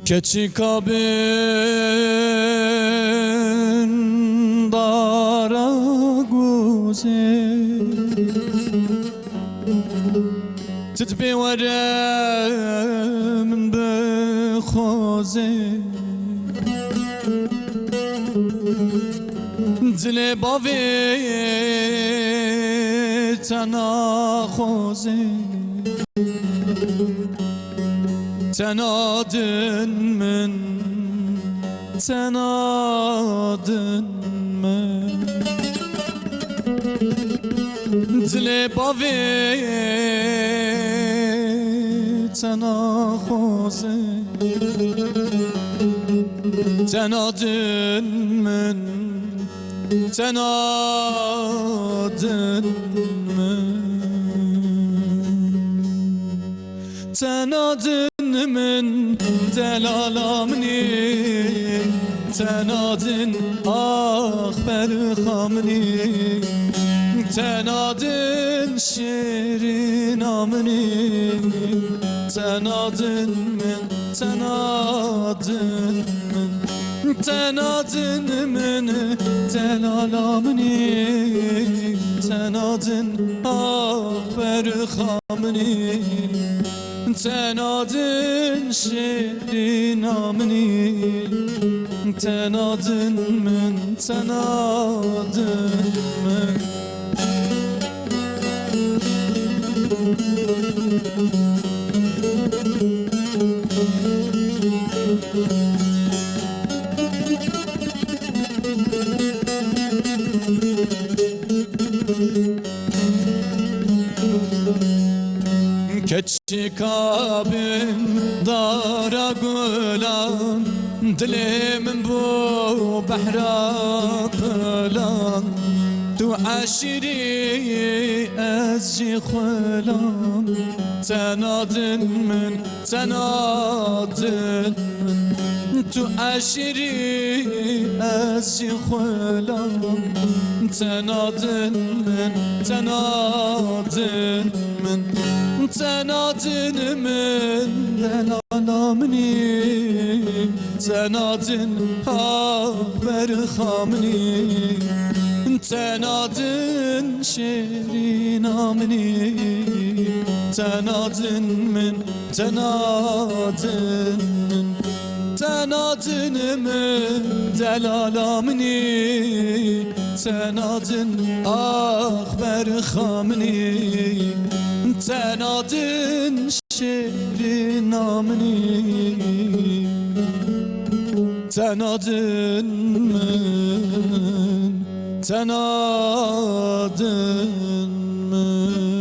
Keçika bin dara guzê. Tu dibê were min bixwazê. Dilê bavê te naxwazê. Tena din min, tena din min. Dilê bavê tena xwezê. Tena din min, tena din min. Tena din min, delala min î, tena din, ax berxa min î, tena din, şêrîna min î, tena din min, tena din min. Tena din min, delala min î, tena din, ax berxa min î, tena din, şêrîna min î, tena din min, tena din min. Keçika bin dara gulan, dilê min bû behra pilan. Tu eşîrî, ez jî xulam, tena din min, tena din min. Tu eşîrî, ez jî xulam, tena din min, tena din min. Tena din min, delala min î, tena din, ax berxa min î, tena din, şêrîna min î, tena din min, tena din min. Tena din min, delala min î, tena din, ax berxa min î, tena din, şêrîna min î, tena din min, tena din min.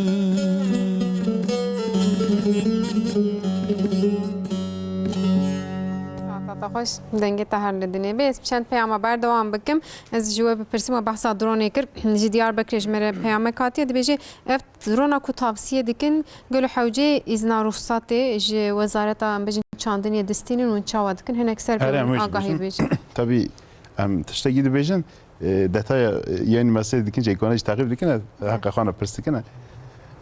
Saeta te xweş, dengê te her li dinê be. Ez bi çend peyama berdewam bikim. Ez ji we bipirsim, we behsa dronê kir. Ji Diyarbekirê ji me re peyamek hatiye, dibêje, ev drona ku tavsiye dikin, gelo hewcê îzna ruhsatê ji wezareta, em bêjin, çandinê distînin û çawa dikin? Hinek ser Erê, em wê jî agahî bêjin. Bêjin. Tabî, em tiştekî dibêjin, e, detaya, e, yên mesele dikin, cêkwana jî teqîb dikin, e, heqa xwe ne pirs dikin, e.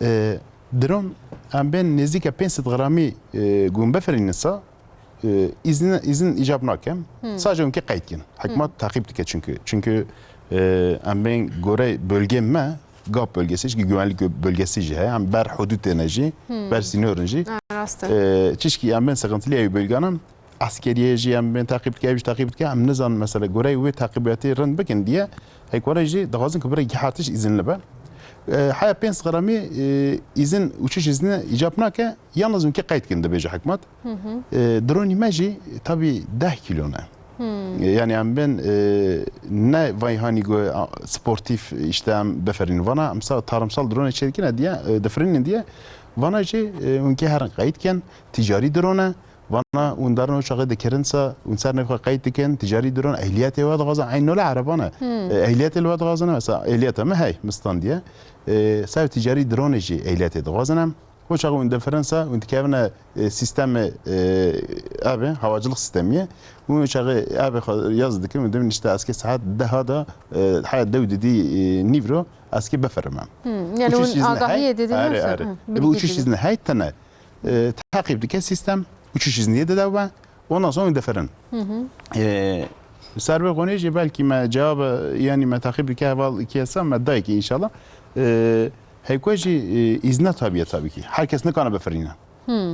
E, dron, em bên nêzîke pênc sed gramî, e, gûn bifirînin sa, e, îzin, îzin îcab nakem. Hmm. Sadece hûn kê qeyd kin. Hikmat Hmm. teqîb dike çünkü. Çünkü, e, em bên gore bölge me, gap bölgesi, çünkü güvenlik bölgesi jî heye. Em ber hudûd têne jî, Hmm. ber sînorin jî. Ha, rast e. E, çişkî em bên sıkıntılı ew bölgana, askeriye jî em bên teqîb dike, ew jî teqîb dike. Em nizanin mesela gore wê teqîbiyatê rind bikin diye. Hikmare jî dixwazin ku bire gihatiş îzinli be. E, heya pênc gramî, e, îzin, uçuş izni îcab nake. Yalnız hûn kê qeyd kin dibêje hikmat. Hı hı. E, dronî me jî tabî deh kîlo ne. Hmm. E, yani em bên, e, ne vay hanî go, a, sportif işte em biferîn. Vana em sa tarımsal drone çêdikine diye, e, difirînin diye. Vana jî, e, hûn kê herin qeyd kin, ticari drone. Vana hûn derin o çaxê dikirin sa, hûn ser nêv xwe qeyd dikin, ticari drone, ehliyetê we dixwazin, eyn nole erebane. Hmm. E, ehliyetê li we dixwazin, mesela ehliyeta me hey, mi standiye. E, ser ticari drone jî ehliyetê dixwazin em. O çaxê hûn difirin sa, hûn dikevine, e, sistemê, e, abi, havacılık sistemiye. Hûn o çaxê abi xwe yaz dikin, hûn dibin işte eske saet deha da, e, haya dew didî, e, nîvro, eske bifirim em. Hmm, yani uçuş izni hey, didin, are, are. Hı, bu uçuş izni hey tene. E, teqîb dike sistem, uçuş izniyê dide we, ondan sonra difirin. Hı hı. E, ser vê konê jî belkî me cevab, yani me teqîb dike heval iki esa me dayekî inşallah. E, heyko jî, e, izne tabiye tabii ki. Herkes nikane bifirîne. Hmm.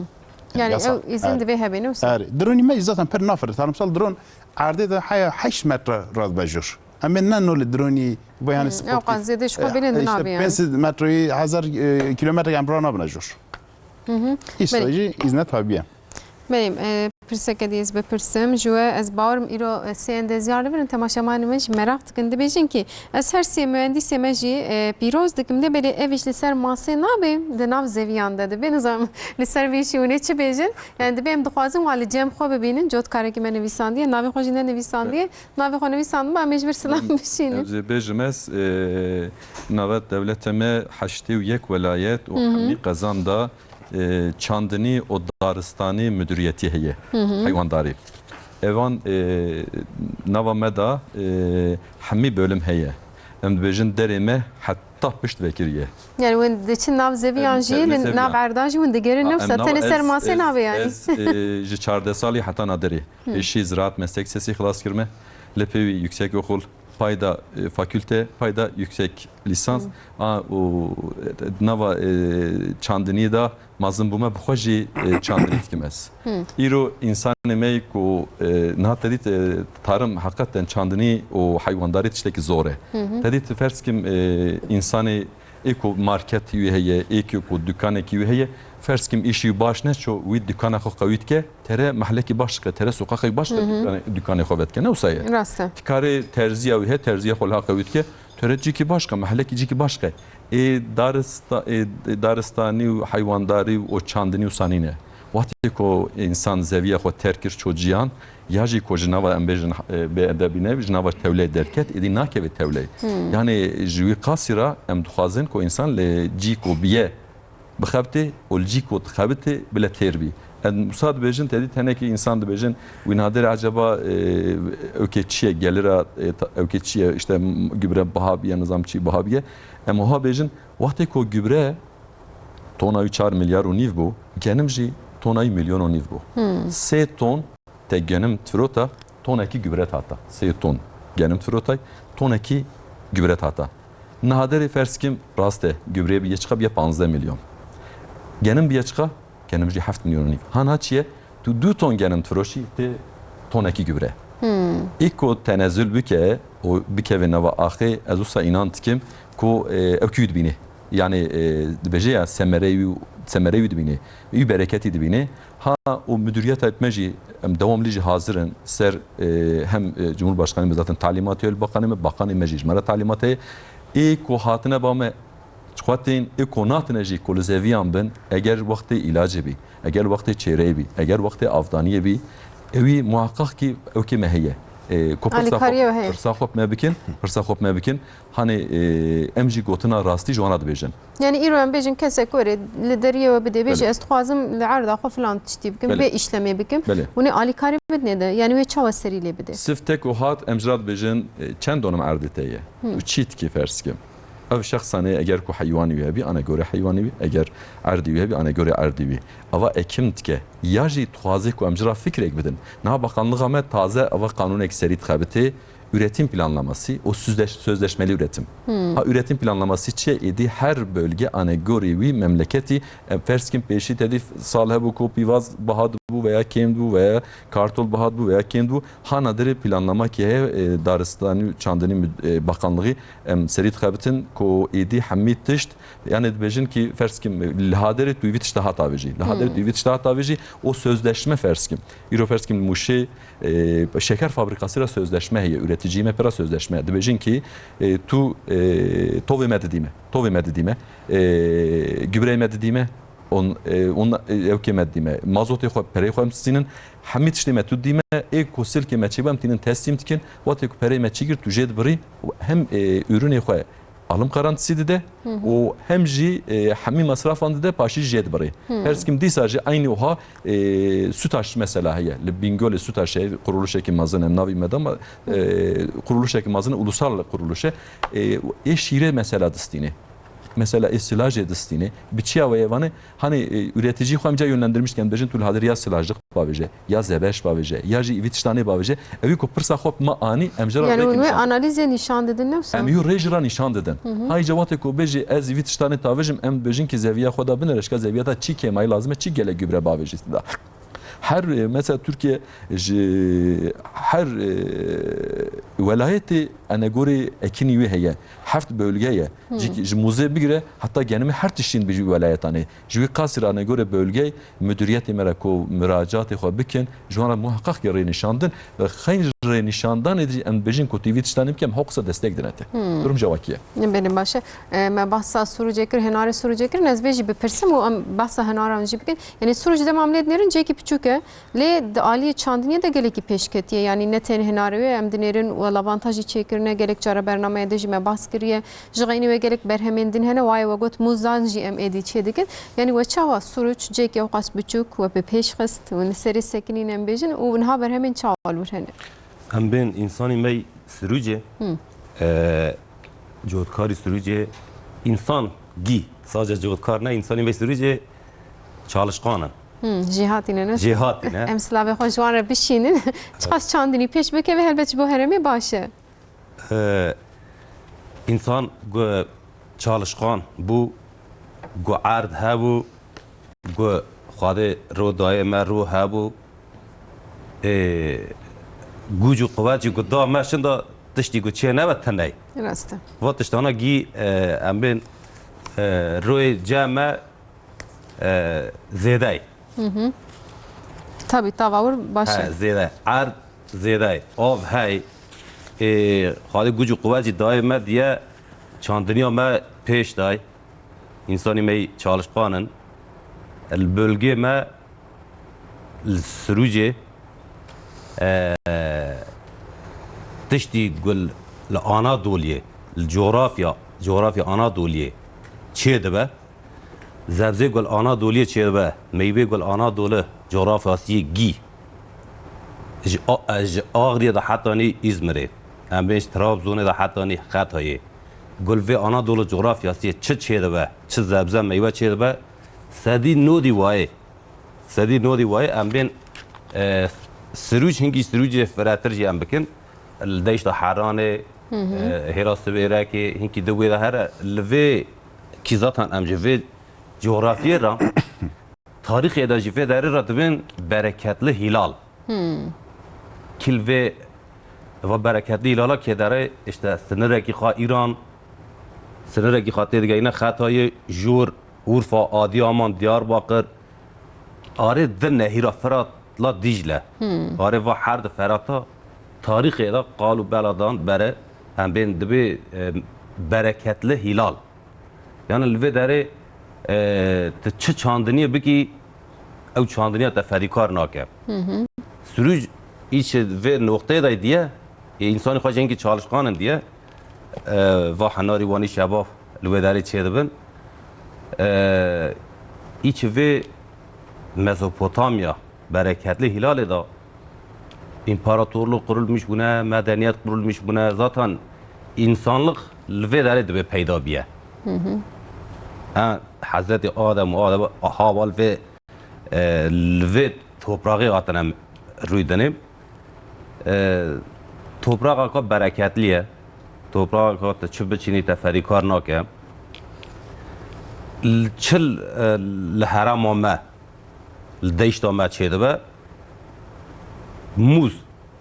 Yani yasa. Ew izin divê hebe ne wisa? Her. Dronî me zaten per nafir. Tarımsal drone erdê de haya heşt metre rad bejur. Em ne nolê dronî ve yani sportif. Ew qan zêde ji xwe bilind nabe yani. Pênc sed metre, hezar, e, kilometre em ra nabine jur. Hı hı. Îsta jî îzne tabiye. Belê, e, pirseke dî ez bipirsim ji we, ez bawerim îro, e, sê endezyar li vir in, temaşevanê me jî meraq dikin. Dibêjin kî ez her sê mühendîsê me jî, e, pîroz dikim, lê belê ev îş li ser masê nabe, di nav zeviyan de dibe. Nizanim li ser vê îşî hûn ê çi bêjin? Yani dibe em dixwazin wan li cem xwe bibînin, cotkarekî me nivîsandiye, navê xwe jî nenivîsandiye, navê xwe nivîsandibû, em ê ji vir silav bişînin. Ez ê bêjim ez, e, nava dewleta me heştê û yek welayet û Hı hı. hemî qezan da e, çandinî û daristanî müdüriyetî heye, Hı hı. heywandarî. Evan, e, nava me da, e, hemî bölüm heye. Em dibêjin derê me heta pişt vekiriye. Yani hûn diçin nav zeviyan Em, jî, em li zeviyan. nav erdan jî hûn digerin, Ha, em wisa nav-, tenê ser ez, masê ez, nabe yani. ez, e, ji çardeh salî heta na derê. Hı. Pêşî Ziraat Meslek Lisesi xilas kirme. Lê pêwî yüksek okul, payda, e, fakülte, payda yüksek lisans. Hı. A, û, e, nava, e, çandiniyê de mezin bûme, bi xwe jî, e, çandinî dikim ez. Hı. Îro însanê me ku, e, niha te dît, e, tarım heqeten çandinî û heywandarî tiştekî zor e. Hı hı. Te dît ferz kim, e, însanê ê ku marketî wî heye, ê ku dûkanekî wî heye, ferz kim îşî wî baş ne, ço wî dûkana xwe qewî dike, tere mehlekî baş dike, tere soqaqek baş dike, Hı hı. dûkanê, dûkanê xwe vedike. Ne wisa ye. Rast e. Ti karê terziya wî he, terziya xwe liha qewî dike, tere cîkî baş dike, mehlekî cîkî baş dike. Ê darista-, ê daristanî û heywandarî û çandinî wisa nîne. Wextê ku însan zeviya xwe terk kir ço ciyan, ya jî ku ji nava em bêjin, e, bêedebî ne, ji nava tewleyê derket, êdî nakeve tewleyê. Hmm. Yani ji wî qasî re em dixwazin ku însan li cî ku biye bixebitê û li cî ku dixebitê bile têr bî. Em wisa dibêjin, tedî tenekî însan dibêjin, wî nadir eceba, e, ewkê çi ye, gelî re, e, ta-, ewkê çi ye, işte, m-, gübre biha biye, nizam çi biha biye. Em wiha bêjin, wextê ku gübre tona wî çar milyar û nîv bû, genim jî tona wî milyon û nîv bû. Hmm. Sê ton te genim tifirota, tonekî gübre hata. Sê ton genim tifirotay, tonekî gübre hata. Niha derê ferz kim, rast e, gübreyê biye çiqa, biye panzdeh milyon. Genim biye çiqa? Genim jî heft milyon û nîv. Hana çi ye? Tu du ton genim tifiroşî, tê tonekî gübre. Hmm. Î ku tenezul bike û bikeve nava axê, ez wisa înan dikim ku, e, ew kî dibîne. Yani, e, dibêje ya semereyê wî, semereyê wî dibîne. Wî bereketî dibîne. Ha, û müdüriyeta me jî, em dewamlî jî hazir in ser, e, hem, e, Cumhurbaşkanı me zaten talimatê li bakanê me, bakanê me jî ji me re talimat heye. Ê ku hatine ba me, xwetên ê ku natine jî ku li zeviyan bin, eger wextê îlacê bî, eger wextê çêreyê bî, eger wextê avdaniyê bî, ewî muhaqqaq kî ewkê me heye. E, ku pirsa Alîkariyê xwe, we heye. pirsa xwe me bikin, pirsa xwe me bikin. Hanê, e, em jî gotina rastî ji wana dibêjin. Yani îro em bêjin kesek were li deriyê we bidê, bêjî Belê. ez dixwazim li erda xwe filan tiştî bikim, Belê. vê îşlemê bikim. Belê. Hûn ê alîkarî bidinê de, yani wê çawa serî lê bidê? Sif tek û hat em ji ra dibêjin, e, çend donim erdê te ye? Hı. Tu çî dikî ferz kim? Ev şexsanê eger ku heywanî wî hebî, ane gorê heywanî wî, eger erdî wî hebî, ane gorê erdî wî. Ava ekim dike. Ya jî dixwaze ku em ji ra fikrek bidin. Niha bakanlığa me taze ava qanûnek serî dixebitê, üretim planlaması û süzleş-, sözleşmeli üretim. Hmm. Ha, üretim planlaması çi ye? Êdî her bölge ane gorê wî memleketî, em ferz kim pêşî tedî sal hebû ku pîvaz biha dibû veya kêm dibû veya kartol biha dibû veya kêm dibû. Ha nadirê planlama ki heye, e, daristanî û çandinî müd-, e, bakanlığı em serî dixebitin ku êdî hemî tişt, yani dibêjin ki ferz kim, e, li haderê tu vî tişta hat avêjî. Li haderê Hmm. tu vî tişta hat avêjî, o sözleşme ferz kim. Îro ferz kim li Mûşê, e, şeker fabrikası ra sözleşme heye, üreticiyê me pira sözleşme. Dibêjin ki, e, tu, e, tovê me didî me, tovê me didî me, e, gübreyê me didî me, on, e, on, e, ewkê me didî me. Mazotê xwe, pereyê xwe em distînin. Hemî tiştê me tu didî me, ê ku silkê me çêbû em tînin teslîm dikin. Wextê ku pereyê me çêgir tu jê dibirî, hem, e, ürünê xwe alım garantisi dide Hı hı. û hem jî, e, hemî mesrafan dide paşî jê dibirî. Hı. Her kim dîsa jî eynî oha, e, Sütaş mesela heye. Li Bingolê Sütaş heye, kuruluşekî mezin em navî me de ama, e, kuruluşekî mezin, ulusal kuruluşe. E, ê şîrê mesela distîne. Mesela ê silajê distîne. Bi çiya weye vane, hani, e, üreticiyi xwe em ca yönlendirmiş dikin, bêjin tu li hadir ya silajlik bavêje, ya zebeş bavêje, ya jî vî tiştanê bavêje. Ewî ku pirsa xwe ma anî, em ji ra Yani rêkê hûn wê nîşan didin. Analize nîşan didin, ne wisa? Em yû rê ji ra nîşan didin. Hı hı. Hay ca wextê ku bêjî ez vî tiştanê tavêjim, em dibêjin ki zeviya xwe da binere, şka zeviya da çi kêmayî lazim e, çi gelek gübre bavêjî da. Her, e, mesela Türkiye ji her, e, welayetê enegorê ekinî wê heye. Heft bölge ye. Cik-, ji Mûzê bigire heta genimê her tiştîn bi welayetanê. Ji wî qasî re enegorê bölgey müdüriyetê me re ku muracatê xwe bikin, ji wan re muheqeq ki rênîşandin. Xeyn rênîşandanê dî em dibêjin ku tu vî tiştanê bikim, hew qisa destek dine te. Durum cewakî ye. Belê baş e. E, me behsa Sirûcê kir, hinarê Sirûcê kirin, ez vê jî bipirsim û em behsa hinaran jî bikin. Yanî Sirûc dema em lê dinêrin cihekî piçûk e. Lê di aliyê çandiniyê de gelekî pêşketiye. Yanî ne tenê hinarê wê em dinêrin, welavantaj jî çêkirine, gelek cara bernameyê de jî me behs kiriye. Ji xeynî wê gelek berhemên din hene, wayê we got mûzan jî em êdî çêdikin. Yanî we çawa Sirûc cihekî ewqas biçûk we bi pêş xist û li serê sekinîn em bêjin û niha berhemên çawa li wir hene? Em bên însanî me Sirûcê, e, cotkarî Sirûcê, însan gî, sadece cotkar ne, însanî me Sirûcê çalışkan in. Hı, jêhatî ne, ne? Jêhatî ne. Em silavê xwe ji wan re bişînin. Çiqas çandinî pêş bikeve, helbet ji bo herêmê baş e. E, însan ku çalışkan bû, ku erd hebû, ku Xwedê ro dayê me ro hebû, ê, guc û quwet jî ku da me şinda tiştî ku çê nebe tiney. Rast e. Va tiştana gî, e, em bên, e, royê cem me, e, zêde ye. Hı hı. Tabii, tava wir baş e. He, zêde. Erd zêde ye. Av hey. Ê, Xwedê guc û quwet jî dayê me diye çandiniya me pêş day. Însanî me çalışkan in. Li bölgê me li Sirûcê, e, tiştî ku li Anadoliyê, li coğrafya, coğrafya Anadoliyê çê dibe. Zebzê ku li Anadoliyê çê dibe, meyvê ku li Anadolî coğrafyasiyê gî. Ji A-, ji Agiriyê de hetanî Îzmirê. Em bên ji Trabzonê de hetanî Xetayê. Ku li vê Anadolu coğrafyasiyê çi çê dibe, çi zebze meywe çê dibe, sedî nodî wayê. Sedî nodî wayê em bên, e, Sirûc, hingî Sirûcê firetir jî em bikin. Li deşta Heranê, e, hêra Sibêrekê, hinkî di wê de here. Li vê kî zaten em ji vê coğrafyê re, tarîxê de jî vê derê re dibên bereketli hîlal. Kî li vê va bereketli hîlala kê derê, işte sinirekî xwe Îran, sinirekî xwe tê digeyne Xetayê, Jûr, Urfa, Adiyaman, Diyarbakir, arê di nehîra Firat la Dîcle. Arê va her di Ferata tarîxê de qal û bela dan bere em bên dibê, e, bereketli hîlal. Yani li vê derê, e, tu çi çandiniyê bikî, ew çandiniya te fedîkar nake. Sirûc îçi vê noqteyê de diye, e, însanî xwe jengî çalışkan in diye, e, va henarî wanî şebab li wê derê çêdibin. E, îçi vê Mezopotamya, bereketli hîlalê de împaratorluk kurulmuş bûne, medeniyet kurulmuş bûne. Zaten insanlık li vê derê dibe peyda biye. Ha, Hezretî Adem û Adem, aha, li vê, e, li vê topraxê hatine rûy dinê. E, topraxa ka bereketli ye. Topraxa ka te çi biçînî te fedîkar nake. L-, çi l-, e, li herema me, li deşta me çêdibe. Mûz,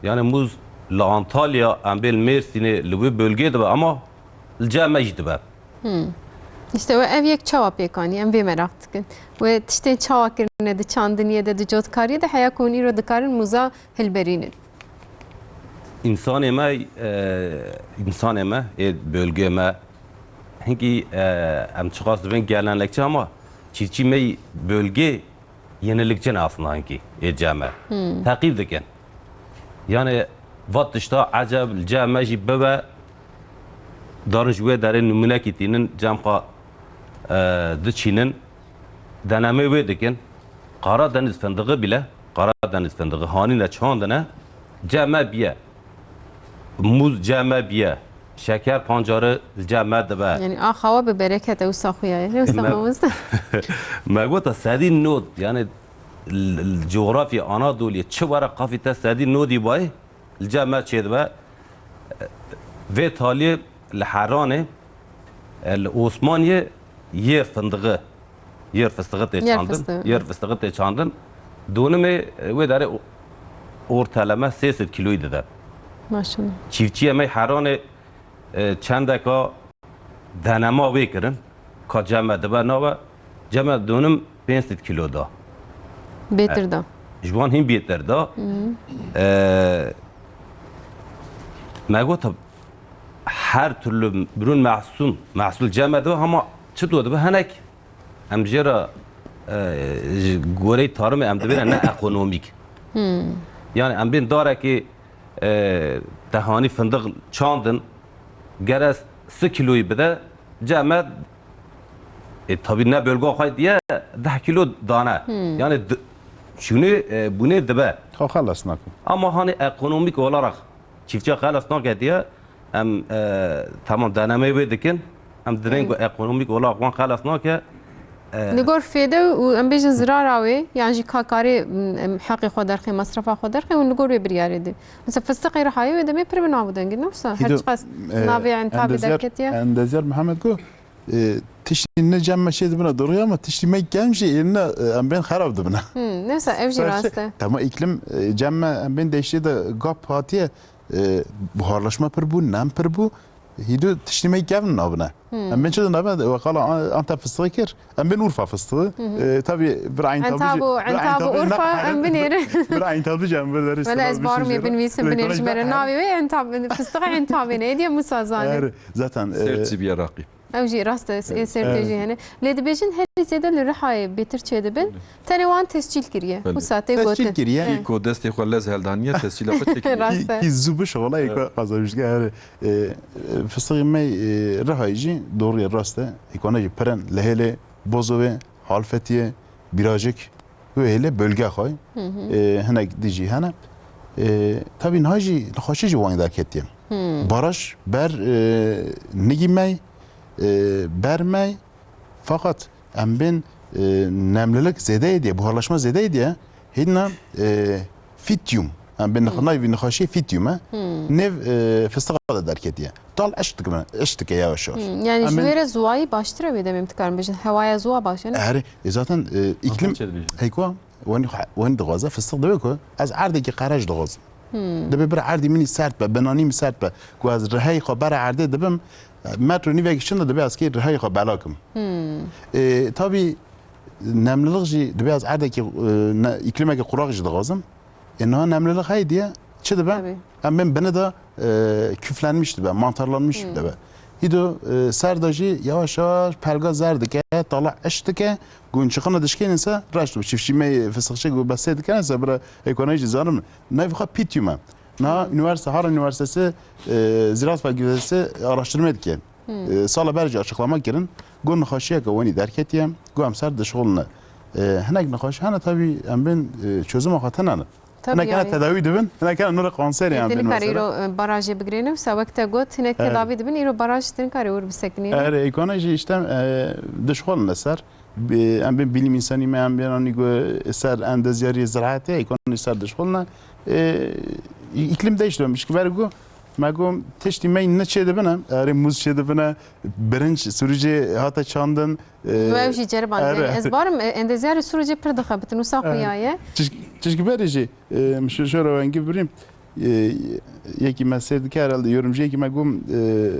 yani mûz li Antalya, em bê li Mêrsînê, li wê bölgê dibe, ama li cem me jî dibe. Hmm. İşte we ev yek çawa pêk anî? Em vê meraq dikin. We tiştên çawa kirine di çandiniyê de, di cotkariyê de, heya ku hûn îro dikarin mûza hilberînin? Însanê me, e, însanê me, ê bölgê me, hinkî, e, em çiqas dibên gelenekçi ama çîçî me bölgê yenilikçi ne aslında hinkî ê cem me. Hmm. Teqîb dikin. Yani va tişta eceb li cem me jî bibe, darin ji wê derê nimûnekî tînin, cem xwe, e, diçînin, denemê wê dikin. Karadeniz fındığı bile, Karadeniz fındığı hanîne çandine, cem me biye. Mûz cem me biye. Şeker pancarı li cem me dibe. Yani axa we bi bereket e, wisa xuya ye. Ne wisa Me- mamoste? Me gota sedî nod, yani l-, l-, coğrafya Anadolu'yê çi were qafî te sedî nodî bayê, li cem me çêdibe. Vê taliyê li Heranê, e, li Osmaniyê yê fındığı, yê fıstığı tê Yê çandin. Fıstığı. Yê fıstığı tê çandin. Donimê, e, wê derê o-, orteleme sê sed kîloyî dide. Maşallah. Çiftçiyê me Heranê, e, çendeka denema wê kirin, ka cem me dibe nabe, cem me donim pênc sed kîlo da. Bêtir da. Ji wan hîn bêtir da. E, me got, her türlü birûn mehsûl, mehsûl cem me dibe, hema çi dibe, hinek em jê re, e, ji goreyê tarımê em dibêne ne ekonomîk. Yani em bên darekê, e, te hanî findiq çandin, gere sî kîloyî bide, cem me, e, tabî ne bölga xwe diye deh kîlo dane. Yani di-, şûnê, e, bûnê dibe. Xwe xelas nakin. Ama hani ekonomîk olarak çiftçiya xelas nake diye em, e, tamam denemeyê wê dikin. Em dibên ku ekonomîk olarak wan xelas nake. E, Li gor fêde û em bêjin zirara wê, yan jî ka karê, em, heqê xwe derxê, mesrefa xwe derxê, hûn li gor wê biryarê dê. Mesela fistiqê rihayê wê demê pir bi nav û dengê, ne wisa? Her Hîdo, çiqas e, navê entabê Endezyar, derketiye. Endezyar Mihemed got, e, tiştî ne cem me şê dibine dorî ama tiştî me cem jî êne, e, em bên xerab dibine. Hmm, neyse, ev jî rast e. Tamam, îklim, e, cem me em bên deştê de gap hatiye, e, buharlaşma pir bû, nem pir bû. Hîdû tiştî me kevin nabine. Hmm. Em bên çi de nabine? We qala an-, Antep fıstığı kir. Em bên Urfa fıstığı. E, tabii bir Entab û, bir Entab û Urfa em binêrin. Bir Entabî cem bir deri. Wele ez barim ê binivîsim, binêrim ji me re navê wê Entab, fıstığı Entabê ne diye Musa zanî. Zaten, e, Sêrt jî biye raqî. Ew jî rast e, ê sêrtê jî hene. Lê dibêjin herî zêde li Rihayê bêtir çêdibin. Tenê wan tescîl kiriye. Belê. Wisa tê gotin. Tescîl kiriye. Kî ku destê xwe lez heldaniye, tescîla xwe çêkiriye. Rast e. Kî, kî zû bişixula, ê ku qazanîşke here. E, e, fistixê me, e, Rihayê jî doğru rast e. Ê ku ne jî pirin, Lihêlê, Bozovê, Halfetiye, Biracik. Wê hêlê bölge xwe, e, hinek dijî hene. E, tabî niha jî nexweşî jî wan derketiye. Baraj ber, e, nigî mey, e, ber mey, fakat em bên, e, nemlilik zêdeyê diye, buharlaşma zêdeyê diye, hîdna, e, fîtyum. Em bên nix-, navê nexweşiyê fîtyum e. Nêv, e, fistiqa de derketiye. Tal eşt dike, eşt dike yavaş yavaş. Hmm, yani ji wê re ziwayî baştir e wê demê, em dikarin bêjin. Hewaya ziwa baş e, ne? Erê, e, zaten, e, îklim, çê dibêjin. Heyko, wenî xwe-, wenî dixwaze, fistiq divê ku ez erdekî qerej dixwazim. Hmm. Divê bir erdî min î sert be, binanî min sert be. Ku ez riheyê xwe bera erdê dibim, metro nîvekî şinda divê ez kê riheyê xwe belakim. Hmm. E, tabî nemlilik jî divê ez erdekî, e, ne, îklimekî quraq jî dixwazim. Ê niha nemlilik heye diye çi dibe? Tabii. Em bên bine de, e, küflenmiş dibe, mantarlanmış dibe. Hîdo, e, ser de jî yavaş yavaş pelga zer dike, tala eş dike, gunçixina dişkênin se reş dibe. Çiftçî me fıstıkçı gu behsê dikene se bira ekonomi jî zanim. Navê xwe pîtyum e. Niha üniversite, Harran Üniversitesi, e, Ziraat Fakültesi araştırma dike. E, sala ber jî açıklama kirin. Got nexweşiyeke wenî derketiye, got em ser dişixulne. E, hinek nexweşî hene, tabî em bên, e, çözüma xwe tenane. Tabii. Hinek hene yani. Tedawî dibin, hinek hene nûre kanserê em bên mesela. Îro, e, barajê bigirêne, wisa wek te got, hinek tedawî dibin, îro baraj din karê wir bisekinî. Erê, êkane jî işte, e, dişixulne ser. Bi-, em bên bilim insanî me, em bên anî got ser endezyarî ziraetê, êkane ser dişixulne. E, îklim değişti, mişkiber got, me got, tiştî me ne çê dibine, erê muz çê dibine, birinç, sürücü hate çandin, e, Ew jî ceriban, erê. Yani ez barim, e, endezyarê sürücü pir dixebitin, wisa xuya ye. Çiş-, çişkiberê jî, e, mişe şora wengî birîm, e, yekî me sêr dike herhalde, yorumcî yekî me got, e,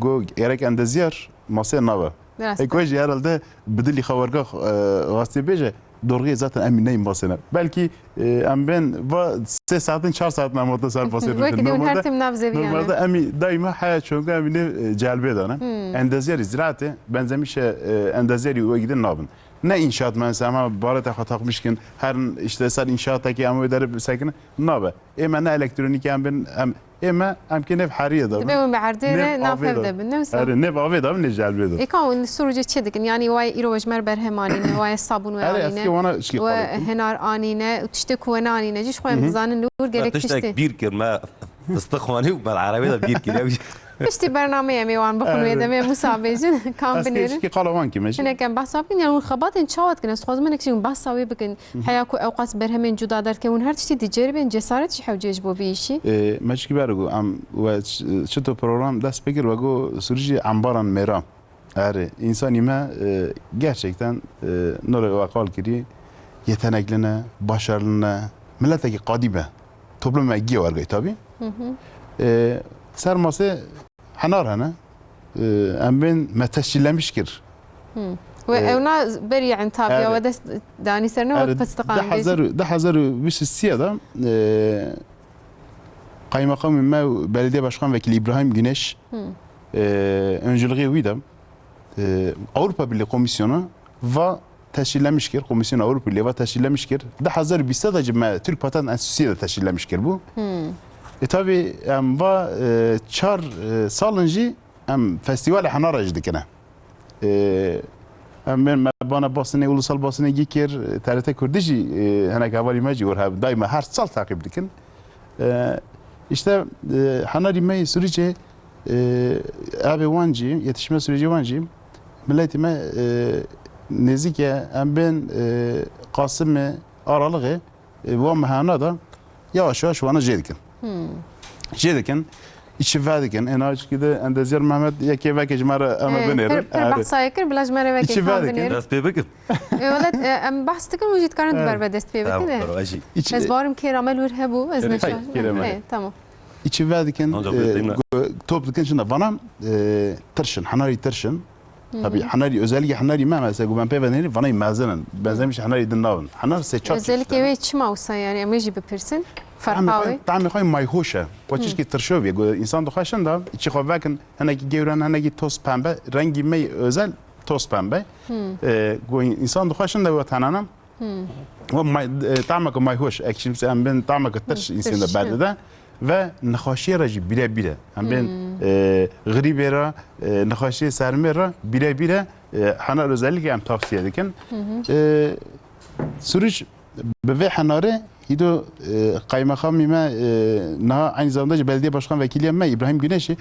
got, gerek endezyar masê nabe. Rast e. Ê ku jî herhalde bi dilî xewerga, e, rastî bêje, dorgê zaten em ê neyên basêne. Belkî, e, em bên va sê saetin, çar saetin em hatin ser basê. Wekî dî hûn her normalde, tim nav zeviyane. Normalde em ê daîma heya çonka em ê nê, e, celbê dane. Hmm. Endezyarî ziraetê, benzemişe, e, endezyarî wekî din nabin. Ne înşaat, mesela, em bareta xwe takmiş kin, herin işte ser înşaatekê em wê derê bisekine, nabe. Ê me ne elektronîk em bin, em, ê me, em kê nêv heriyê de bin. Dibê hûn bi erdê re navhev de bin, ne wisa? Erê, nêv avê de bin, nêv celbê de. Ê ka hûn li Sûrûcê çi dikin? Yanî wayê îro ji me re berhem anîne, wayê sabûn wê anîne, wê henar anîne û tiştê ku we neanîne jî ji xwe em dizanin li wir gerek tiştê. Tiştek bîr kir me, fistix xwanî û me erebê de bîr kir. Piştî bernameyê em ê wan bixwin wê demê, Musa bêjin, kam binêrin. Ez kê qala wan kime jî. Hinek em behsa bikin, yanî hûn xebatên çawa dikin? Ez dixwazim hinek jî hûn behsa wê bikin. Heya ku ewqas berhemên cuda derkevin, her tiştî diceribên, cesaret jî hewce ji bo vî îşî. E, me çikî bero ku em we ç-, çito program dest pê kir, we got Sûrî jî embaran mêra. Erê, însanî me, e, gerçekten, e, nore we qal kirî. yetenekli ne, başarılı ne, miletekî qadî be. Toplumê me giye wergay tabî. E, ser masê henar hene. E, em bên me tescillemiş kir. Hı. Ve E, ewna berî entap ya evet. Ve dest danî ser ne Evet, wek pistiqan du hezar, bêjî. du hezar û bîst û sê de, e, Kaymakamê me û belediye başkan vekili İbrahim Güneş, Hı. e, öncülüğü wî de, e, Avrupa Birliği Komisyonu va tescillemiş kir, Komisyon Avrupa Birliği va tescillemiş kir. Du hezar û bîst de jî me Türk Patent Enstitüsü de tescillemiş kir bu. Hmm. E, tabi em va, e, çar, e, salin jî em festivalê henara jî dikine. E, em bên me bana basine, ulusal basine gî kir, T R T Kurdî jî, e, hinek hevalî me jî wir heb, daima her sal takip dikin. E, işte, e, henarî me yê Sûrîcê, e, evê wan jî, yetişme sürecê wan jî, miletî me, e, nêzîk e, em bên, e, Qasimê, Aralığı, e, wan mehana da yavaş yavaş wana jê dikin. Hmm. Jê dikin, içi ve dikin. Ena çikî de Endezyar Mehmet yekê veke ji me re em ê Ee, binêrin. Pir, pir Erê. Behsa ye kir, bila ji me re vekê İçi tam ver dikin. Binêrin. Dest pê bikin. Ee, welat, e, em behs dikin û jî dikarin di Tamam. Ber ve dest pê bikin. Tamam, e. Bro, ez jî. İçi Ez barim kê ramel wir hebû, ez Kerem. neşa. Kerem. E, tamam. İçi ve dikin, Ancak e, böyle değil mi? go- top dikin şimdi vana, e, tirşin, henarî tirşin. Hı hı. Tabii henarî, özellikle henarî me mesela, ben pê ve nêrî, vanayî mezin in. Benzemiş henarî din navin. Henar se çap Özellikle çeşitli. Wê çima wisa yani, em ê jî bipirsin. Tamê Ferqa xwe, wê. Tamê xwe mayhoş e. Hı. Wek çişkî tirşov ye. Go-, insan dixwaşin da, içi xwe vekin, hinekî gewran, hinekî toz pembe, rengî me özel toz pembe. Hı. E, go-, insan dixwaşin da we tenana. Hı. We may-, e, tameke mayhoş, ekşimsi em bin tameke tirş Hı, insan da tirş, hı. berdide. Ve nexweşiyê re jî bîre bîre. Em bên, Hmm. e, xirîbê re, e, nexweşiyê sermê re bîre bîre, e, henar özellikle em tavsiye dikin. Hı hı. E, Sûrîc bi vê henarê hîdo, e, qaymeqamî me, e, niha aynı zamanda jî belediye başkan vekiliye me İbrahim Güneşî,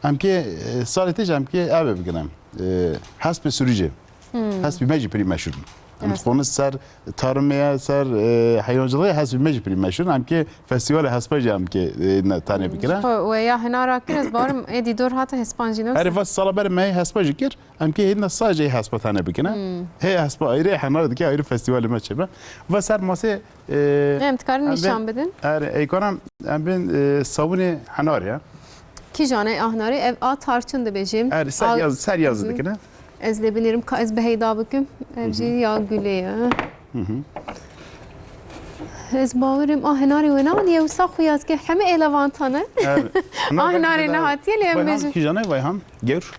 em kê, e, salê tê jî em kê eve bikin em. E, hespê Sûrîcê. Hmm. Hespî me jî pirî meşhur in. Em Evet. dixwin ser tarımê ye, ser, e, heywancılığı hespî me jî pirî meşhur in. Em kê festîvalê hespa jî em kê, e, ne, tane bikire. Xwe we ya hinara kir, ez barim êdî dor hate hespan jî ne Erê wisa? va sala ber me hespa jî kir. Em kê hêdina sa jî hespa tane bikine. Hmm. Hê hespa ayrı, henar dike ayrı festîvalê me çêbe. Va ser masê, e, Em dikarin em nîşan bên, bidin. Erê, eykanam, em bên, e, sabunê henar ya. Kîjan e a hinarê? Ev a tarçin dibêjim. Erê, ser A yaz, ser yaz Hı. dikine. Ez lê binêrim ka ez bi heyda bikim. Ev jî Hı hı. ya gulê ye. Hı hı. Ez bawerim a hinarê wê naniye wisa xuya dike heme ê levantan e. Erê. A hinarê nehatiye lê em Vayhan, bêjin. Kîjan e Vayhan? Gewr.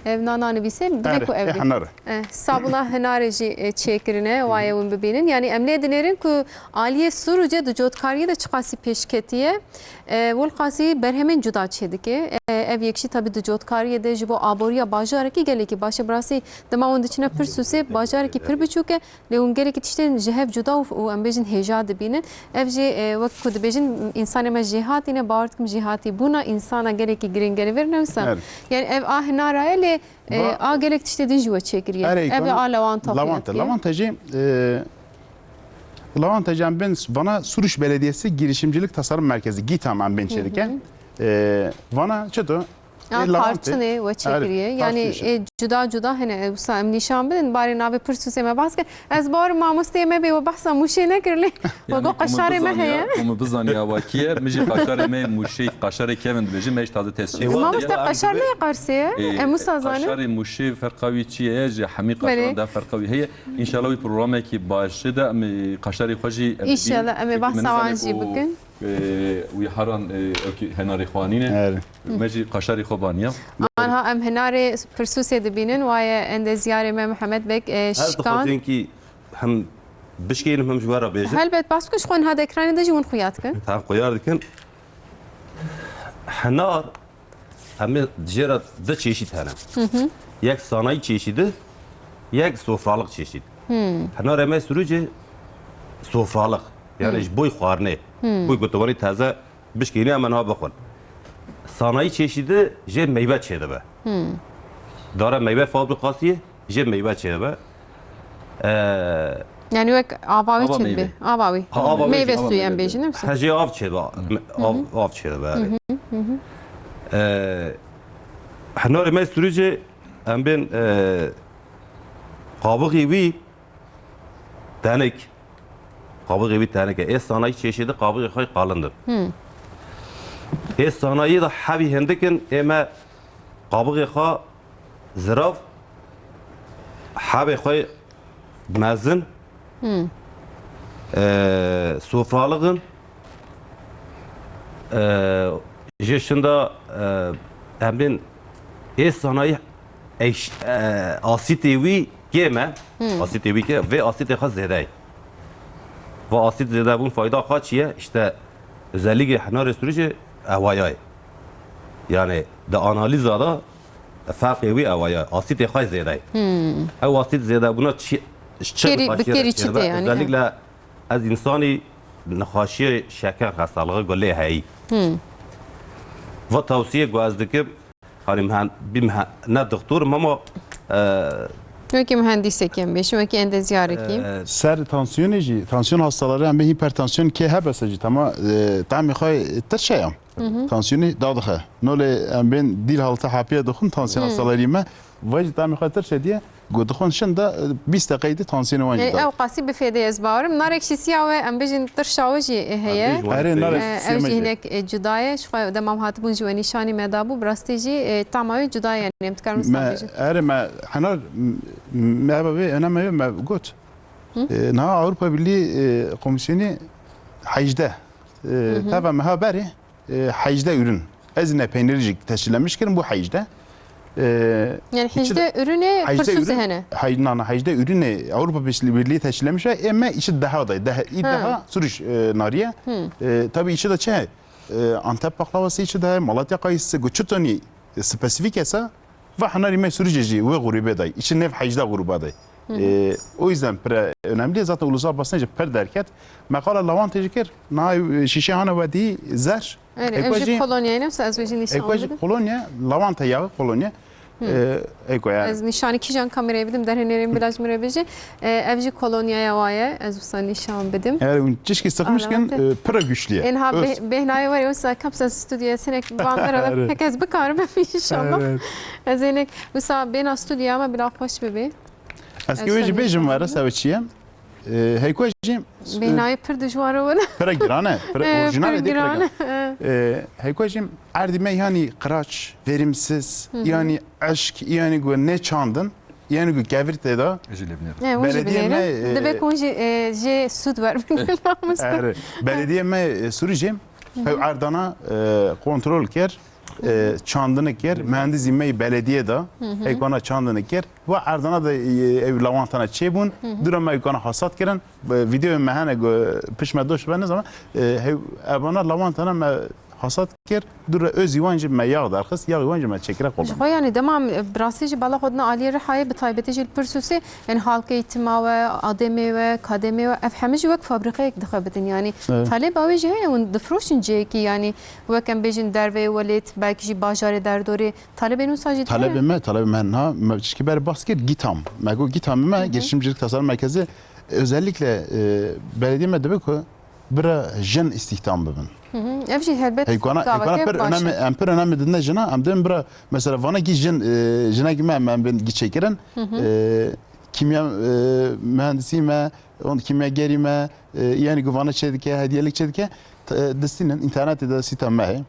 Ev nana nivîse dirê Erê, ku ev e bê. Henar. Eh, sabuna hinarê jî, e, çêkirine, waye win bibînin. Yani em lê dinêrin ku aliyê Sûrûcê di cotkariyê de çiqasî pêşketiye. E, Wilqasî berhemên cuda çêdike. E, ev yek jî tabi di cotkariyê de ji bo aboriya bajarekî gelekî baş e. Bi rastî dema hûn diçine Pirsûsê, bajarekî pir biçûk e. Lê hûn gelekî tiştên ji hev cuda û, û em bêjin hêja dibînin. Ev jî, e, wek ku dibêjin, însanê me jêhatî ne, bawer dikim jêhatî bûna însana gelekî girîng e, li vir ne wisa? Evet. Yani ev a hinara ye lê, e, Ba- a gelek tiştê din jî we çêkiriye. Erê, Ev ê kon- a lewanta Lewanta, xuya dikiye. Lewanta jî, e, Lewanta jî em bên vana Suruç Belediyesi Girişimcilik Tasarım Merkezi, GİTAM em bên Hı hı. çêdike. E, vana çito? Ya, Ê, lawantê. Tarçinê we çêkiriye. Erê, Yani, tarçinê. E, cuda cuda hene, e, wisa em nîşan bidin, barê navê Pirsûsê me behs kir. Ez bawerim mamosteyê me bê we behsa Mûşê nekir lê. We Yani, got ku min qeşarê me bizaniya, heye. Ku min bizaniya wa kî ye, min jî qeşarê me Mûşê, qeşarê kevin dibêjim, me ji taze tescîl E, kir. Mamoste, qeşar ne ye Qarsê ye? E, Em wisa zanin. Qeşarê Mûşê ferqa wî çi ye, ji hemî Belê. Qeşaran de ferqa wî heye. Înşallah wî programekî baş de em, e, qeşarê xwe jî em Înşallah, em ê dibînin. Bahsa wan Peki, jî û bikin. Ee, wî heran, e, ew kî henarê xwe anîne. Erê. Me jî qaşarê xwe baniya. Anha em hinarê Pirsûsê dibînin, waye endezyarê me Mihemed Bek, e, Ez Şikan. Dixwazin kî hem bişkênim hem ji we re bêjim. Helbet, bas ku ji xwe niha di ekranê de jî hûn xuya dikin. Tam xuyar dikin. Henar Em ê jê re du çeşît hene. Hı hı. Yek sanayî çeşîdi, yek sofralık çeşîdi. Hmm. Hinarê me Surucê sofralık. Yani Hmm. ji boy xwarinê. Hmm. Boy ku tu warî taze bişkînî em niha bixwin. Sanayî çeşîdi jê meyve çêdibe. Hmm. Dara meyve fabrikasiyê jê meyve çêdibe. Ee, Yani wek ava wî Ava çêdibe. Meyve. Ava wî. Ha, ava Meyve meyve, ava suyu em meyve. Bêjin, ne? He, jê av çêdibe. Av, av çêdibe. Hı hı, hı hı. Ee, hinarê me Surucê em bên, ee, qabixî wî tenik. Qabixê wî tenik e. Ê sanayî çeşîdî qabixê xwe qalind in. Hmm. Ê sanayî de hebî hindik in, ê me qabixê xwe zirav, hebê xwe mezin, Hmm. e, sofralixin, e, jê şinda, e, em bên ê sanayî eş-, e, asîtê wî kêm e. Hmm. Asîtê wî kêm, vê asîtê xwe zêde ye. Va asît zêde bûn fayda xwe çi ye? İşte özellikle hinarê Sûrî jî ewaya ye. Yani di analîza de ferqê wî ewaya ye. Asîtê xwe zêde ye. Hmm. Ew asît zêde bûna çi, çi Kêrî, bi nexaşiyê kêrî re çi çêdibe? Tê yani? Özellikle ez insanî nexaşiyê şeker hestalığı ku lê heyî. Hmm. Va tavsiye ku ez dikim, hani mühen-, bir mühen-, ne doktorum ama, e, Wekî mühendîsekî em bêjin, wekî endezyarekî. E, Ser tansiyonê jî, tansiyon hastaları em bên hipertansiyon kê hebese jî, tamam, e, tamî xwe tirşe ya. Hı hı. Tansiyonî dadixe. Nolê em bên dîl halta hapiye dixwin tansiyon Hı. hastaları me. Vay jî tamî xwe tirşe diye. Go dixwin şin de, e, bîst deqeyê di tansiyonê wan jî Ê, dadixe. Ew qasî bi fêdê ez bawerim. Narek şîsiya we, em bêjin tirşa we jî, e, heye. Erê, narek Ee, şîsiya ew me jî jî. hinek, e, cuda ye. Ji xwe dema em hatibûn ji we nîşanî me dabû, bi rastî jî, e, tama wê cuda ye, yani em dikarin wisa Me, bêjin. Erê, me henar, m-, me eva wê, ena me wê, me got. Hı? E, niha Avrupa Birliği, e, Komisyonu hejdeh, e, Hı hı. teva meha berê, e, hejdeh ürün. Ez ne peyniri jî tescillemiş kirin, bu hejdeh. E, Yani içi de hejdeh ürünê hejdeh pirsûsê ürün, hene. Hay-, na, na, hejdeh ürünê Avrupa Birliği tescillemiş, e, eme içi daha da, daha, i Ha. daha sürüş, e, nariye. Hı. E, tabii içi de çi, e, Antep baklavası içi de, Malatya kayısı, gu çi tonî, e, spesifik esa, va hinarî me Sûrî jî wê grûbê de, içi nêv hejdeh grûba de. Hı hı. E, o yüzden pire önemli. Zaten Ulusal Basın jî pir derket. Me qala lawantê jî kir, na, e, şîşe hane wedî zer. Erê, Eko ev jî jî, kolonyayê ne, ez wê jî nîşan eko jî bidim. Kolonya, lawanta yağı kolonya. Hı. E, eko yani. Ez nîşanî kîjan kamerayê bidim, derhênerên bila ji min re bêje. E, ev jî kolonyaya wa ye, ez wisa nîşan bidim. Eğer hûn çişkî sıkmışken, Ara, e, pira güçlü ye. Ên ha Öz. bê-, bêhnayê were, wisa kam sen stüdyoya sinek bandera da Evet. pek ez bikarim inşallah. Evet. Ez ênek wisa bêna stüdyoya me bila xweş bibe. Ez Ez ki wê jî sen bêjim nîşan were bidin. sewe çi ye? E, heyko jî, Bêhnayê pir dijwar e wele. Pira giran e, pira Ee, orijinal pir e, pira giran giran. e. E, heyko jî erdî me yani qiraç, verimsiz, Hı hı. yani eşk, yani gu ne çandin, yani gu kevir tê da. Jî lê binêrin. Ne, hûn jî Belediye binêrin. me, e, Dibe ku hûn jî, e, jê sûd werbin. Erê, belediye me, e, Sûrî jî, Hı hı. hev erdana, e, kontrol kir, e, çandini kir, mühendisî me belediye da, Hı hı. heyko na çandini kir. Ve erdana da, e, ev lawantana çêbûn, Hı hı. dura me heyko na hasat kirin. Videoyê me hene ku pişt me doş be ne zaman, e, hev-, evana lawantana me hasat kir, dura öz iwan jî me yağ derxist, yağ iwan jî me çekire Ji kolon. xwe yani dema em, e, bi rastî jî bala xwe dina aliyê Rihayê, bi taybetî jî li Pirsûsê, yani halkê îtima we, ademê we, kademê we, ev hemî jî wek fabrîqeyek dixebidin. Yani Evet. talêba wê jî heye, hûn difroşin cihekî, yani wek em bêjin derveyê welêt, belkî jî bajarê derdorê, talebên wisa jî heye? Talebê me, talebê me niha, me çişkî ber bas kir, gîtam. Me got gîtam me, Hı hı. girişimcilik tasarım merkezi, özellikle, e, belediye me dibe ku bira jin îstihdam bibin. Hı hı. Ev jî helbet Heykwana, heykwana gaveke pir baş e. önemli, em pir önemli didine jina, em dibin bira, mesela vana gî jin, e, jinekî me, em, em bin gî çêkirin, Hı hı. e, kimya, e, mühendisî me, on kimyagerî me, e, yani ku vana çêdike, hediyelik çêdike, t-, e, distînin, internetê de sîta me heye.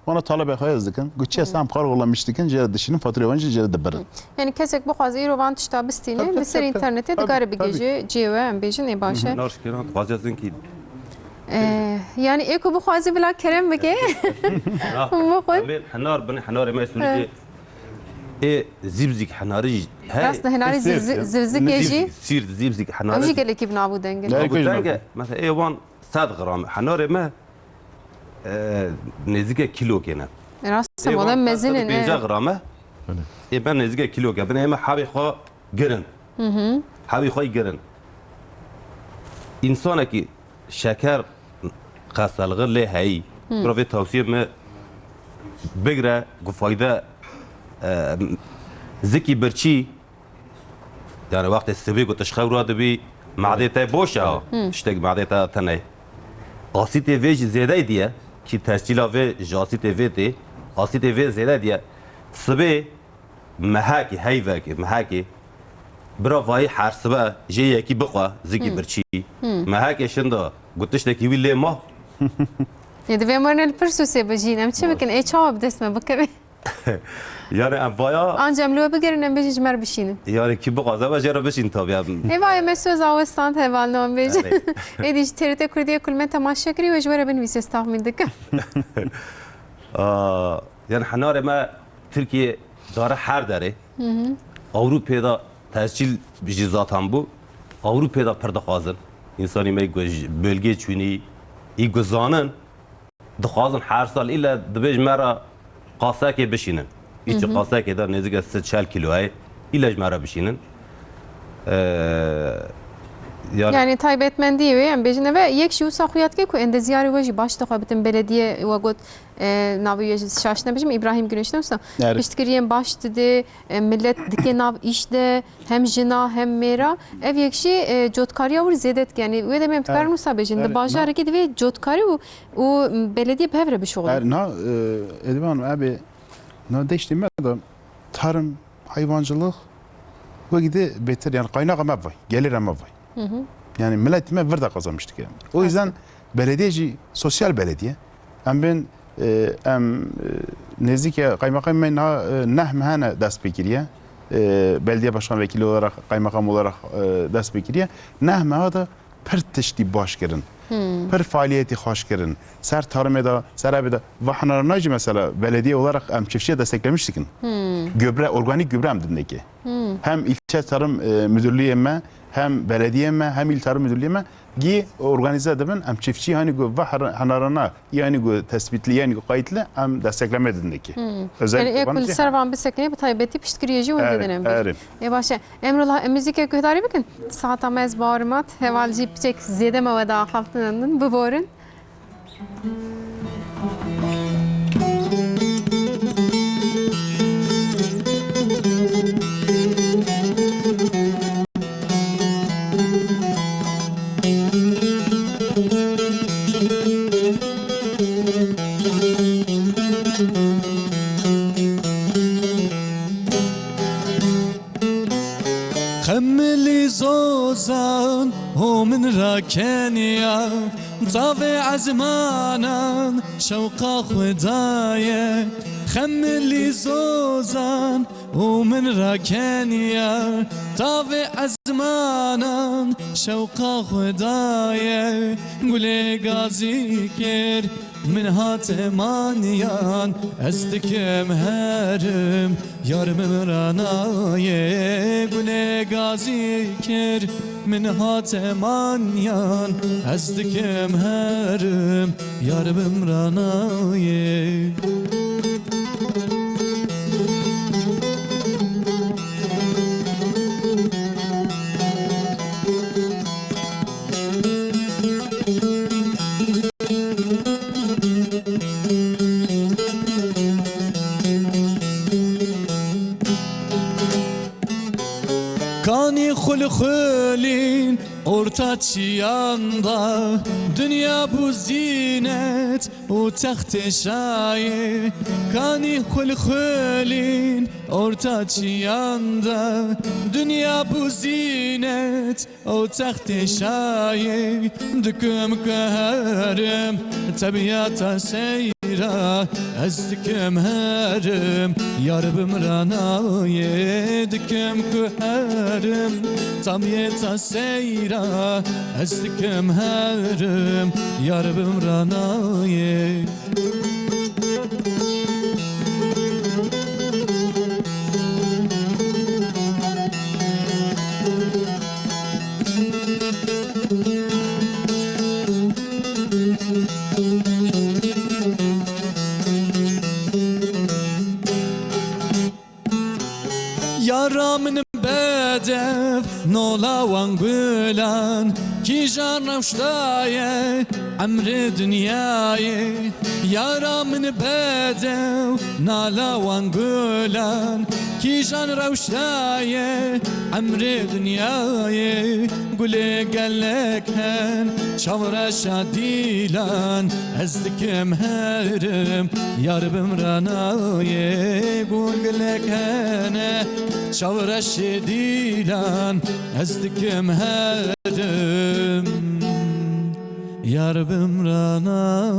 Wana talebê xwe ez dikin. Got çi Hmm. esa em kar welamiş dikin, jê re dişînin, faturê wan jî jê re dibirin. Hmm. Yani kesek bixwaze îro van tişta bistîne, Tabii, li ser tabii, tabii. internetê Tabii, dikare tabii. bigihêje cihê we, em bêjin ê baş e. Hı hı. Nar şikeran dixwaze zinkî. Ee, yani ê ku bixwaze bila kerem bike. Bixwe. Em ê henar bin, henarê me Sûrî Evet. ê zîbzîk henarî jî. Hey. Rast e, henarî Ê sêr, zivzi-, zivzikê zîbzîk, jî. Sîr, zîbzîk henarî Ew jî jî. gelekî bi nav û deng e. Gelek Nav û jî deng e. nav. Mesela ê wan sed gram, henarê me e, nêzîke kîlokê ne. Rast e, Ê wala wan mezin e, sed û pêncî ne? gram e. Belê. Ê me nêzîke kîlokê. Bin ê me hevê xwe girin. Hı hı. Hevê xwe girin. Însanekî şeker xestelixi lê heyî. Hı. Bira vê tavsiyê me bigre, ku fayde, e, zikî birçî, Yani wextê sibê ku tu ji xew radibî, madê te boş e, Hı. tiştek madê te tune. Asîtê vê jî zêde diye, ki tescîla vê ji asîtê vê tê, asîtê vê zêde diye. Sibê mehekî, heyvekî, mehekî Bira vayî her sibe jê yekî bixwe zikî birçî. Me heke şinda got tiştekî wî lê ma. Ê, divê em werne li pirsûsê bijîn. Em çi bikin? Ê, çawa bi dest me bikevê? Yani em vaya Anca em li we bigerin, em bêjin ji me re bişînin. Yani kî bixwaze ve jê re bişîn tabii em. Ê, vayê me soz awe stand hevalno em bêjin. Erê. Êdî ji T R T Kurdiyê ku li me temaşe kirî, we ji we re binivîse, ez taxmîn dikim. Aa, yani henarê me Tirkiye dare her derê. Hı hı. Ewropê de tescîl jî zaten bû. Ewropê de pir dixwazin. Însanî me ku ji bölgê çûnî, î ku zanin, dixwazin her sal île dibê ji me re qasekê bişînin. Î çi Hı hı. qasekê de nêzîke sê çel kîloyê, île ji me re bişînin. Ee, yani Yani taybetmendiyê wê, em bêjin, eve yek jî wisa xuya dike ku endezyarê we jî baş dixwe bitin belediye, we got, e, navê wê ji şaş nebijim, Îbrahîm Güneş ne wisa. Evet. Piştgiriyên baş dide, e, millet dike nav îş de, hem jina hem mêra. Ev yek jî, e, cotkariya wir zêde dike. Yani wê demê em dikarin Evet. wisa bêjin. Di Evet. bajarekî divê cotkarî û, û belediye bi hev re bişuxulin. Er na, e, Edvan, abi, na deştê me de tarım, hayvancılık, wekî de beter, yani kaynağa me vay, gelire me vay. Hı hı. Yani milletî me vir de kazanmış dike. O yüzden belediye jî sosyal belediye. Em bên, e, em, e, nêzîke kaymakam me niha, e, neh meh hene dest pê kiriye. E, belediye başkan vekili olarak, kaymakam olarak, e, dest pê kiriye. Neh meha de pir tiştî baş kirin. Hmm. Pir faaliyetî xweş kirin. Ser tarımê de, ser evê de. Ve henarana jî mesela belediye olarak em çiftçiye desteklemiş dikin. Hmm. Gübre, organik gübre em dindeki. Hmm. Hem ilçe tarım, e, müdürlüğü me, hem belediye me, hem il tarım müdürlüğü me gî organize dibin. Em çiftçi hani ku ve her-, henarana, yani ku tespitli, yani ku kayıtlı em destekleme dindeki. Hmm. Özellikle Yani ê bana ku li şey ser van bisekine, bi taybetî piştgiriyê jî wendê Erê, dine em bêjin. erê. Ê baş e. Emrullah, em muzîkek guhdarî bikin. Saeta me ez bawerim hat. Heval jî piçek zêde me we da axaftin din. Biborin. Xemilî zozan ho min rakeniya, tavê ezmanan şewqa xwe daye. Xemilî zozan ho min rakeniya, tavê ezmanan şewqa xwe daye. Gulê gazî kir, min hate maniyan, ez dikim herim, yar min ra nayê. Gulê gazî kir, min hate maniyan, ez dikim herim, yar min ra nayê. Kanî xulxulîn orta çiyan da, dinya bû zînet û textê şayê. Kanî xulxulîn orta çiyan da, dinya bû zînet û textê şayê. Dikim ku herim tebiyata seyra, ez dikim herim, yar bi min ra nayê. Dikim ku herim tebiyata seyra, ez dikim herim, yar bi min ra nayê. Yara min bedew, nola wan gulan, kîjan rewş daye emrê dinyayê. Yara min bedew, nala wan gulan, kîjan rewş daye emrê dinyayê. Gulê gelek hen, çavreşa dîlan, ez dikim herim, yar bi min ra nayê. Gul gelek hene, Çavreşê dîlan ez dikim herim, yar bimranayê.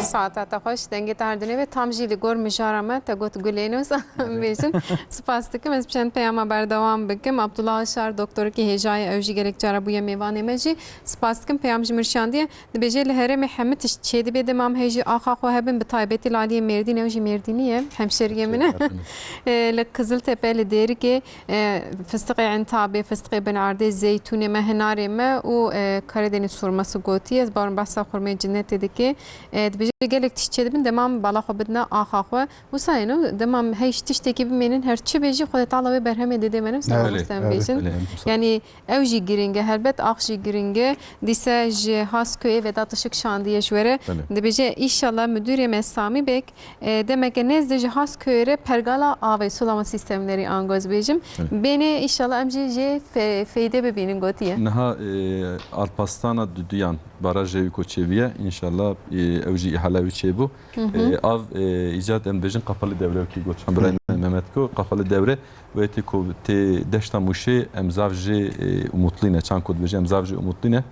Saeta te xweş, dengê te her dinê ve tam jî li gor mijara me te got gulên wisa bêjin. Spas dikim, ez bi çend peyama berdewam bikim. Abdullah Aşar, doktorikî hêjayê, ew jî gelek cara bûye mêvanê me jî. Spas dikim, peyam ji min şandiye. Dibêje li herêmê hemû tişt çêdibe, dema em hê jî axa xwe hebin, bi taybetî li aliyê Mêrdîn, ew jî Mêrdînî ye, hemşeriyê min e. Hemşeriyê min. E, li Qiziltepe, li Dêrikê, e, fistiqê Entabê, fistiqê Bin Erdê, zeytûnê me, hinarê me û, e, Karadeniz hurması gotiye. Ez bawerim behsa xurmeyê cinnetê dike. E, dibêje gelek tişt çêdibin, dema em bala xwe bidine axa xwe. Wisa ye, no? Dema em hê ji tiştekî bimênin, her çi bê jî Xwedê Teala wê berhemê dide me, ne wisa Evet, mamoste em evet, bêjin. Belê. Yanî ew jî giring e, helbet ax jî giring e. Dîse ji Haskoyê Vedat Işık şandiye ji we re. Belê. Dibêje, Înşallah müdürê me Samî Bek, e, demeke nêz de ji Haskoyê re pergala avê, sulama sistemleri angoz bêjim. Belê. Bêne, înşallah em jî jê fe-, feyde bibînin, gotiye. Niha, e, Alpastana duduyan, barajê wî ku çêbûye, înşallah, e, ew jî îhala wî çêbû. Hı hı. E, av, e, îcat em bêjin Kapalı Devre, wekî got birayê Hı hı. Mehmet ku Kapalı Devre wê tê ku tê deşta Mûşê em zav jê, e, umutlî ne, çan ku dibêjin em zav jê umutlî ne.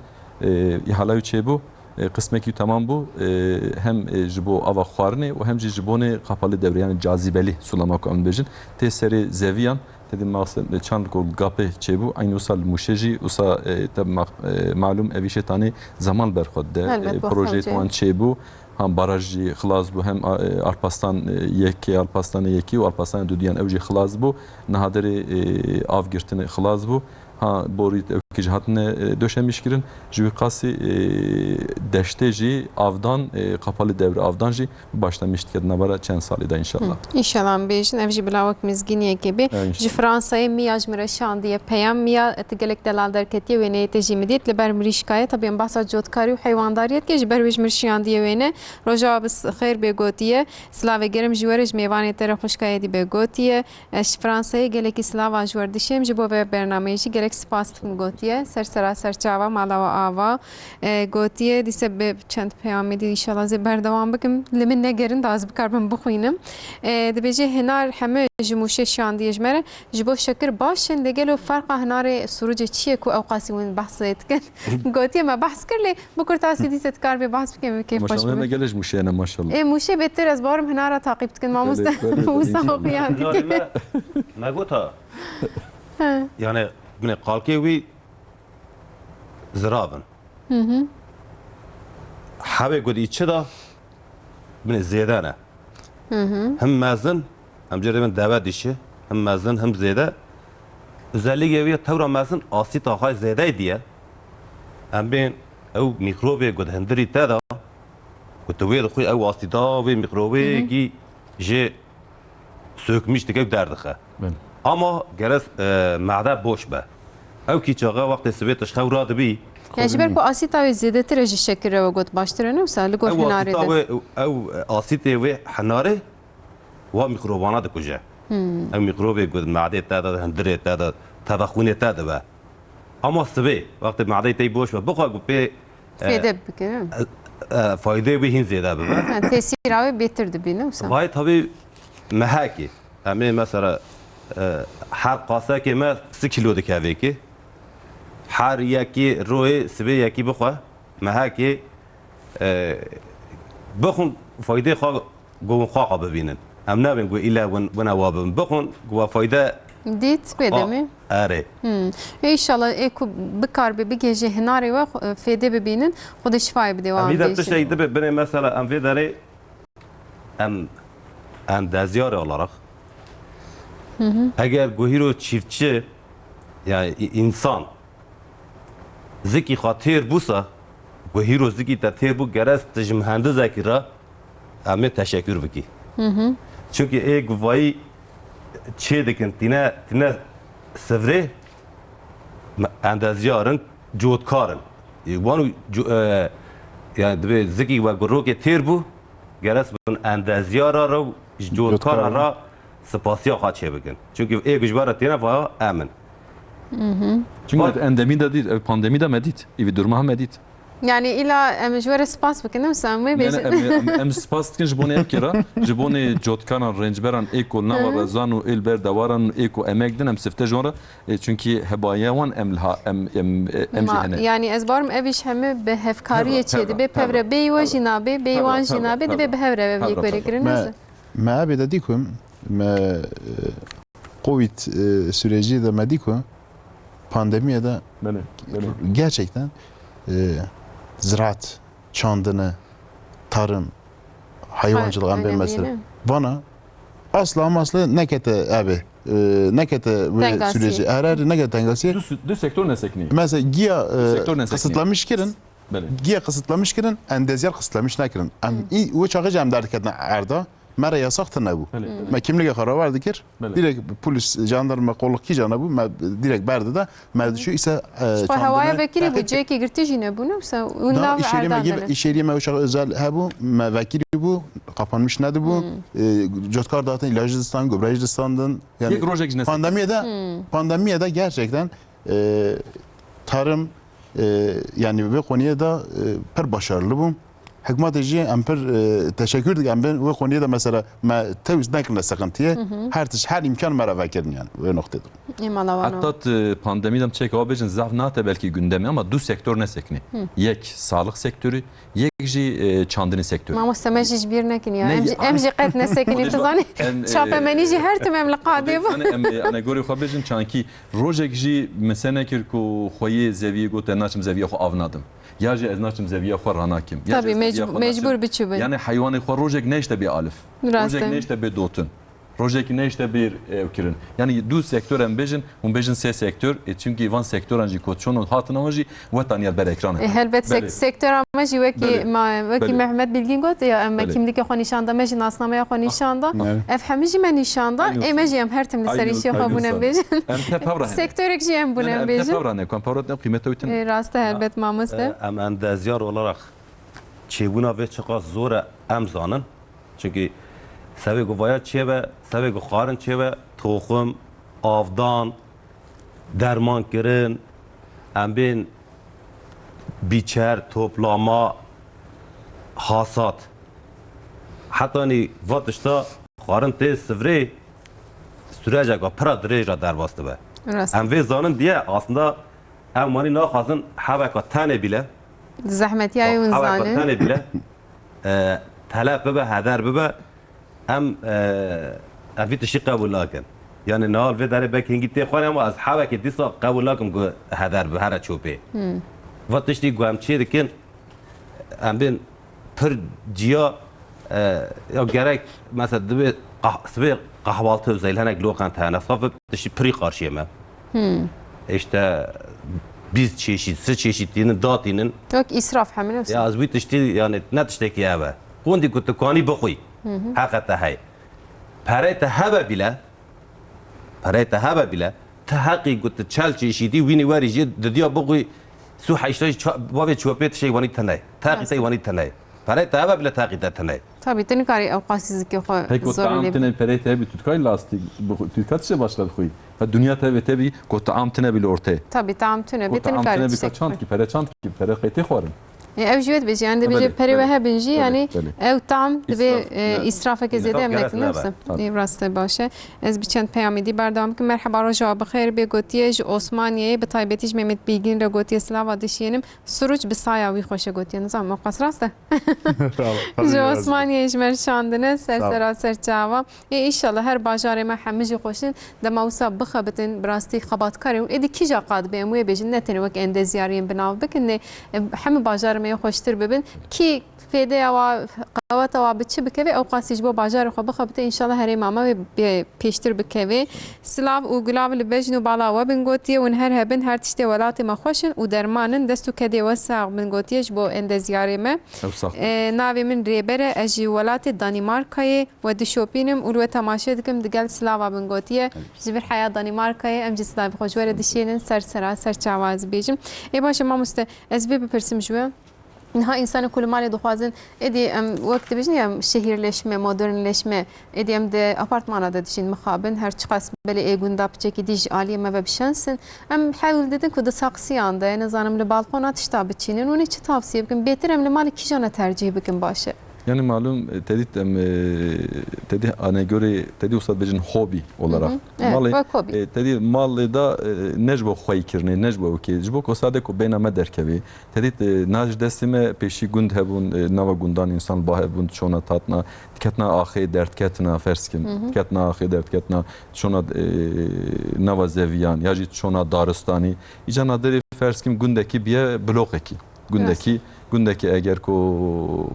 E, îhala wî çêbû, e, qismekî tamam bû, e, hem, e, ji bo ava xwarinê û hem jî ji bonê Kapalı Devre, yani cazibeli sulama ku em dibêjin. Tê serê zeviyan, tê di maqsed, e, çand ku gapê çêbû, eynî wisa li Mûşê jî wisa, e, te ma-, e, malûm evî şêtanê zeman li ber xwe dide. Helbet, E, wexta projeyê çê. Wan çêbû. Hem baraj jî xilas bû, hem, e, Alpaslan, e, yekê, Alpaslanê yekî û Alpaslanê dudiyan ew jî xilas bû. Niha derê, e, av girtinê xilas bû. Ha, borî ew kî jî hatine, e, döşemîş kirin. Ji wî qasî, e, deştê jî avdan, e, Kapalı Devre avdan jî başlamiş dike di navbera çend salî de înşallah. Hı. Înşallah em bêjin, ev jî bila wek mizgîniyekê bê. Evet, înşallah. Ji Fransayê Miya ji min re şandiye peyam. Miya, tu gelek delal derketiye, wêneyê te jî min dît. Li ber mirîşkayê, tabii em behsa cotkarî û heywandariyê dike, ji ber wê ji min şandiye wêne. Roja we bi s-, xêr bê gotiye. Silavê germ ji we re, ji mêvanê te re xwişka êdî bê gotiye. Ez ji Fransayê gelekî silava ji we re dişêm, ji bo vê bernameyê jî gelek spas dikim gotiye. Ser sera ser çava, mala we ava. E, gotiye, dîse bi çend peyamê dî, înşallah zê berdewam bikim. Li min negerin, da ez bikaribim bixwînim. E, dibêje hinar hemû ji Mûşê şandiye ji me re. Ji bo şekir baş in, lê gelo ferqa hinarê Surucê çi ye ku ew qasî hûn behs lê dikin? Gotiye me behs kir, lê bi kurtasî dîse dikaribê behs bike, min kêf xweş Maşallah, me bike. Gelê ji Mûşê ne maşallah. Ê, Mûşê bêtir, ez bawerim hinara taqîb dikin, mamoste. Belê, belê, Wisa inşallah. Xuya dike. Hinarê me, me gota, He. Yani, binê qalkê wî zirav in. Hı hı. Hewê gotî çi da? Binê zêde ne. Hı hı. Him mezin, em cê dibin deve dişi, him mezin, him zêde. Özellikê wî tewra mezin asîta xwe zêde diye. Em bên ew mîkrobê ku di hindirî te de, ku tu wê dixwî ew asîta wê mîkrobê Hı hı. kî jê sökmîş dike û derdixe. Belê. Ama gerek, e, made boş be. Ew kî çaxa wextê sibê tu ji xew radibî. Ya ji ber ku asîta wê zêdetir e ji şekir re we got baştir e, ne wisa li gor Ew hinarê asîta de. Wê, ew, e, asîtê wê hinarê wa mîkrobana dikuje. Hmm. Ew mîkrobê ku di madeyê te de, di hindirê te de, tevexûnê te de be. Ama sibê, wextê madeyê te boş be, bixwe ku pê, e, Fêde bike, ha? E, e, faydê wê hîn zêde bibe. Ha, tesîra wê bêtir dibî, ne wisa? Vay tabii mehekî. Em ê mesela, e, her qasekê me sî kîlo dikeve ki. Her yekî royê sibê yekî bixwe, mehekê, e, bixwin faydê xwe govin xwe xwe bibînin. Em nebin ku île win, wina wa bibin. Bixwin ku we fayde Dît, bê demê. Erê. Hmm. Ê, înşallah ê ku bikaribê bigihêjê hinarê we, xwe, fêdê bibînin. Xwedê şifayê bide wan Em î de bêjin. Tiştek dibe, binê mesela em vê derê em endezyarê olarak. Hı hı. Eger guhîro çiftçi, yani i-, insan zikî xwe têr bûsa, guhîro zikî te têr bû, gerek tu ji mihendizekî re em ê teşekkür bikî. Hı hı. Çünkü ê guvayî çê dikin, tîne, tîne sivrê, me-, endezyar in, cotkar in. E, wan û co-, e, yani divê zikî we gurokê têr bû, gerek bin endezyara re û ji cotkara Cotkara. Re sipasiya xwe çê bikin. Çünkü ê gujbara têne vaya em in. Hı hı. Çünkü Bak- endemî de dît, ev pandemî de me dît, î vî durma me dît. Yani îla em ji we re spas bikin, ne wisa em wê bêjin? Em, em, em spas dikin ji bonê ev kira, ji bonê cotkaran, rêncberan ê ku nava rezan û ê li ber dewaran û ê ku emek din, em sifte ji wan re, e, çunkî hebaya wan em liha, em, em, e, em jî hene. Yani ez barim ev îş heme bi hevkariyê çê dibe, pevre bêyî we jî nabe, bêyî wan jî nabe, dibe bi hev re ev yek were kirin. Me, me ebê de dî ku me, e, Covid, e, sürecî de me dî ku pandemiye de gerçekten, e, ziraat, çandine, tarım, hayvancılık, em bên mesela. Vana asla ama asla nekete abi, e, nekete ve süreci. Her her nekete tengasiye. Du, du sektor nesekni. Mesela giya, e, kısıtlamış kirin. Giya kısıtlamış kirin, endezyar kısıtlamış nekirin. Em, i, o çağı em derdiketin erda. Me re yasax tine bû. Me kimlîgê xwe rawer dikir. Direkt polis, jandarma, kolluk kî jana bû, me direkt berdide. Me diçû îse, e, Ji xwe hewaya vekirî bû, cihekî girtî jî nebû, ne wisa? Hûn nav erdan de ne? Îşêrî me wisa özel hebû, me vekirî bû, kapanmış nedibû. E, cotkar datin, ilacı distan, gübreci distandin. Yani Yek rojek ji nesekî. Pandemiye de, pandemiye de gerçekten, e, tarım, e, yani ve konuya da, e, pir başarılı bû. Hikûmetê jî em pir, e, teşekkür dikin. Em bên wê koniyê de mesela me tewz nekirine sıkıntıye. Her tişt, her imkan me re vekirin yani wê noktê de. Heta tu pandemî de em çêka bêjin zaf nate belkî gündemê ama du sektor neseknî. Yek sağlık sektörü, yek jî, e, çandinî sektörü. Mamoste me jî ji bîr nekin ya. Em jî, em jî qet neseknî, tu zanî. Çapemenî jî her tim em li qadê bû. Em, em, em gorê xwe bêjin çankî rojek jî min se nekir ku xweyê zeviyê got ez naçim zeviya xwe av nadim. Ya jî ez naçim zeviya xwe ranakim. Ya jî Tabii, ez zeviya mec-, xwe mecbur naçim. Biçûbin. Yani heywanê xwe rojek nehişte bê alif. Rast e. Rojek nehişte bê dotin. Rojekî nehişte bê ew kirin. Yani du sektor em bêjin, hûn bêjin sê sektor. E, çimkî van sektoran jî ku çûn û hatin wan jî weta niya ber ekran. E, helbet sek-, sektora me jî wekî ma, wekî Mehmet Bilgin got ya, em me kimlikê xwe nîşan da, me jî nasnameya xwe nîşan da. Ev hemî jî me nîşan da. Ê me jî em her tim li ser îşê xwe bûn em bêjin. Em te pevra hene. Sektorek jî em bûn em bêjin. Em te pevra ne, ku em pevra ne qîmeta wî tune. Ê, rast e, helbet mamoste. E, em endezyar olarak çêbûna vê çiqas zor e em zanin. Çunkî sevê ku vaya çêbe, sevê ku xwarin çêbe, toxim, avdan, derman kirin, em bên bîçer, toplama, hasat. Hetanî va tişta xwarin tê sivrê, süreceka pira dirêj re derbas dibe. Rast. Em vê zanin diye aslında em wanî naxwazin heveka tenê bîle. Zehmetiyayê hûn zanin. Heveka tenê bîle. E, telef bibe, heder bibe. Em, e, em vî tiştî qebûl nakin. Yani niha li vê derê belkî hingî tê xwarê ama ez hevekê dîsa qebûl nakim ku heder bi here çopê. Hmm. Va tiştî ku em çê dikin, em bên pir ciya, e, ya gerek mesela divê qah-, sibê qehwaltî û zeyl hinek loqent hene. Saf tiştî pirî qarşiyê me. Hmm. İşte bîst çeşit, si çeşit tînin, datînin. Yok, israf hemin olsun. Ya ez wî tiştî yani ne tiştekî ev e. Qondî ku tu kanî bixwî. Hı hı. Heqe te hey. Perê te hebe bîle, perê te hebe bîle, tu heqî ku tu çel çeşîdî wînî werî jê didiya bixwî, sû heştay ça-, bavê çopê tişê wanî teney. Teqî te wanî teney. Perê te hebe bîle teqî te teney. Tabii, tu nikarî ew qasî zikê xwe Heko zor taam lê tine perê te hebî, tu dikarî lastîk bixwî, tu dikarî tiştê başqa dixwî. Fe dinya te vê te bî, ku taam tine bî li ortê. Tabii, taam tune bî, tu nikarî tiştek bixwî. Çand ki, pere çand ki, pere qeytê xwarin. E, ew jî wê dibêje, yani dibêje perê we hebin jî, yani ew tam divê, e, îsrafeke zêde em nekin, ne wisa? Ê, rast e, baş e. Ez bi çend peyamê dî berdewam bikim. Merheba, roja we bi xêr bê, gotiye ji Osmaniyeyê, bi taybetî ji Mehmet Bîgin re gotiye, silava dişiyênim, Suruç bi saya wî xweş e, gotiye. Nizanim, ew qas rast e? Ji Osmaniyeyê ji me re şandine, ser sera ser çava. Ê, înşallah her bajarê me hemî jî xweşin. Dema wisa bixebitin, bi rastî xebatkarê hûn êdî kîja qad be, em wê bêjin, ne tenê wek endezyariyên bi nav bikin, lê, e, hemî bajarê me yê xweştir bibin. Kî fêdeya wa, qeweta wa bi çi bikeve, ew qasî ji bo bajarê xwe bixebite, înşallah herêma me wê bê-, pêştir bikeve. Silav û gulav li bejn û bala we bin gotiye, hûn her hebin, her tiştê welatê me xweş in û derman in, dest û kedê we sax bin gotiye ji bo endezyarê me. Ew sax. E, navê min Rêber e, ez ji welatê Danîmarkayê. We dişopînim û li we temaşe dikim, digel silava bin gotiye. Ji vir heya Danîmarkayê em jî silavê xwe ji we re dişênin, ser sera, ser çawa ez bêjim. Ê baş e mamoste, ez vê bipirsim ji we. Niha însanê ku li malê dixwazin, êdî em wek dibêjin ya şehîrleşme, modernleşme, êdî em di apartmana de dijîn mixabin, her çiqas belê ê gunda piçekî dî ji aliyê me ve bi şens in. Em hewl didin ku di saksiyan de, nizanim li balkona tişta biçînin. Hûn ê çi tavsiye bikin? Bêtir em li malê kîjan e tercîh bikin baş e? Yani malum, e, te dît em, e, te dî anegorê, te dî wisa dibêjin hobî olarak. Hı hı. Evet, malê, wek hobî. E, te dî malê da, e, ne ji bo xweyîkirinê, ne ji bo ewkê, ji bo ku sade ku beyna me derkevê. Te dît, e, na ji destê me pêşî gund hebûn, e, nava gundan însan li ba hebûn, çona tatna, diketina axê derdiketina, ferz kim, Hı hı. diketina axê derdiketina, çona, e, nava zeviyan, ya jî çona daristanî. Îca nadirê ferz kim gundekî biye bloqekî. Gundekî, Rast. gundekî eger ku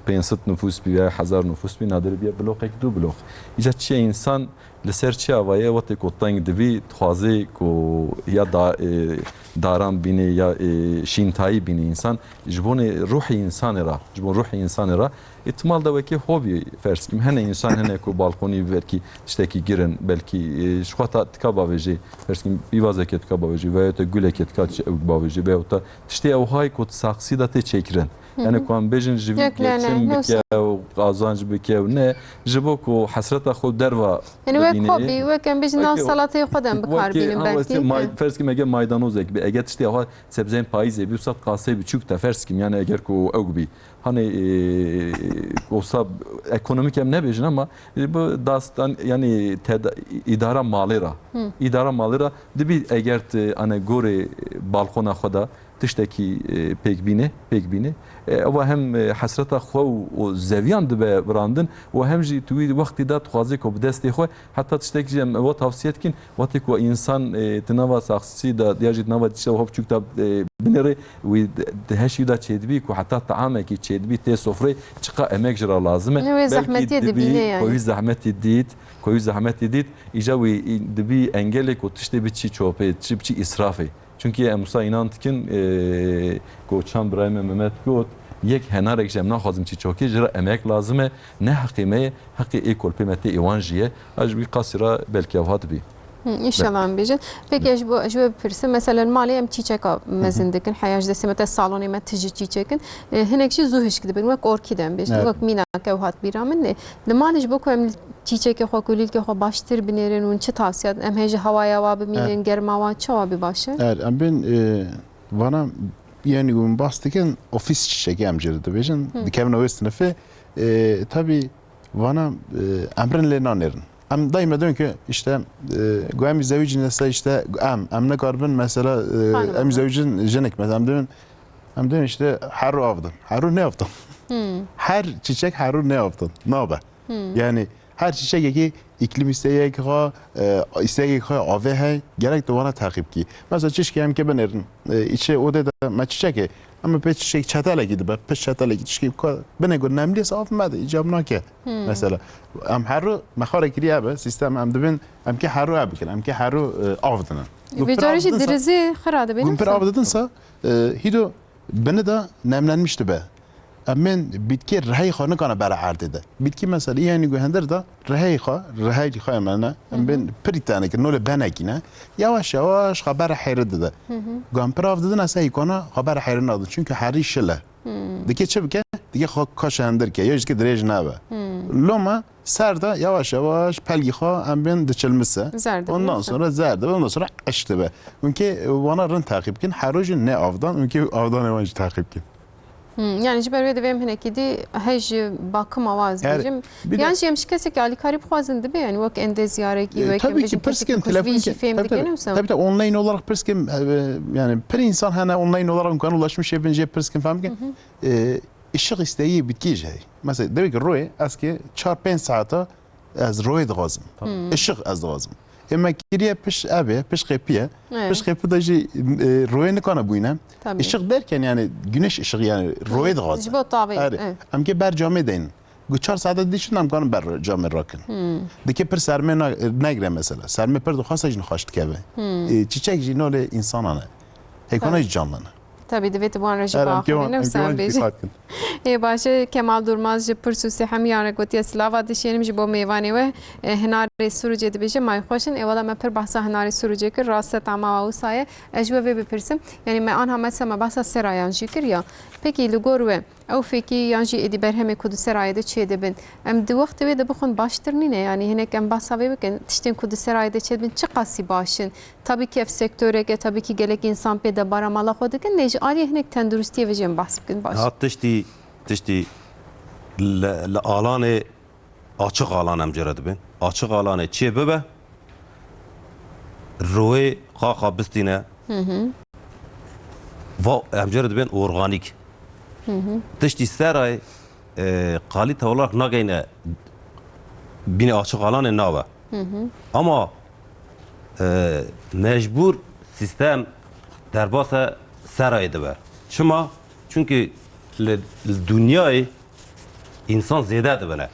pênc sed nufus bî ya hezar nufus bî, nadirê biye bloqek, du bloq. Îca çiye însan li ser çi ava ye, wextê ku teng dibî, dixwazê ku ya da, e, daran bîne ya, e, şîntayî bîne însan, ji bonê ruhê însanê re, ji bo ruhê însanê re, îhtimal da wekî hobî ferz kim. Hene însan hene ku balkonî belkî tiştekî girin, belkî, e, ji xwe ta tika bavêjê, ferz kim pîvazekê tika bavêjê, veya te gulekê tika çi ew bavêjê, veya te tiştê ewhay ku saksî de tê çêkirin. Hı hı. Yani ku em bêjin ji vî Yok, ne, ne, geçim ne bike û qazanc bike û ne, ji bo ku hesreta xwe derva Yani wek bidîne. hobî, wek em bêjin nav Wekî salateyê xwe de em bi kar wekî, bînin ha, belkî. wekî may-, He. ferz kim eger maydanozek bi, eger tiştê xwe sebzeyên payîzê bî, wisa qasê biçûk te ferz kim, yani eger ku ew bî. Hani, e, olsa ekonomik em nebêjin ama, e, bu dastan, yani teda-, îdara malê ra. Hı. Îdara malê ra dibî eger te anegorê balkona xwe de tiştekî, e, pêk bîne, pêk bîne. E, ewa hem, e, hesreta xwe û, û zeviyan dibe birandin û hem jî tu wî wextî de dixwazê ku bi destê xwe heta tiştek jî em ewa tavsiye dikin. Wextê ku însan, e, di nava saksî de ya jî di nava tişta wiha biçûk de, e, binêre, wî di, di heşî de çêdibî ku heta taamekî çêdibî tê sofrê çiqa emek ji re lazim e. Ne wê Belkî zehmetiyê dibî dibîne yani. ku wî zehmetî dît, ku wî zehmetî dît, îca wî dibî engelê ku tiştê biçî çopê, çi biçî îsrafê. Çunkî em wisa înan dikin, e, ku çend birayê me Mehmet got, yek henarek jî em naxwazin çîçokê, ji re emek lazim e, ne heqê me ye, heqê ê kolpê me tê êwan jî ye. A ji wî qasî re belkî ew hat bî. Hı, înşallah em bêjin. Peki, ez ji bo, ji we bipirsim, mesela li malê em çîçeka mezin dikin, heya ji destê me te salonê me tije çîçek in. E, hinek jî zû hişk dibin, wek orkîde em bêjin, Evet. wek mînak ew hat bîra min. E, li malê ji bo ku em çîçekê xwe, kulîlkê xwe baştir binêrin û çi tavsiye didin? Em hê ji hewaya wa bimînin, Evet. germa wa çawa bî baş e? Eğer em bên, e, vana, yani, hûn bas dikin, ofîs çîçekê em jê re dibêjin, Hı. dikevin wê sinifê. E, tabî vana, e, emrin lê nanêrin. Em daîme dibin ki, işte, e, ku em zewicîn, işte, em, em nikaribin, mesela, e, Xanima. em zewicîn jinik, mesela, em dibin, em dibin, işte, herû av din. Herû ne av din. Hı. Her çîçek herû ne av din. Nabe. Hmm. Yani her çîçekekî îklîm îstegekî xwe, e, îstegekî xwe avê heye, gerek tu wana teqîb kî. Mesela çişkî em ke binêrin, e, îçê odê de me çîçekê, em pê çişkî çetelekî dibe, piş çetelekî çişkî ka-, binê ku nemlî av mede, îcab nake. Hmm. Mesela em herû me xare kiriye be, sîstem em dibin, em ke herû ev bikin, em ke herû, e, av dinin. Vê carê jî dirizê xira dibe, Gum pir av didinsa, e, hîdo bini de nemlenmiş dibe. Em bên bitkê riheyê xwe nikane bere erdê de. Bitkî mesela, î henî guhendir de riheyê xwe, riheyê xwe me ne, em bên pirî tenekir, nolê benekî ne. Yavaş yavaş xwe bere hêri dide. Hı hı. Ku em pir av didin, esa hîkana xwe bere hêri nadin. Çünkü herî şil e. Hmm. Dike çi bike? Dike xwe kaş hendir ke, ya jî dike dirêj nebe. Hmm. Loma ser de yavaş yavaş pelgî xwe em bên diçilmise. Zer dibe, Ondan yoksa? sonra zer dibe, ondan sonra eş dibe. Hûn kê wana rind teqîb kin, her rojî ne avdan, hûn kê avdanê wan jî teqîb kin. Hmm, yani ji ber wê divê em hinekî dî hej bakima wa ez Her bêjim. Bir de Yan jî em ji kesekî alîkarî bixwazin dibe, yani wek endezyarekî, E, wek em tabii bêjin ki pirskin, kesekî ku ji vî telefon jî ki, fêm tabii, dike, tabii. ne wisa? Tabii, tabii, online olarak pirskin, e, yani pir insan hene online olarak imkan ulaşmış yapın, şey pirskin, fahmkin. Hı hı. E, ışık isteği bitki şey. Mesela demek ki roye, eski çar pênc saate ez roye dixwazim. Tamam. Hmm. Işık ez dixwazim. Ema kiriye piş ebe, piş qepiye. Evet. Piş qepi de jî, e, roye nikane buyne. Tabii. Işık derken yani güneş ışığı yani roye dixwazim. Ji bo tavê, Erê. evet. Em ke ber camê deyin. Gu çar saete dişin em kanin ber camê rakin. Hmm. Dike pir sermê na-, negre mesela. Sermê pir dixwase jî nixweş dikeve. Hmm. E, çiçek jî nolê insanan e. Hêkana Tabii. jî canlin e. Tabii, divê tu wan re jî Erê, em ke wan, biaxivîne û em ke sen wan jî bêjî. dîqat kin. Ê baş e, Kemal Durmaz ji Pirsûsê hemiyan re gotiye, silava dişênim ji bo mêvanê we. E, hinarê Sirûcê dibêje, may xweş in. Ê wela me pir behsa hinarê Sirûcê kir, rast e, tama we wisa ye. Ez ji we vê bipirsim. Yanî me anha mesela me behsa serayan jî kir ya. Pekî li gor we ew fêkî yan jî êdî berhemê ku di serayê de çêdibin, em di wextê wê de bixwin baştir nîne? Yanî hinek em behsa vê bikin, tiştên ku di serayê de çêdibin çiqasî baş in? Tabî ki ev sektorek e, tabî ki gelek însan pê de bara mala xwe dikin, lê ji aliyê hinek tenduristiyê ve jî em behs bikin, baş. Ha, tiştî, tiştî li, li alanê açiq alan em cere dibin. Açiq alanê çê bibe, rûyê qaqa bistîne. Hı hı. Va em cere dibin organîk. Hı hı. Tiştî serayê, e, kalîte olarak nageyne bînê açiq alanê nabe. Hı hı. Ama, e, mecbûr sîstem derbasa serayê dibe. Çima? Çunkî li, li dinyayê însan zêde dibine.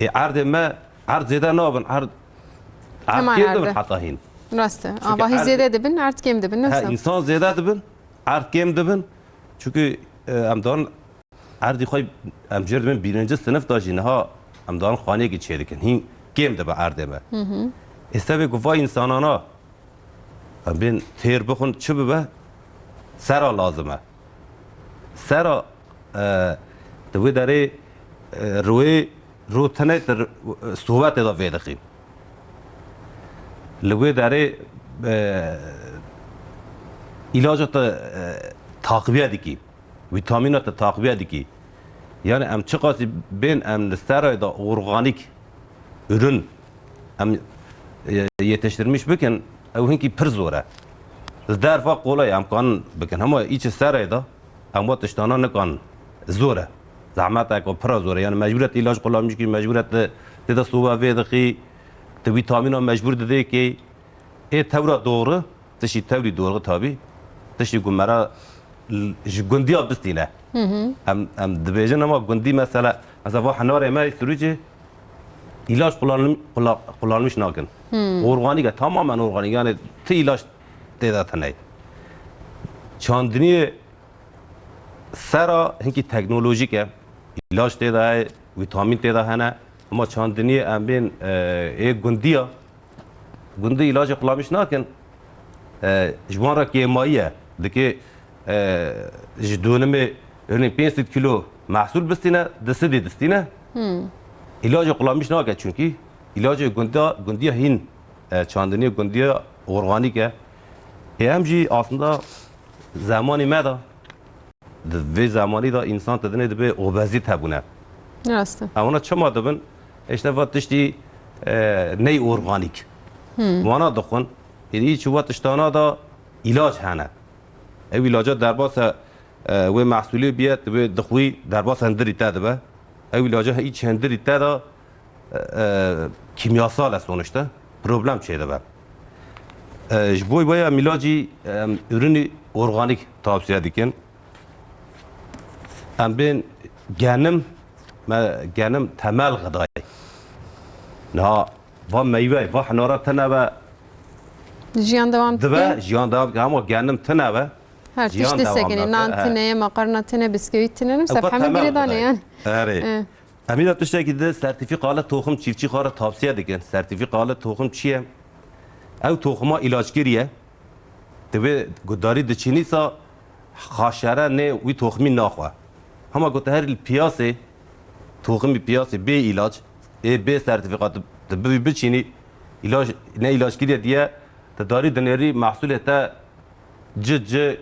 Ê erdê me, erd zêde nabin, erd, erd Heman kêm dibin erde. Heta hîn. Rast e. Çunkî Avahî erd zêde dibin, erd kêm dibin, ne He, wisa? Însan zêde dibin, erd kêm dibin. Çunkî, e, em dan erdî xwe em cêr dibin birinci sinif da jî niha em dan xaniyekî çêdikin. Hîn kêm dibe erdê me. Hı hı. Ê sebê ku va însanana em bên têr bixwin çi bibe? Sera lazim e. Sera, e, di wê derê, e, rûyê, rû tenê tu r-, sovetê de vêdixî. Li wê derê, e, îlaca te, e, taqibiye dikî, vîtamîna te taqibiye dikî. Yani em çiqasî bên em li serayê de organîk ürün em, e, yetiştirmiş bikin, ew hinkî pir zor e. Li derva qolay em kanin bikin. Hema îçi serayê de em wa tiştana nikanin. Zor e. Zehmeteke pira zor e. Yani mecbûr e tu îlac qulamîş kî, mecbûr e tu tê de soba vê dixî, tu vîtamîna mecbûr didê kê. Ê tewra doğru, tiştî tewrî doğru tabî, tiştî ku me re l-, ji gundiya bistîne. Hı hı. Em, em dibêjin ama gundî mesela, mesela va hinarê me yê Sirûcê îlaç kullanım-, kula-, kullanmış nakin. Hı. Organîk e, tamamen organîk. Yani ti îlaç tê de tine. Çandiniyê sera hinkî teknolojîk e. Îlaç tê de heye, vîtamîn tê de hene. Ama çandiniyê em bên, e, ê gundiya, gundî îlacê qulamîş nakin. E, ji wan re kêmayî ye. Dikê, e, ji dûnimê, örneğin pênc sed kilo mehsûl bistîne, du sedî distîne. Hmm. Îlacê qulamîş nake çunkî îlacê gundiya, gundiya hîn, e, çandiniyê gundiya organîk e. Ê em jî aslında zemanî me de Di vê zemanî de însan te dinê dibe obezîte bûne. Rast e. Ewana çima dibin? Îşte va tiştî, e, ney organîk. Hmm. Wana dixwin. Êdî çi wa tiştana da îlac hene. Ew îlaca derbasa, e, wê mehsulê biye, tu wê dixwî derbasa hindirî te dibe. Ew îlaca îç hindirî te da e, e, kîmyasal e sonuçta. Problem çêdibe. E, ji bo wê em îlacî, em ürünî organîk tavsiye dikin. Em bên genim, me genim temel xidayê. Niha va meywe, va hinara tine be Jiyan devam dibe, dike. Jiyan devam dike. Ama genim tine be, Her jiyan tişt devam disekinî. Nake. Nan He. Tine ye, makarna tine, bisküvît tine, ne Ew mesela va hemî temel girêdane xidayê. Yani. Erê. E. Em îna tiştekî di sertîfîka li toxim çîftçî xwe re tavsiye dikin. Sertîfîka li toxim çi ye? Ew toxima îlacgirî ye. Divê gudarî diçînî sa haşere nê wî toximî naxwe. Hema ku te her li piyasê, toximî piyasê bê îlac, ê bê sertîfîka tu, tu bivî biçînî, îlac, ne îlacgirî ye diye, tu darî dinêrî mehsulê te ci ci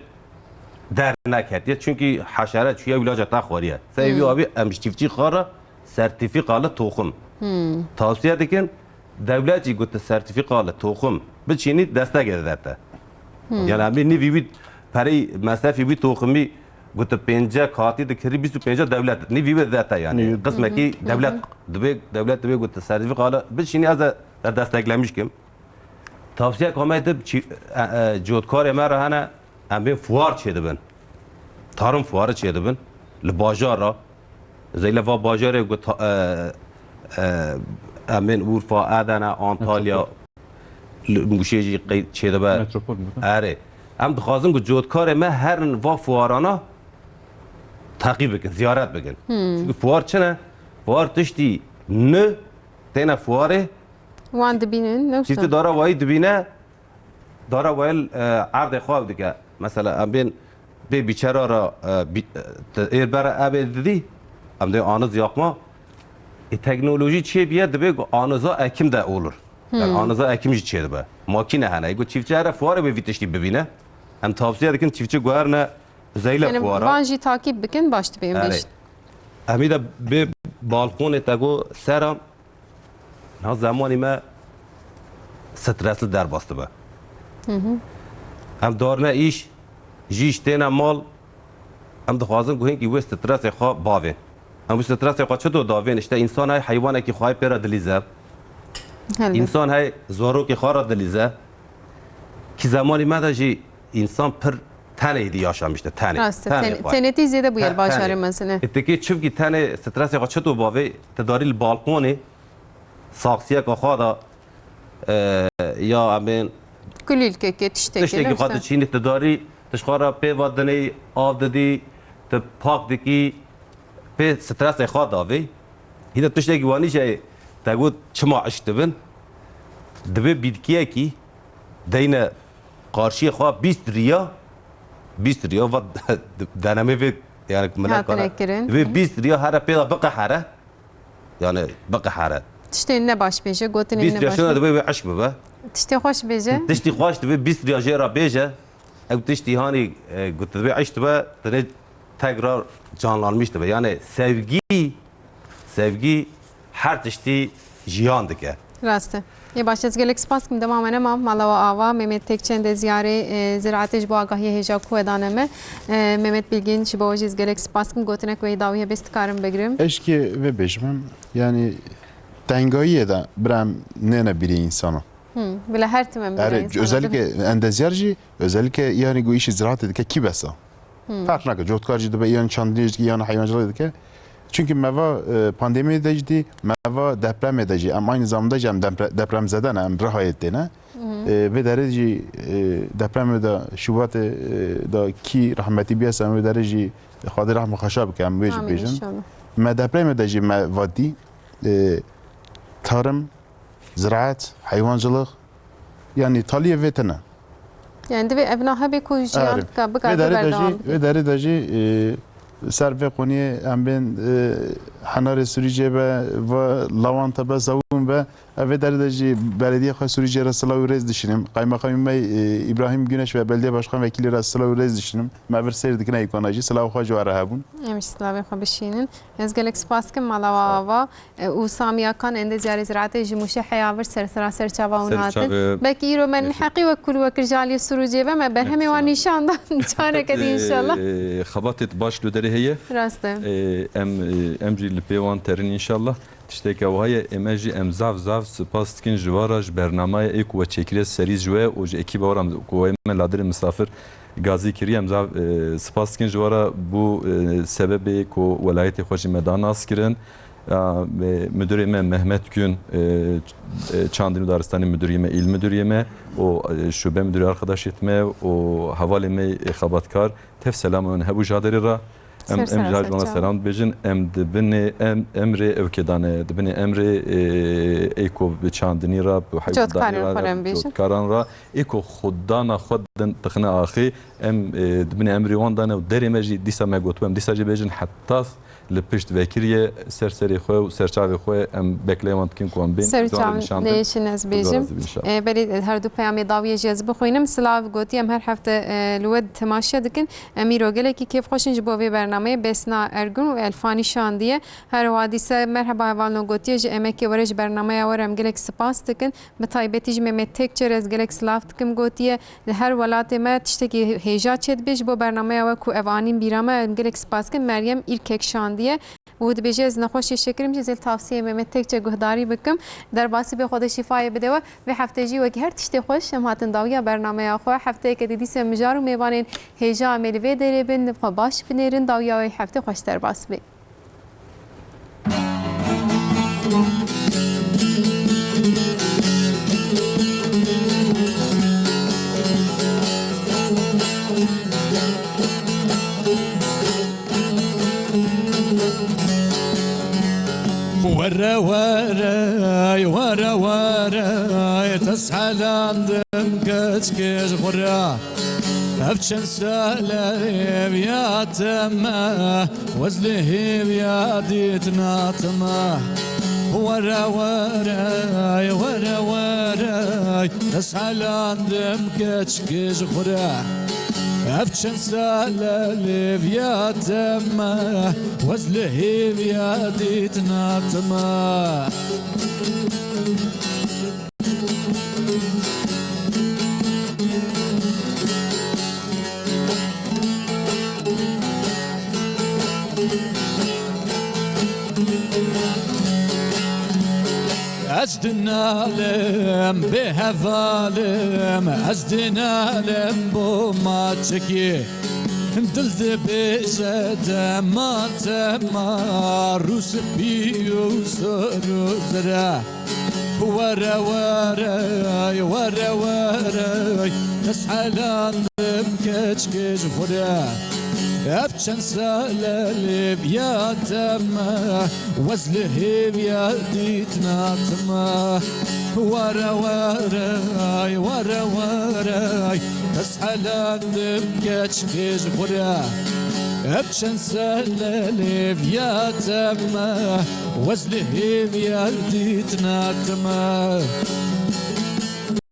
derneketiye. Çunkî heşere çûye wîlaca te xwariye. Sey wî Hmm. avî em ji çiftçî xwe re sertîfîka li toxim Hmm. tavsiye dikin. Dewlet jî got tu sertîfîka li toxim biçînî destekê dide te. Hmm. Yani em ê nîvî wî perey mesrefî wî toximî got tu pênce katî dikirî bîst û pênce dewlet. Nîvî wê dide te yani. Nîvî. Qismekî Hı hı. Dewlet Hı hı. dibê, dewlet dibê got tu sertîfîka li biçînî ez de te desteklemiş kim. Tavsiyek Ahmet de çi-, e, e, cotkarê me re hene, em bên fuar çêdibin. Tarım fuarı çêdibin. Li bajar re. Zeyle va bajarê ku ta-, e, e, em bên Urfa, Adana, Antalya, Metropol. Li Mûşê jî qey-, çêdibe. Metropol mu? Erê. Em dixwazin ku cotkarê me herin va fuarana teqî bikin, ziyaret bikin. Hmm. Çünkü fuar çi ne? Fuar tiştî nû têne fuarê. Wan dibînin, ne wisa? Çîfte dara wayî dibîne, dara wayî, e, erdê xwe ew dike. Mesela em bên bê bîçera ra, e, bî-, e, te êr bere ebê didî, em dê aniz yakma. E, teknolojî çê biye, dibe ku aniza ekim de olur. Yani Hmm. aniza ekim jî çê dibe. Makîne hene. Ê ku çiftçi here fuarê wê vî tiştî bibîne. Em tavsiye dikin çiftçi guherne zeyle Yani fuara. van jî takip bikin, baş dibe em Erê. bêjin. Em ê de bê balkonê te got sera, ha zemanî me stresli derbas dibe. Hı hı. Em darine îş, jî îş têne mal, em dixwazin ku hinkî wê stresê xwe bavên. Em wê stresê xwe çito davên? İşte însan hey heywanekî xwe pê re dilîze. Helbet. Însan hey zarokê xwe re dilîze. Ki zemanî me de jî însan pir tenê îdî yaşamişti, tenê. Rast e, Tenê ten-, xwe. tenêtî zêde bûye Te-, li bajarê tenê. mezin e. E, tikê çimkî tenê stresê xwe çito bavê, te darî li balkonê saksiyeka xwe de, e, ya em bên Kulîlkekê, tiştekê, tiştekî xwe neyse. diçînî, tu darî, tu ji xwe re pê ve dinê, av didî, tu pak dikî, pê stresê xwe davê. Hîna tiştekî wanî jî te got çima iş dibin? Dibe bîtkiyekî deyne qarşiyê xwe bîst riya, bîst riya va denemê vê, yani milet Hatine kare. kirin. Vê bîst riya here pê de biqehere. Yani biqehere. Tiştê ne baş bêje, gotinên Bîst ne baş yaşına bêje. dibe wê eşk bibe. Tiştê xweş bêje. Tiştî xweş dibe bîst riya jê re bêje. Ew tiştî hanî, e, ku tu dibê eşk dibe, tu ne tekrar canlanmış dibe. Yani sevgi, sevgi her tiştî jiyan dike. Rast e. Ê baş, ez gelek spas dikim dema me nema, mala we ava, Mehmet Tekçe êndeziyarê, e, ziraetê ji bo agahiyê hêja ku we dane me. E, Mehmet Bilgin, ji bo we jî ez gelek spas dikim, gotinek we yê dawî hebe ez dikarim bigrim. Eşkê vê bêjim em, yani tengayiyê de bira em nêne bîrê însana. Hı, bila her tim em bîra Erê, însana özellikle dibin. endeziyar jî, özellikle yani ku îşê ziraetê dike kî besa. Hmm. Ferq nake, cotkar jî dibe, yan çandinê jî dike, yan heywancılık dike. Çünkü me va, e, pandemiyê de jî dî, me va depremê de jî, em aynı zamanda jî em depre-, depremzede ne, em Rihayê têne. Hı hı. E, vê derê jî, e, depremê de Şubatê, e, de kî rahmetî bîye, em vê derê jî Xwedê rehma xweşa bike, em wê jî Amîn bêjin. inşallah. Me depremê de jî me va dî, e, tarım, ziraet, heywancılık, yani taliyê vê tine. Yani divê ev niha hebe ku jiyan Erê. ka-, bikate Vê derê de berdewam jî, bike. vê derê de jî, e, ser vê qoniyê em bên, e, henarê Sûrîcê be, ve Lawanta be, Zawûn be, ev vê derê de jî belediye xwe Sûrîcê re silav û rêz dişînim. Qaymakamê me, e, Îbrahîm Güneş ve belediye başkan vekilî re silav û rêz dişînim. Me vir seyr dikine îkona jî. Silav xwe ji we re hebûn. Em jî silavê xwe bişînin. Ez gelek spas dikim mala we ava. E, û Samiya Kan, endeziyarê ziraetê ji Mûşê heya vir ser sera ser çava hûn Ser hatin. çavê Belkî îro me Mûşê. heqî wek kul wekir ji aliyê Sûrûcê ve me berhemê wan Înşallah. nîşan dan. Careke dî înşallah. Ee, xebatê baş li derê heye. Rast e. Ee, em, e, em jî li pê wan terin înşallah. Tişteke wiha ye, ême jî em zaf zaf spas dikin ji we re, ji bernameyê ê ku we çêkiriye serî ji we û ji ekîba we re ku we me ladirê misafir gazî kiriye, em zaf, e, spas dikin ji we re bû, e, sebebê ku welayetê xwe jî me da nas kirin. Ya, e, müdürê me Mehmet Gün, e, ç-, e, Çandin û Daristanî müdürê me, îl müdürê me û, e, şube müdürê arkadaşê me û hevalê me, e, xebatkar. Tev selamê wan hebû ji derê re. Em, Ser em sera ji ser wan çawa. selam dibêjin. Em di binê em, emrê ewkê dane, di binê emrê, e, ê ku bi çandinî re, bi heywandarî Cotkarên re, xwe re em bêjin. cotkaran re, ê ku xwedana xwe din dixine axê, em, e, di binê emrê wan dane û derê me jî dîsa me gotibe, em dîsa jî bêjin heta li pişt vekiriye ser serê xwe û ser çavê xwe em bekleyê wan dikin ku em bên Ser û can çav nîşan din. nêşin ez Xweda bêjim. razî be înşallah. E, berî her du peyamê dawiyê jî ez bixwînim. Silav gotiye em her hefte, e, li we temaşe dikin. Em îro gelekî kêfxweş in ji bo vê bernameyê. Besna Ergun û Elfanî şandiye. Her wiha dîsa merheba hevalno gotiye ji emekê were ji bernameya we re em gelek spas dikin. Bi taybetî ji Mehmet Tekçer ez gelek silav dikim gotiye. Li her welatê me tiştekî hêja çêdibe ji bo bernameya we ku ev anîn bîra me, em gelek spas dikin. Meryem Îlkek şandiye û dibêje, ez nexweşê şekirim jî zêl tavsiyê Mehmet Tekçe guhdarî bikim. Derbasî bê Xwedê şîfayê bide we. Vê heftê jî wekî her tiştê xweş em hatin dawiya bernameya xwe. Hefteyeke dî dîse mijar û mêvanên hêja em ê li vê derê bin, xwe baş binêrin, dawiya wê heftê xweş derbas bê. Were, te selandim keçkê ji xwe re. Ev çend sal e vêya te me, wez li hêviya dîtina te me. Were, were, were, were, te selandim keçkê ji xwe re. Ev çend sal e vêya te me, wez li hêviya dîtina te me. Ez dinalim, bêhevalim, ez dinalim bo maçekî. Dil dibêje dema te ma, rûspî û sor û zira. Were, were, were, were, te selandim keçkê ji xwe re. Ev çend sal e vêya te me, wez li hêviya dîtina te me. Were, were, were, were, te selandim keçkê ji xwe re. Ev çend sal e vêya te me, wez li hêviya dîtina te me.